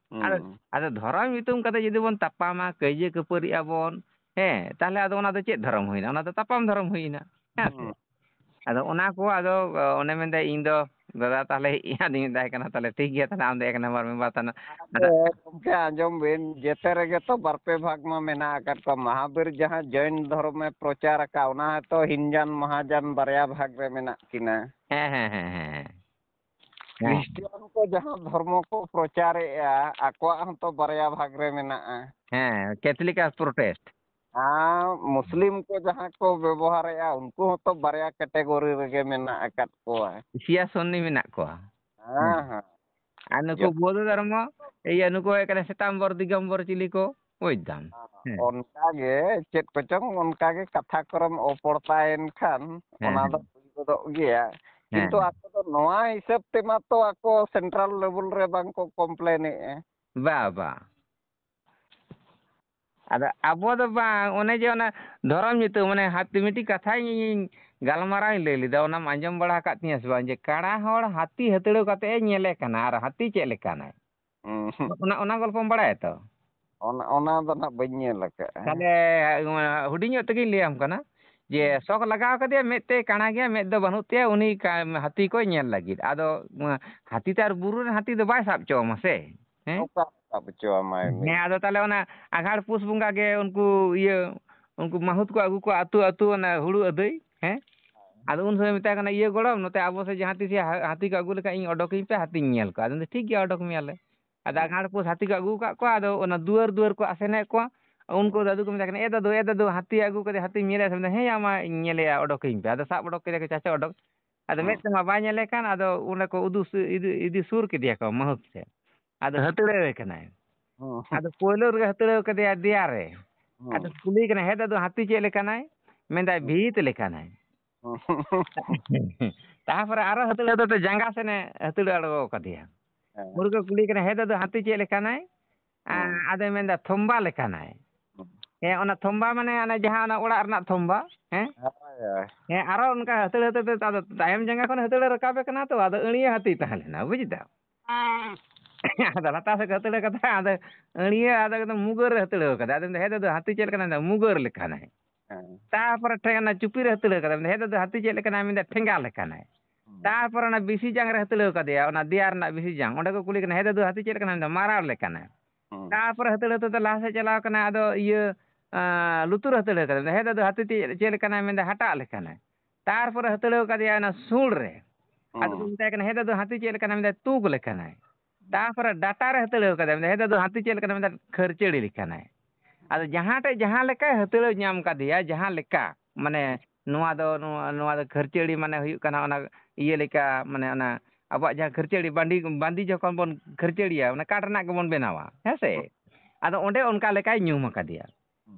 ᱟᱫᱚ, ᱦᱩᱸ᱾ ᱟᱫᱚ ᱫᱷᱚᱨᱚᱢ ᱧᱩᱛᱩᱢ ᱠᱟᱛᱮ ᱡᱩᱫᱤ ᱵᱚᱱ ᱛᱟᱯᱟᱢᱟ, ᱠᱟᱹᱭᱡᱟᱹ ᱠᱷᱟᱹᱯᱟᱹᱨᱤᱜ ᱟᱵᱚᱱ, ᱦᱮᱸ, ᱛᱟᱦᱞᱮ ᱟᱫᱚ ᱚᱱᱟ ᱫᱚ ᱪᱮᱫ ᱫᱷᱚᱨᱚᱢ ᱦᱩᱭᱱᱟ? ᱚᱱᱟ ᱫᱚ ᱛᱟᱯᱟᱢ ᱫᱷᱚᱨᱚᱢ ᱦᱩᱭᱱᱟ, ᱦᱮᱸ ᱥᱮ? ᱦᱩᱸ᱾ ᱟᱫᱚ ᱚᱱᱟ ᱠᱚ ᱟᱫᱚ, ᱚ, ᱚᱱᱮ ᱢᱮᱱᱫᱟ ᱤᱧ ᱫᱚ ᱫᱟᱫᱟ ᱛᱟᱦᱞᱮ ᱤᱧ ᱟᱫᱚᱧ ᱢᱮᱛᱟᱭ ᱠᱟᱱᱟ, ᱛᱟᱦᱞᱮ ᱴᱷᱤᱠ ᱜᱮᱭᱟ, ᱛᱟᱦᱞᱮ ᱟᱢ ᱫᱚ ᱮᱠ ᱱᱟᱢᱵᱟᱨ ᱢᱮᱢᱵᱟᱨ ᱛᱟᱦᱞᱮ᱾ ᱟᱫᱚ ᱟᱫᱚ ᱜᱚᱢᱠᱮ ᱟᱸᱡᱚᱢ ᱵᱤᱱ, ᱡᱮᱛᱮ ᱨᱮᱜᱮ ᱛᱚ ᱵᱟᱨ ᱯᱮ ᱵᱷᱟᱜᱽ ᱢᱟ ᱢᱮᱱᱟᱜ ᱟᱠᱟᱫ ᱠᱚᱣᱟ᱾ ᱢᱟᱦᱟᱵᱤᱨ ᱡᱟᱦᱟᱸ ᱡᱚᱭᱱ ᱫᱷᱚᱨᱚᱢᱮ ᱯᱨᱚᱪᱟᱨ ᱟᱠᱟᱫ, ᱚᱱᱟ ᱦᱚᱸᱛᱚ ᱦᱤᱱᱡᱟᱱ ᱢᱟᱦᱟᱡᱟᱱ ᱵᱟᱨᱭᱟ ᱵᱷᱟᱜᱽ ᱨᱮ ᱢᱮᱱᱟᱜ ᱠᱤᱱᱟ᱾ ᱦᱮᱸ, ᱦᱮᱸ, ᱦᱮᱸ, ᱦᱮᱸ, ᱦᱮᱸ᱾ ᱦᱮᱸ᱾ ᱠᱷᱨᱤᱥᱴᱤᱭᱟᱱ ᱠᱚ ᱡᱟᱦᱟᱸ ᱫᱷᱚᱨᱢᱚ ᱠᱚ ᱯᱨᱚᱪᱟᱨᱮᱜᱼᱟ, ᱟᱠᱚᱣᱟᱜ ᱦᱚᱸᱛᱚ ᱵᱟᱨᱭᱟ ᱵᱷᱟᱜᱽ ᱨᱮ ᱢᱮᱱᱟᱜᱼᱟ᱾ ᱦᱮᱸ, ᱠᱮᱛᱷᱚᱞᱤᱠ ᱟᱨ ᱯᱨᱚᱴᱮᱥᱴ᱾ ᱟᱨ ᱢᱩᱥᱞᱤᱢ ᱠᱚ ᱡᱟᱦᱟᱸ ᱠᱚ ᱵᱮᱵᱚᱦᱟᱨᱮᱜᱼᱟ, ᱩᱱᱠᱩ ᱦᱚᱸᱛᱚ ᱵᱟᱨᱭᱟ ᱠᱮᱴᱮᱜᱚᱨᱤ ᱨᱮᱜᱮ ᱢᱮᱱᱟᱜ ᱟᱠᱟᱫ ᱠᱚᱣᱟ᱾ ᱥᱤᱭᱟ ᱥᱩᱱᱱᱤ ᱢᱮᱱᱟᱜ ᱠᱚᱣᱟ᱾ ᱦᱮᱸ, ᱦᱮᱸ᱾ ᱦᱮᱸ᱾ ᱟᱨ ᱱᱩᱠᱩ ᱡᱚᱛᱚ ᱵᱳᱫᱷᱚ ᱫᱷᱚᱨᱢᱚ, ᱤᱭᱟᱹ, ᱱᱩᱠᱩ ᱦᱩᱭᱩᱜ ᱠᱟᱱᱟ ᱥᱮᱛᱟᱢᱵᱚᱨ, ᱫᱤᱜᱚᱢᱵᱚᱨ, ᱪᱤᱞᱤ ᱠᱚ, ᱵᱩᱡᱽ ᱫᱟᱢ᱾ ᱦᱮᱸ᱾ ᱚᱱᱠᱟ ᱜᱮ ᱪᱮᱫ ᱠᱚᱪᱚᱝ, ᱚᱱᱠᱟ ᱜᱮ ᱠᱟᱛᱷᱟ ᱠᱚᱨᱮᱢ ᱚᱯᱚᱲᱛᱟᱭᱮᱱ ᱠᱷᱟᱱ, ᱦᱮᱸ, ᱚᱱᱟ ᱫᱚ ᱦᱮᱸ᱾ ᱦᱩᱭ ᱜᱚᱫᱚᱜ ᱜᱮᱭᱟ᱾ ᱦᱮᱸ, ᱠᱤᱱᱛᱩ ᱦᱮᱸ᱾ ᱟᱠᱚ ᱫᱚ ᱱᱚᱣᱟ ᱦᱤᱥᱟᱹᱵ ᱛᱮᱢᱟ ᱛᱚ ᱟᱠᱚ ᱥᱮᱱᱴᱨᱟᱞ ᱞᱮᱵᱮᱞ ᱨᱮ ᱵᱟᱝ ᱠᱚ ᱠᱚᱢᱯᱞᱮᱱᱮᱜᱼᱟ᱾ ᱵᱟ, ᱵᱟ᱾ ᱟᱫᱚ ᱟᱵᱚ ᱫᱚ ᱵᱟᱝ, ᱚᱱᱮ ᱡᱮ ᱚᱱᱟ ᱫᱷᱚᱨᱚᱢ ᱧᱩᱛᱩᱢ, ᱢᱟᱱᱮ ᱦᱟᱛ-, ᱢᱤᱫᱴᱤᱡ ᱠᱟᱛᱷᱟᱧ ᱤᱧᱤᱧ ᱜᱟᱞᱢᱟᱨᱟᱣ ᱤᱧ ᱞᱟᱹᱭ ᱞᱮᱫᱟ, ᱚᱱᱟᱢ ᱟᱸᱡᱚᱢ ᱵᱟᱲᱟ ᱟᱠᱟᱫ ᱛᱤᱧᱟᱹ ᱥᱮ ᱵᱟᱝ, ᱡᱮ ᱠᱟᱬᱟ ᱦᱚᱲ ᱦᱟᱹᱛᱤ ᱦᱟᱹᱛᱲᱟᱹᱣ ᱠᱟᱛᱮ ᱮ ᱧᱮᱞᱮ ᱠᱟᱱᱟ, ᱟᱨ ᱦᱟᱹᱛᱤ ᱪᱮᱫ ᱞᱮᱠᱟᱱᱟᱭ? ᱦᱩᱸ᱾ ᱚᱱᱟ, ᱚᱱᱟ ᱜᱚᱞᱯᱚᱢ ᱵᱟᱲᱟᱭᱟ ᱛᱚ? ᱚᱱᱟ, ᱚᱱᱟ ᱫᱚ ᱱᱟᱜ ᱵᱟᱹᱧ ᱧᱮᱞ ᱟᱠᱟᱫᱼᱟ᱾ ᱛᱟᱦᱞᱮ, ᱦᱩᱰᱤᱧ ᱧᱚᱜ ᱛᱮᱜᱮᱧ ᱞᱟᱹᱭᱟᱢ ᱠᱟᱱᱟ, ᱡᱮ ᱦᱩᱸ᱾ ᱥᱚᱠ ᱞᱟᱜᱟᱣ ᱠᱟᱫᱮᱭᱟ, ᱢᱮᱫ ᱛᱮ ᱠᱟᱬᱟ ᱜᱮᱭᱟ, ᱢᱮᱫ ᱫᱚ ᱵᱟᱹᱱᱩᱜ ᱛᱟᱭᱟ, ᱩᱱᱤ ᱠᱟ-, ᱦᱟᱹᱛᱤ ᱠᱚᱭ ᱧᱮᱞ ᱞᱟᱹᱜᱤᱫ᱾ ᱟᱫᱚ, ᱦᱟᱹᱛᱤ ᱛᱚ ᱟᱨ ᱵᱩᱨᱩ ᱨᱮᱱ ᱦᱟᱹᱛᱤ ᱫᱚ ᱵᱟᱭ ᱥᱟᱵ ᱦᱚᱪᱚ ᱟᱢᱟ ᱥᱮ, ᱦᱮᱸ? ᱚᱠᱟ ᱥᱟᱵ ᱦᱚᱪᱚ ᱟᱢᱟᱭ ᱩᱱᱤ? ᱦᱮᱸ, ᱟᱫᱚ ᱛᱟᱦᱞᱮ ᱚᱱᱟ ᱟᱸᱜᱷᱟᱲ ᱯᱩᱥ ᱵᱚᱸᱜᱟ ᱜᱮ ᱩᱱᱠᱩ ᱤᱭᱟᱹ, ᱩᱱᱠᱩ ᱢᱟᱹᱦᱩᱛ ᱠᱚ ᱟᱹᱜᱩ ᱠᱚᱣᱟ ᱟᱹᱛᱩ ᱟᱹᱛᱩ, ᱚᱱᱟ ᱦᱩᱲᱩ ᱟᱹᱫᱟᱹᱭ, ᱦᱮᱸ? ᱟᱫᱚ ᱩᱱ ᱥᱚᱢᱚᱭ ᱢᱮᱛᱟᱭ ᱠᱟᱱᱟ, "ᱤᱭᱟᱹ ᱜᱚᱲᱚᱢ, ᱱᱚᱛᱮ ᱟᱵᱚ ᱥᱮᱫ ᱡᱟᱦᱟᱸ ᱛᱤᱥ ᱦᱟ-, ᱦᱟᱹᱛᱤ ᱠᱚ ᱟᱹᱜᱩ ᱞᱮᱠᱷᱟᱱ ᱤᱧ ᱚᱰᱚᱠᱤᱧ ᱯᱮ, ᱦᱟᱹᱛᱤᱧ ᱧᱮᱞ ᱠᱚᱣᱟ᱾" ᱟᱫᱚ ᱢᱮᱱᱫᱟ, "ᱴᱷᱤᱠ ᱜᱮᱭᱟ, ᱚᱰᱚᱠ ᱢᱮᱭᱟᱞᱮ᱾" ᱟᱫᱚ ᱦᱩᱸ᱾ ᱟᱸᱜᱷᱟᱲ ᱯᱩᱥ ᱦᱟᱹᱛᱤ ᱠᱚ ᱟᱹᱜᱩ ᱟᱠᱟᱫ ᱠᱚᱣᱟ, ᱟᱫᱚ ᱚᱱᱟ ᱫᱩᱣᱟᱹᱨ ᱫᱩᱣᱟᱹᱨ ᱠᱚ ᱟᱥᱮᱱᱮᱫ ᱠᱚᱣᱟ᱾ ᱩᱱᱠᱩ ᱦᱩᱸ᱾ ᱫᱟᱫᱩ ᱠᱚ ᱢᱮᱛᱟᱭ ᱠᱟᱱᱟ, "ᱮ ᱫᱟᱫᱩ, ᱮ ᱫᱟᱫᱩ, ᱦᱟᱹᱛᱤ ᱟᱹᱜᱩ ᱠᱟᱫᱮ, ᱦᱟᱹᱛᱤᱧ ᱧᱮᱞᱮᱭᱟ ᱥᱮ?" ᱢᱮᱱᱫᱟ, "ᱦᱮᱸ ᱭᱟ, ᱢᱟ ᱧᱮᱞᱮᱭᱟ, ᱚᱰᱚᱠᱟᱹᱧ ᱯᱮ᱾" ᱟᱫᱚ ᱥᱟᱵ ᱚᱰᱚᱠ ᱠᱮᱫᱮᱭᱟ ᱠᱚ, ᱪᱟᱪᱟ ᱚᱰᱚᱠ᱾ ᱟᱫᱚ ᱦᱩᱸ᱾ ᱢᱮᱫ ᱛᱮᱢᱟ ᱵᱟᱭ ᱧᱮᱞᱮ ᱠᱟᱱ, ᱟᱫᱚ ᱚᱸᱰᱮ ᱠᱚ ᱩᱫᱩᱜ ᱥᱩ-, ᱤᱫᱤ, ᱤᱫᱤ ᱥᱩᱨ ᱠᱮᱫᱮᱭᱟ ᱠᱚ ᱢᱟᱹᱦᱩᱛ ᱥᱮᱫ᱾ ᱟᱫᱚ ᱦᱟᱹᱛᱲᱟᱹᱣᱮ ᱠᱟᱱᱟᱭ᱾ ᱦᱩᱸ᱾ ᱟᱫᱚ ᱯᱳᱭᱞᱳ ᱨᱮᱜᱮ ᱦᱟᱹᱛᱲᱟᱹᱣ ᱠᱟᱫᱮᱭᱟ ᱫᱮᱭᱟ ᱨᱮ᱾ ᱦᱩᱸ᱾ ᱟᱫᱚ ᱠᱩᱞᱤᱭᱮ ᱠᱟᱱᱟ, "ᱦᱮᱸ ᱫᱟᱫᱩ, ᱦᱟᱹᱛᱤ ᱪᱮᱫ ᱞᱮᱠᱟᱱᱟᱭ?" ᱢᱮᱱᱫᱟᱭ, ᱦᱩᱸ᱾ "ᱵᱷᱤᱛ ᱞᱮᱠᱟᱱᱟᱭ᱾" ᱛᱟᱨᱯᱚᱨᱮ ᱟᱨᱚ ᱦᱟᱹᱛᱲᱟᱹᱣ ᱫᱚ ᱡᱟᱸᱜᱟ ᱥᱮᱱᱮ ᱦᱟᱹᱛᱲᱟᱹᱣ ᱟᱬᱜᱚ ᱠᱟᱫᱮᱭᱟ᱾ ᱦᱮᱸ᱾ ᱦᱚᱲ ᱠᱚ ᱠᱩᱞᱤ ᱠᱟᱱᱟ, "ᱦᱮᱸ ᱫᱟᱫᱩ, ᱦᱟᱹᱛᱤ ᱪᱮᱫ ᱞᱮᱠᱟᱱᱟᱭ?" ᱦᱮᱸ᱾ ᱟᱫᱚᱭ ᱢᱮᱱᱫᱟ, "ᱛᱷᱚᱢᱵᱟ ᱞᱮᱠᱟᱱᱟᱭ᱾" ᱦᱮᱸ᱾ ᱦᱮᱸ, ᱚᱱᱟ ᱛᱷᱚᱢᱵᱟ ᱢᱟᱱᱮ ᱚᱱᱟ ᱡᱟᱦᱟᱸ ᱚᱱᱟ ᱚᱲᱟᱜ ᱨᱮᱱᱟᱜ ᱛᱷᱚᱢᱵᱟ, ᱦᱮᱸ? ᱦᱳᱭ, ᱦᱳᱭ᱾ ᱦᱮᱸ, ᱟᱨᱚ ᱚᱱᱠᱟ ᱦᱟᱹᱛᱲᱟᱹ ᱦᱟᱹᱛᱲᱟᱹ ᱛᱮ ᱟᱫᱚ ᱛᱟᱭᱚᱢ ᱡᱟᱸᱜᱟ ᱠᱷᱚᱱ ᱦᱟᱹᱛᱲᱟᱹ ᱨᱟᱠᱟᱵᱮ ᱠᱟᱱᱟ ᱛᱚ, ᱟᱫᱚ ᱟᱹᱬᱭᱟᱹ ᱦᱟᱹᱛᱤ ᱛᱟᱦᱮᱸ ᱞᱮᱱᱟ, ᱵᱩᱡᱽ ᱫᱟᱢ? ᱟᱫᱚ ᱞᱟᱛᱟᱨ ᱥᱮᱫ ᱦᱟᱹᱛᱲᱟᱹ ᱠᱟᱫᱟ, ᱟᱫᱚ ᱟᱹᱬᱭᱟᱹ ᱟᱫᱚ ᱮᱠᱫᱚᱢ ᱢᱩᱜᱟᱹᱨ ᱨᱮ ᱦᱟᱹᱛᱲᱟᱹᱣ ᱠᱟᱫᱟ᱾ ᱟᱫᱚ ᱢᱮᱱᱫᱟ, "ᱦᱮᱸ ᱫᱟᱫᱩ, ᱦᱟᱹᱛᱤ ᱪᱮᱫ ᱞᱮᱠᱟᱱᱟᱭ?" ᱢᱮᱱᱫᱟ, "ᱢᱩᱜᱟᱹᱨ ᱞᱮᱠᱟᱱᱟᱭ᱾" ᱦᱮᱸ᱾ ᱛᱟᱨᱯᱚᱨᱮ ᱴᱷᱮᱱ ᱚᱱᱟ ᱪᱩᱯᱤ ᱨᱮ ᱦᱟᱹᱛᱲᱟᱹᱣ ᱠᱟᱫᱟ᱾ ᱢᱮᱱᱫᱟ, "ᱦᱮᱸ ᱫᱟᱫᱩ, ᱦᱟᱹᱛᱤ ᱪᱮᱫ ᱞᱮᱠᱟᱱᱟᱭ?" ᱢᱮᱱᱫᱟ, "ᱴᱷᱮᱸᱜᱟ ᱞᱮᱠᱟᱱᱟᱭ᱾" ᱦᱩᱸ᱾ ᱛᱟᱨᱯᱚᱨᱮ ᱚᱱᱟ ᱵᱤᱥᱤ ᱡᱟᱝ ᱨᱮ ᱦᱟᱹᱛᱲᱟᱹᱣ ᱠᱟᱫᱮᱭᱟ, ᱚᱱᱟ ᱫᱮᱭᱟ ᱨᱮᱱᱟᱜ ᱵᱤᱥᱤ ᱡᱟᱝ᱾ ᱚᱸᱰᱮ ᱠᱚ ᱠᱩᱞᱤ ᱠᱟᱱᱟ, "ᱦᱮᱸ ᱫᱟᱫᱩ, ᱦᱟᱹᱛᱤ ᱪᱮᱫ ᱞᱮᱠᱟᱱᱟᱭ?" ᱢᱮᱱᱫᱟ, "ᱢᱟᱨᱟᱲ ᱞᱮᱠᱟᱱᱟᱭ᱾" ᱦᱩᱸ᱾ ᱛᱟᱨᱯᱚᱨᱮ ᱦᱟᱹᱛᱲᱟᱹ ᱦᱟᱹᱛᱲᱟᱹ ᱛᱮ ᱞᱟᱦᱟ ᱥᱮᱫ ᱪᱟᱞᱟᱣ ᱠᱟᱱᱟ, ᱟᱫᱚ ᱤᱭᱟᱹ, ᱟᱸ, ᱞᱩᱛᱩᱨ ᱦᱟᱹᱛᱲᱟᱹᱣ ᱠᱟᱫᱟ᱾ ᱢᱮᱱᱫᱟ, "ᱦᱮᱸ ᱫᱟᱫᱩ, ᱦᱟᱹᱛᱤ ᱪᱮᱫ, ᱪᱮᱫ ᱞᱮᱠᱟᱱᱟᱭ?" ᱢᱮᱱᱫᱟ, "ᱦᱟᱴᱟᱜ ᱞᱮᱠᱟᱱᱟᱭ᱾" ᱛᱟᱨᱯᱚᱨᱮ ᱦᱟᱹᱛᱲᱟᱹᱣ ᱠᱟᱫᱮᱭᱟ ᱚᱱᱟ ᱥᱩᱲ ᱨᱮ᱾ ᱟᱫᱚ ᱠᱚ ᱦᱩᱸ᱾ ᱢᱮᱛᱟᱭ ᱠᱟᱱᱟ, "ᱦᱮᱸ ᱫᱟᱫᱩ, ᱦᱟᱹᱛᱤ ᱪᱮᱫ ᱞᱮᱠᱟᱱᱟᱭ?" ᱢᱮᱱᱫᱟ, "ᱛᱩᱠ ᱞᱮᱠᱟᱱᱟᱭ᱾" ᱛᱟᱨᱯᱚᱨᱮ ᱰᱟᱴᱟ ᱨᱮ ᱦᱟᱹᱛᱲᱟᱹᱣ ᱠᱟᱫᱟᱭ, ᱢᱮᱱᱫᱟ, "ᱦᱮᱸ ᱫᱟᱫᱩ, ᱦᱟᱹᱛᱤ ᱪᱮᱫ ᱞᱮᱠᱟᱱᱟᱭ?" ᱢᱮᱱᱫᱟ, "ᱠᱷᱟᱹᱨᱪᱟᱹᱲᱤ ᱞᱮᱠᱟᱱᱟᱭ᱾" ᱟᱫᱚ ᱡᱟᱦᱟᱸ ᱴᱷᱮᱡ ᱡᱟᱦᱟᱸ ᱞᱮᱠᱟᱭ ᱦᱟᱹᱛᱲᱟᱹᱣ ᱧᱟᱢ ᱠᱟᱫᱮᱭᱟ, ᱡᱟᱦᱟᱸ ᱞᱮᱠᱟ, ᱢᱟᱱᱮ, ᱱᱚᱣᱟ ᱫᱚ, ᱱᱚᱣᱟ, ᱱᱚᱣᱟ ᱫᱚ ᱠᱷᱟᱹᱨᱪᱟᱹᱲᱤ, ᱢᱟᱱᱮ, ᱦᱩᱭᱩᱜ ᱠᱟᱱᱟ ᱚᱱᱟ ᱤᱭᱟᱹ ᱞᱮᱠᱟ, ᱢᱟᱱᱮ, ᱚᱱᱟ ᱟᱵᱚᱣᱟᱜ ᱡᱟᱦᱟᱸ ᱠᱷᱟᱹᱨᱪᱟᱹᱲᱤ ᱵᱟᱸᱫᱤ, ᱵᱟᱸᱫᱤ ᱡᱚᱠᱷᱚᱱ ᱵᱚᱱ ᱠᱷᱟᱹᱨᱪᱟᱹᱲᱤᱭᱟ, ᱚᱱᱟ ᱠᱟᱴ ᱨᱮᱱᱟᱜ ᱜᱮᱵᱚᱱ ᱵᱮᱱᱟᱣᱟ, ᱦᱮᱸ ᱥᱮ? ᱟᱫᱚ ᱚᱸᱰᱮ ᱚᱱᱠᱟ ᱞᱮᱠᱟᱭ ᱧᱩᱢ ᱟᱠᱟᱫᱮᱭᱟ᱾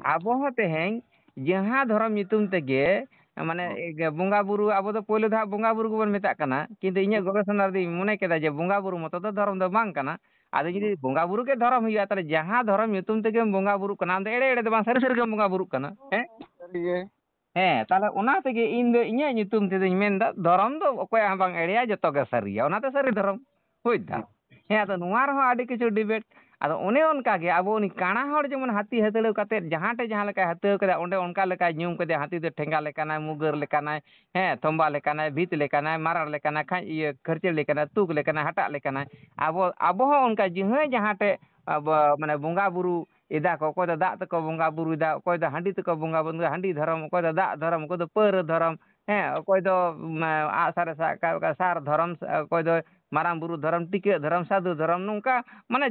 ᱟᱵᱚ ᱦᱚᱸ ᱛᱮᱦᱮᱧ ᱡᱟᱦᱟᱸ ᱫᱷᱚᱨᱚᱢ ᱧᱩᱛᱩᱢ ᱛᱮᱜᱮ, ᱢᱟᱱᱮ, ᱦᱩᱸ᱾ ᱵᱚᱸᱜᱟ ᱵᱩᱨᱩ, ᱟᱵᱚ ᱫᱚ ᱯᱳᱭᱞᱳ ᱫᱷᱟᱣ ᱵᱚᱸᱜᱟ ᱵᱩᱨᱩ ᱜᱮᱵᱚᱱ ᱢᱮᱛᱟᱜ ᱠᱟᱱᱟ, ᱠᱤᱱᱛᱩ ᱤᱧᱟᱹᱜ ᱜᱚᱵᱮᱥᱚᱱᱟ ᱨᱮᱫᱚᱧ ᱢᱚᱱᱮ ᱠᱮᱫᱟ ᱡᱮ ᱵᱚᱸᱜᱟ ᱵᱩᱨᱩ ᱢᱚᱛᱚ ᱫᱚ ᱫᱷᱚᱨᱚᱢ ᱫᱚ ᱵᱟᱝ ᱠᱟᱱᱟ᱾ ᱟᱫᱚ ᱡᱩᱫᱤ ᱦᱩᱸ᱾ ᱵᱚᱸᱜᱟ ᱵᱩᱨᱩ ᱜᱮ ᱫᱷᱚᱨᱚᱢ ᱦᱩᱭᱩᱜᱼᱟ, ᱛᱟᱦᱞᱮ ᱡᱟᱦᱟᱸ ᱫᱷᱚᱨᱚᱢ ᱧᱩᱛᱩᱢ ᱛᱮᱜᱮᱢ ᱵᱚᱸᱜᱟ ᱵᱩᱨᱩᱜ ᱠᱟᱱᱟ, ᱟᱢ ᱫᱚ ᱮᱲᱮ ᱮᱲᱮ ᱫᱚ ᱵᱟᱝ, ᱥᱟᱹᱨᱤ ᱥᱟᱹᱨᱤ ᱜᱮᱢ ᱵᱚᱸᱜᱟ ᱵᱩᱨᱩᱜ ᱠᱟᱱᱟ᱾ ᱦᱮᱸ? ᱥᱟᱹᱨᱤᱜᱮ᱾ ᱦᱮᱸ, ᱛᱟᱦᱞᱮ ᱚᱱᱟ ᱛᱮᱜᱮ ᱤᱧ ᱫᱚ ᱤᱧᱟᱹᱜ ᱧᱩᱛᱩᱢ ᱛᱮᱫᱚᱧ ᱢᱮᱱᱫᱟ, ᱫᱷᱚᱨᱚᱢ ᱫᱚ ᱚᱠᱚᱭᱟᱜ ᱦᱚᱸ ᱵᱟᱝ ᱮᱲᱮᱭᱟ, ᱡᱚᱛᱚ ᱜᱮ ᱥᱟᱹᱨᱤᱭᱟ᱾ ᱚᱱᱟᱛᱮ ᱥᱟᱹᱨᱤ ᱫᱷᱚᱨᱚᱢ᱾ ᱵᱩᱡᱽ ᱫᱟᱢ? ᱦᱩᱸ᱾ ᱦᱮᱸ, ᱟᱫᱚ ᱱᱚᱣᱟ ᱨᱮᱦᱚᱸ ᱟᱹᱰᱤ ᱠᱤᱪᱷᱩ debate᱾ ᱟᱫᱚ ᱚᱱᱮ ᱚᱱᱠᱟ ᱜᱮ ᱟᱵᱚ ᱩᱱᱤ ᱠᱟᱬᱟ ᱦᱚᱲ ᱡᱮᱢᱚᱱ ᱦᱟᱹᱛᱤ ᱦᱟᱹᱛᱲᱟᱹᱣ ᱠᱟᱛᱮᱫ ᱡᱟᱦᱟᱸ ᱴᱷᱮᱡ ᱡᱟᱦᱟᱸ ᱞᱮᱠᱟᱭ ᱦᱟᱹᱛᱲᱟᱹᱣ ᱠᱮᱫᱟ, ᱚᱸᱰᱮ ᱚᱱᱠᱟ ᱞᱮᱠᱟᱭ ᱧᱩᱢ ᱠᱮᱫᱮᱭᱟ, ᱦᱟᱹᱛᱤ ᱫᱚ ᱴᱷᱮᱸᱜᱟ ᱞᱮᱠᱟᱱᱟᱭ, ᱢᱩᱜᱟᱹᱨ ᱞᱮᱠᱟᱱᱟᱭ, ᱦᱮᱸ, ᱛᱷᱚᱢᱵᱟ ᱞᱮᱠᱟᱱᱟᱭ, ᱵᱷᱤᱛ ᱞᱮᱠᱟᱱᱟᱭ, ᱢᱟᱨᱟᱲ ᱞᱮᱠᱟᱱᱟᱭ, ᱠᱷᱟᱡ ᱤᱭᱟᱹ ᱠᱷᱟᱹᱨᱪᱟᱹᱲ ᱞᱮᱠᱟᱱᱟᱭ, ᱛᱩᱠ ᱞᱮᱠᱟᱱᱟᱭ, ᱦᱟᱴᱟᱜ ᱞᱮᱠᱟᱱᱟᱭ᱾ ᱟᱵᱚ, ᱟᱵᱚ ᱦᱚᱸ ᱚᱱᱠᱟ ᱡᱟᱦᱟᱸᱭ ᱡᱟᱦᱟᱸ ᱴᱷᱮᱡ ᱟᱵᱚ, ᱢᱟᱱᱮ, ᱵᱚᱸᱜᱟ ᱵᱩᱨᱩ ᱮᱫᱟ ᱠᱚ, ᱚᱠᱚᱭ ᱫᱚ ᱫᱟᱜ ᱛᱮᱠᱚ ᱵᱚᱸᱜᱟ ᱵᱩᱨᱩᱭᱮᱫᱟ, ᱚᱠᱚᱭ ᱫᱚ ᱦᱟᱺᱰᱤ ᱛᱮᱠᱚ ᱵᱚᱸᱜᱟ ᱵᱩᱨᱩᱭᱮᱫᱟ, ᱦᱟᱺᱰᱤ ᱫᱷᱚᱨᱚᱢ, ᱚᱠᱚᱭ ᱫᱚ ᱫᱟᱜ ᱫᱷᱚᱨᱚᱢ, ᱚᱠᱚᱭ ᱫᱚ ᱯᱟᱹᱣᱨᱟᱹ ᱫᱷᱚᱨᱚᱢ, ᱦᱮᱸ, ᱚᱠᱚᱭ ᱫᱚ, ᱢᱟ, ᱟᱜᱼᱥᱟᱨᱮ ᱥᱟᱵ ᱠᱟᱜ, ᱚᱠᱟ ᱥᱟᱨ ᱫᱷᱚᱨᱚᱢ, ᱚᱠᱚᱭ ᱫᱚ ᱢᱟᱨᱟᱝ ᱵᱩᱨᱩ ᱫᱷᱚᱨᱚᱢ, ᱴᱤᱠᱟᱹᱜ ᱫᱷᱚᱨᱚᱢ, ᱥᱟᱹᱫᱷᱩ ᱫᱷᱚᱨᱚᱢ, ᱱᱚᱝᱠᱟ, ᱢᱟᱱᱮ,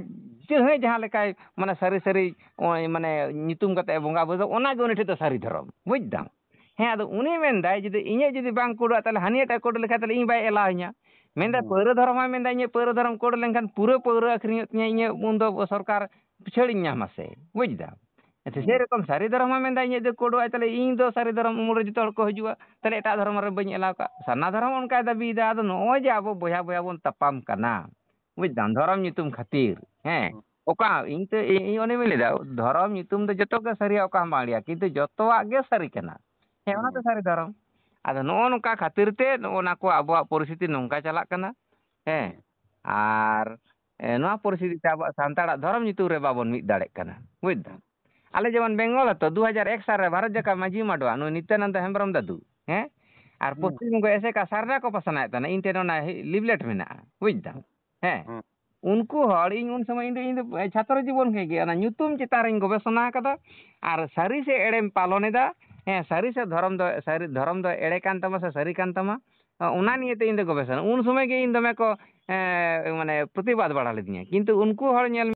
ᱡᱟᱦᱟᱸᱭ ᱡᱟᱦᱟᱸ ᱞᱮᱠᱟᱭ, ᱢᱟᱱᱮ, ᱥᱟᱹᱨᱤ ᱥᱟᱹᱨᱤ, ᱱᱚᱜᱼᱚᱭ, ᱢᱟᱱᱮ, ᱧᱩᱛᱩᱢ ᱠᱟᱛᱮ ᱮ ᱵᱚᱸᱜᱟ ᱵᱩᱨᱩ ᱫᱚ, ᱚᱱᱟ ᱜᱮ ᱩᱱᱤ ᱴᱷᱮᱡ ᱫᱚ ᱥᱟᱹᱨᱤ ᱫᱷᱚᱨᱚᱢ, ᱵᱩᱡᱽ ᱫᱟᱢ? ᱦᱮᱸ, ᱟᱫᱚ ᱩᱱᱤ ᱢᱮᱱᱫᱟᱭ, ᱡᱩᱫᱤ ᱤᱧᱟᱹᱜ ᱡᱩᱫᱤ ᱵᱟᱝ ᱠᱳᱰᱚᱜᱼᱟ, ᱛᱟᱦᱞᱮ ᱦᱟᱹᱱᱤᱭᱟᱹᱴᱟᱜ ᱠᱳᱰ ᱞᱮᱠᱷᱟᱡ ᱛᱟᱦᱞᱮ ᱤᱧ ᱵᱟᱭ ᱮᱞᱟᱣ ᱤᱧᱟ᱾ ᱢᱮᱱᱫᱟᱭ, ᱦᱩᱸ᱾ ᱯᱟᱹᱣᱨᱟᱹ ᱫᱷᱚᱨᱚᱢ ᱦᱚᱸᱭ ᱢᱮᱱᱫᱟ, ᱤᱧᱟᱹᱜ ᱯᱟᱹᱣᱨᱟᱹ ᱫᱷᱚᱨᱚᱢ ᱠᱳᱰ ᱞᱮᱱᱠᱷᱟᱱ ᱯᱩᱨᱟᱹ ᱯᱟᱹᱣᱨᱟᱹ ᱟᱹᱠᱷᱨᱤᱧᱚᱜ ᱛᱤᱧᱟᱹ, ᱤᱧᱟᱹᱜ ᱩᱱᱫᱚ ᱥᱚᱨᱠᱟᱨ ᱪᱷᱟᱹᱲᱤᱧ ᱧᱟᱢᱟ ᱥᱮ, ᱵᱩᱡᱽ ᱫᱟᱢ? ᱥᱮ ᱦᱩᱸ᱾ ᱥᱮᱨᱚᱠᱚᱢ ᱥᱟᱹᱨᱤ ᱫᱷᱚᱨᱚᱢ ᱦᱚᱸ ᱢᱮᱱᱫᱟ ᱤᱧᱟᱹᱜ ᱫᱚ ᱠᱳᱰ ᱚᱲᱟᱜ, ᱛᱟᱦᱞᱮ ᱤᱧ ᱫᱚ ᱥᱟᱹᱨᱤ ᱫᱷᱚᱨᱚᱢ ᱩᱢᱩᱞ ᱨᱮ ᱡᱚᱛᱚ ᱦᱚᱲ ᱠᱚ ᱦᱤᱡᱩᱜᱼᱟ, ᱛᱟᱦᱞᱮ ᱮᱴᱟᱜ ᱫᱷᱚᱨᱚᱢ ᱨᱮ ᱵᱟᱹᱧ ᱮᱞᱟᱣ ᱠᱟᱜ᱾ ᱥᱟᱨᱱᱟ ᱫᱷᱚᱨᱚᱢ ᱚᱱᱠᱟᱭ ᱫᱟᱹᱵᱤᱭᱮᱫᱟ᱾ ᱟᱫᱚ ᱱᱚᱜᱼᱚᱭ ᱡᱮ ᱟᱵᱚ ᱵᱚᱭᱦᱟ ᱵᱚᱭᱦᱟ ᱵᱚᱱ ᱛᱟᱯᱟᱢ ᱠᱟᱱᱟ, ᱵᱩᱡᱽ ᱫᱟᱢ, ᱫᱷᱚᱨᱚᱢ ᱧᱩᱛᱩᱢ ᱠᱷᱟᱹᱛᱤᱨ, ᱦᱮᱸ, ᱦᱩᱸ᱾ ᱚᱠᱟ ᱤᱧ ᱛᱮ, ᱤᱧ ᱚᱱᱮ ᱵᱟᱹᱧ ᱞᱟᱹᱭᱫᱟ, ᱫᱷᱚᱨᱚᱢ ᱧᱩᱛᱩᱢ ᱫᱚ ᱡᱚᱛᱚ ᱜᱮ ᱥᱟᱹᱨᱤᱭᱟ, ᱚᱠᱟ ᱦᱚᱸ ᱵᱟᱝ ᱮᱲᱮᱭᱟ, ᱠᱤᱱᱛᱩ ᱡᱚᱛᱚᱣᱟᱜ ᱜᱮ ᱥᱟᱹᱨᱤ ᱠᱟᱱᱟ᱾ ᱦᱮᱸ, ᱚᱱᱟ ᱫᱚ ᱦᱩᱸ᱾ ᱥᱟᱹᱨᱤ ᱫᱷᱚᱨᱚᱢ᱾ ᱟᱫᱚ ᱱᱚᱜᱼᱚ ᱱᱚᱝᱠᱟ ᱠᱷᱟᱹᱛᱤᱨ ᱛᱮ ᱱᱚᱜᱼᱚ ᱱᱟ ᱠᱚ ᱟᱵᱚᱣᱟᱜ ᱯᱚᱨᱤᱥᱛᱷᱤᱛᱤ ᱱᱚᱝᱠᱟ ᱪᱟᱞᱟᱜ ᱠᱟᱱᱟ᱾ ᱦᱮᱸ, ᱦᱩᱸ᱾ ᱟᱨ, ᱮ, ᱱᱚᱣᱟ ᱯᱚᱨᱤᱥᱛᱷᱤᱛᱤ ᱛᱮ ᱟᱵᱚᱣᱟᱜ ᱥᱟᱱᱛᱟᱲᱟᱜ ᱫᱷᱚᱨᱚᱢ ᱧᱩᱛᱩᱢ ᱨᱮ ᱵᱟᱵᱚᱱ ᱢᱤᱫ ᱫᱟᱲᱮᱜ ᱠᱟᱱᱟ, ᱵᱩᱡᱽ ᱫᱟᱢ᱾ ᱟᱞᱮ ᱡᱮᱢᱚᱱ ᱵᱮᱝᱜᱚᱞ ᱟᱛᱚ ᱫᱩ ᱦᱟᱡᱟᱨ ᱮᱠ ᱥᱟᱞ ᱨᱮ ᱵᱷᱟᱨᱚᱛ ᱡᱟᱠᱟᱛ ᱢᱟᱹᱡᱷᱤ ᱢᱟᱰᱣᱟ ᱱᱩᱭ ᱱᱤᱛᱭᱟᱱᱟᱱᱫ ᱦᱮᱢᱵᱨᱚᱢ ᱫᱟᱫᱩ, ᱦᱮᱸ, ᱟᱨ ᱦᱩᱸ᱾ ᱯᱚᱥᱪᱤᱢ ᱵᱚᱝᱜᱚ ᱮᱥᱮᱠᱟ ᱥᱟᱨᱱᱟ ᱠᱚ ᱯᱟᱥᱱᱟᱣᱮᱫ ᱛᱟᱦᱮᱱᱟ, ᱤᱧ ᱴᱷᱮᱱ ᱚᱱᱟ ᱞᱤᱯᱞᱮᱴ ᱢᱮᱱᱟᱜᱼᱟ, ᱵᱩᱡᱽ ᱫᱟᱢ᱾ ᱦᱮᱸ, ᱦᱩᱸ᱾ ᱩᱱᱠᱩ ᱦᱚᱲ, ᱤᱧ ᱩᱱ ᱥᱚᱢᱚᱭ, ᱤᱧ ᱫᱚ, ᱤᱧ ᱫᱚ ᱪᱷᱟᱛᱨᱚ ᱡᱤᱵᱚᱱ ᱠᱷᱚᱱ ᱜᱮ ᱚᱱᱟ ᱧᱩᱛᱩᱢ ᱪᱮᱛᱟᱱ ᱨᱮᱧ ᱜᱚᱵᱮᱥᱚᱱᱟ ᱟᱠᱟᱫᱟ᱾ ᱟᱨ ᱥᱟᱹᱨᱤ ᱥᱮ ᱮᱲᱮᱢ ᱯᱟᱞᱚᱱ ᱮᱫᱟ, ᱦᱮᱸ, ᱥᱟᱹᱨᱤ ᱥᱮ ᱫᱷᱚᱨᱚᱢ ᱫᱚ, ᱥᱟᱹᱨᱤ ᱫᱷᱚᱨᱚᱢ ᱫᱚ ᱮᱲᱮ ᱠᱟᱱ ᱛᱟᱢᱟ ᱥᱮ ᱥᱟᱹᱨᱤ ᱠᱟᱱ ᱛᱟᱢᱟ, ᱚᱱᱟ ᱱᱤᱭᱮᱛᱮ ᱤᱧ ᱫᱚ ᱜᱚᱵᱮᱥᱚᱱᱟ᱾ ᱩᱱ ᱥᱚᱢᱚᱭ ᱜᱮ ᱤᱧ ᱫᱚᱢᱮ ᱠᱚ, ᱮᱸ, ᱢᱟᱱᱮ ᱯᱨᱚᱛᱤᱵᱟᱫ ᱵᱟᱲᱟ ᱞᱤᱫᱤᱧᱟ, ᱠᱤᱱᱛᱩ ᱩᱱᱠᱩ ᱦᱚᱲ ᱧᱮᱞ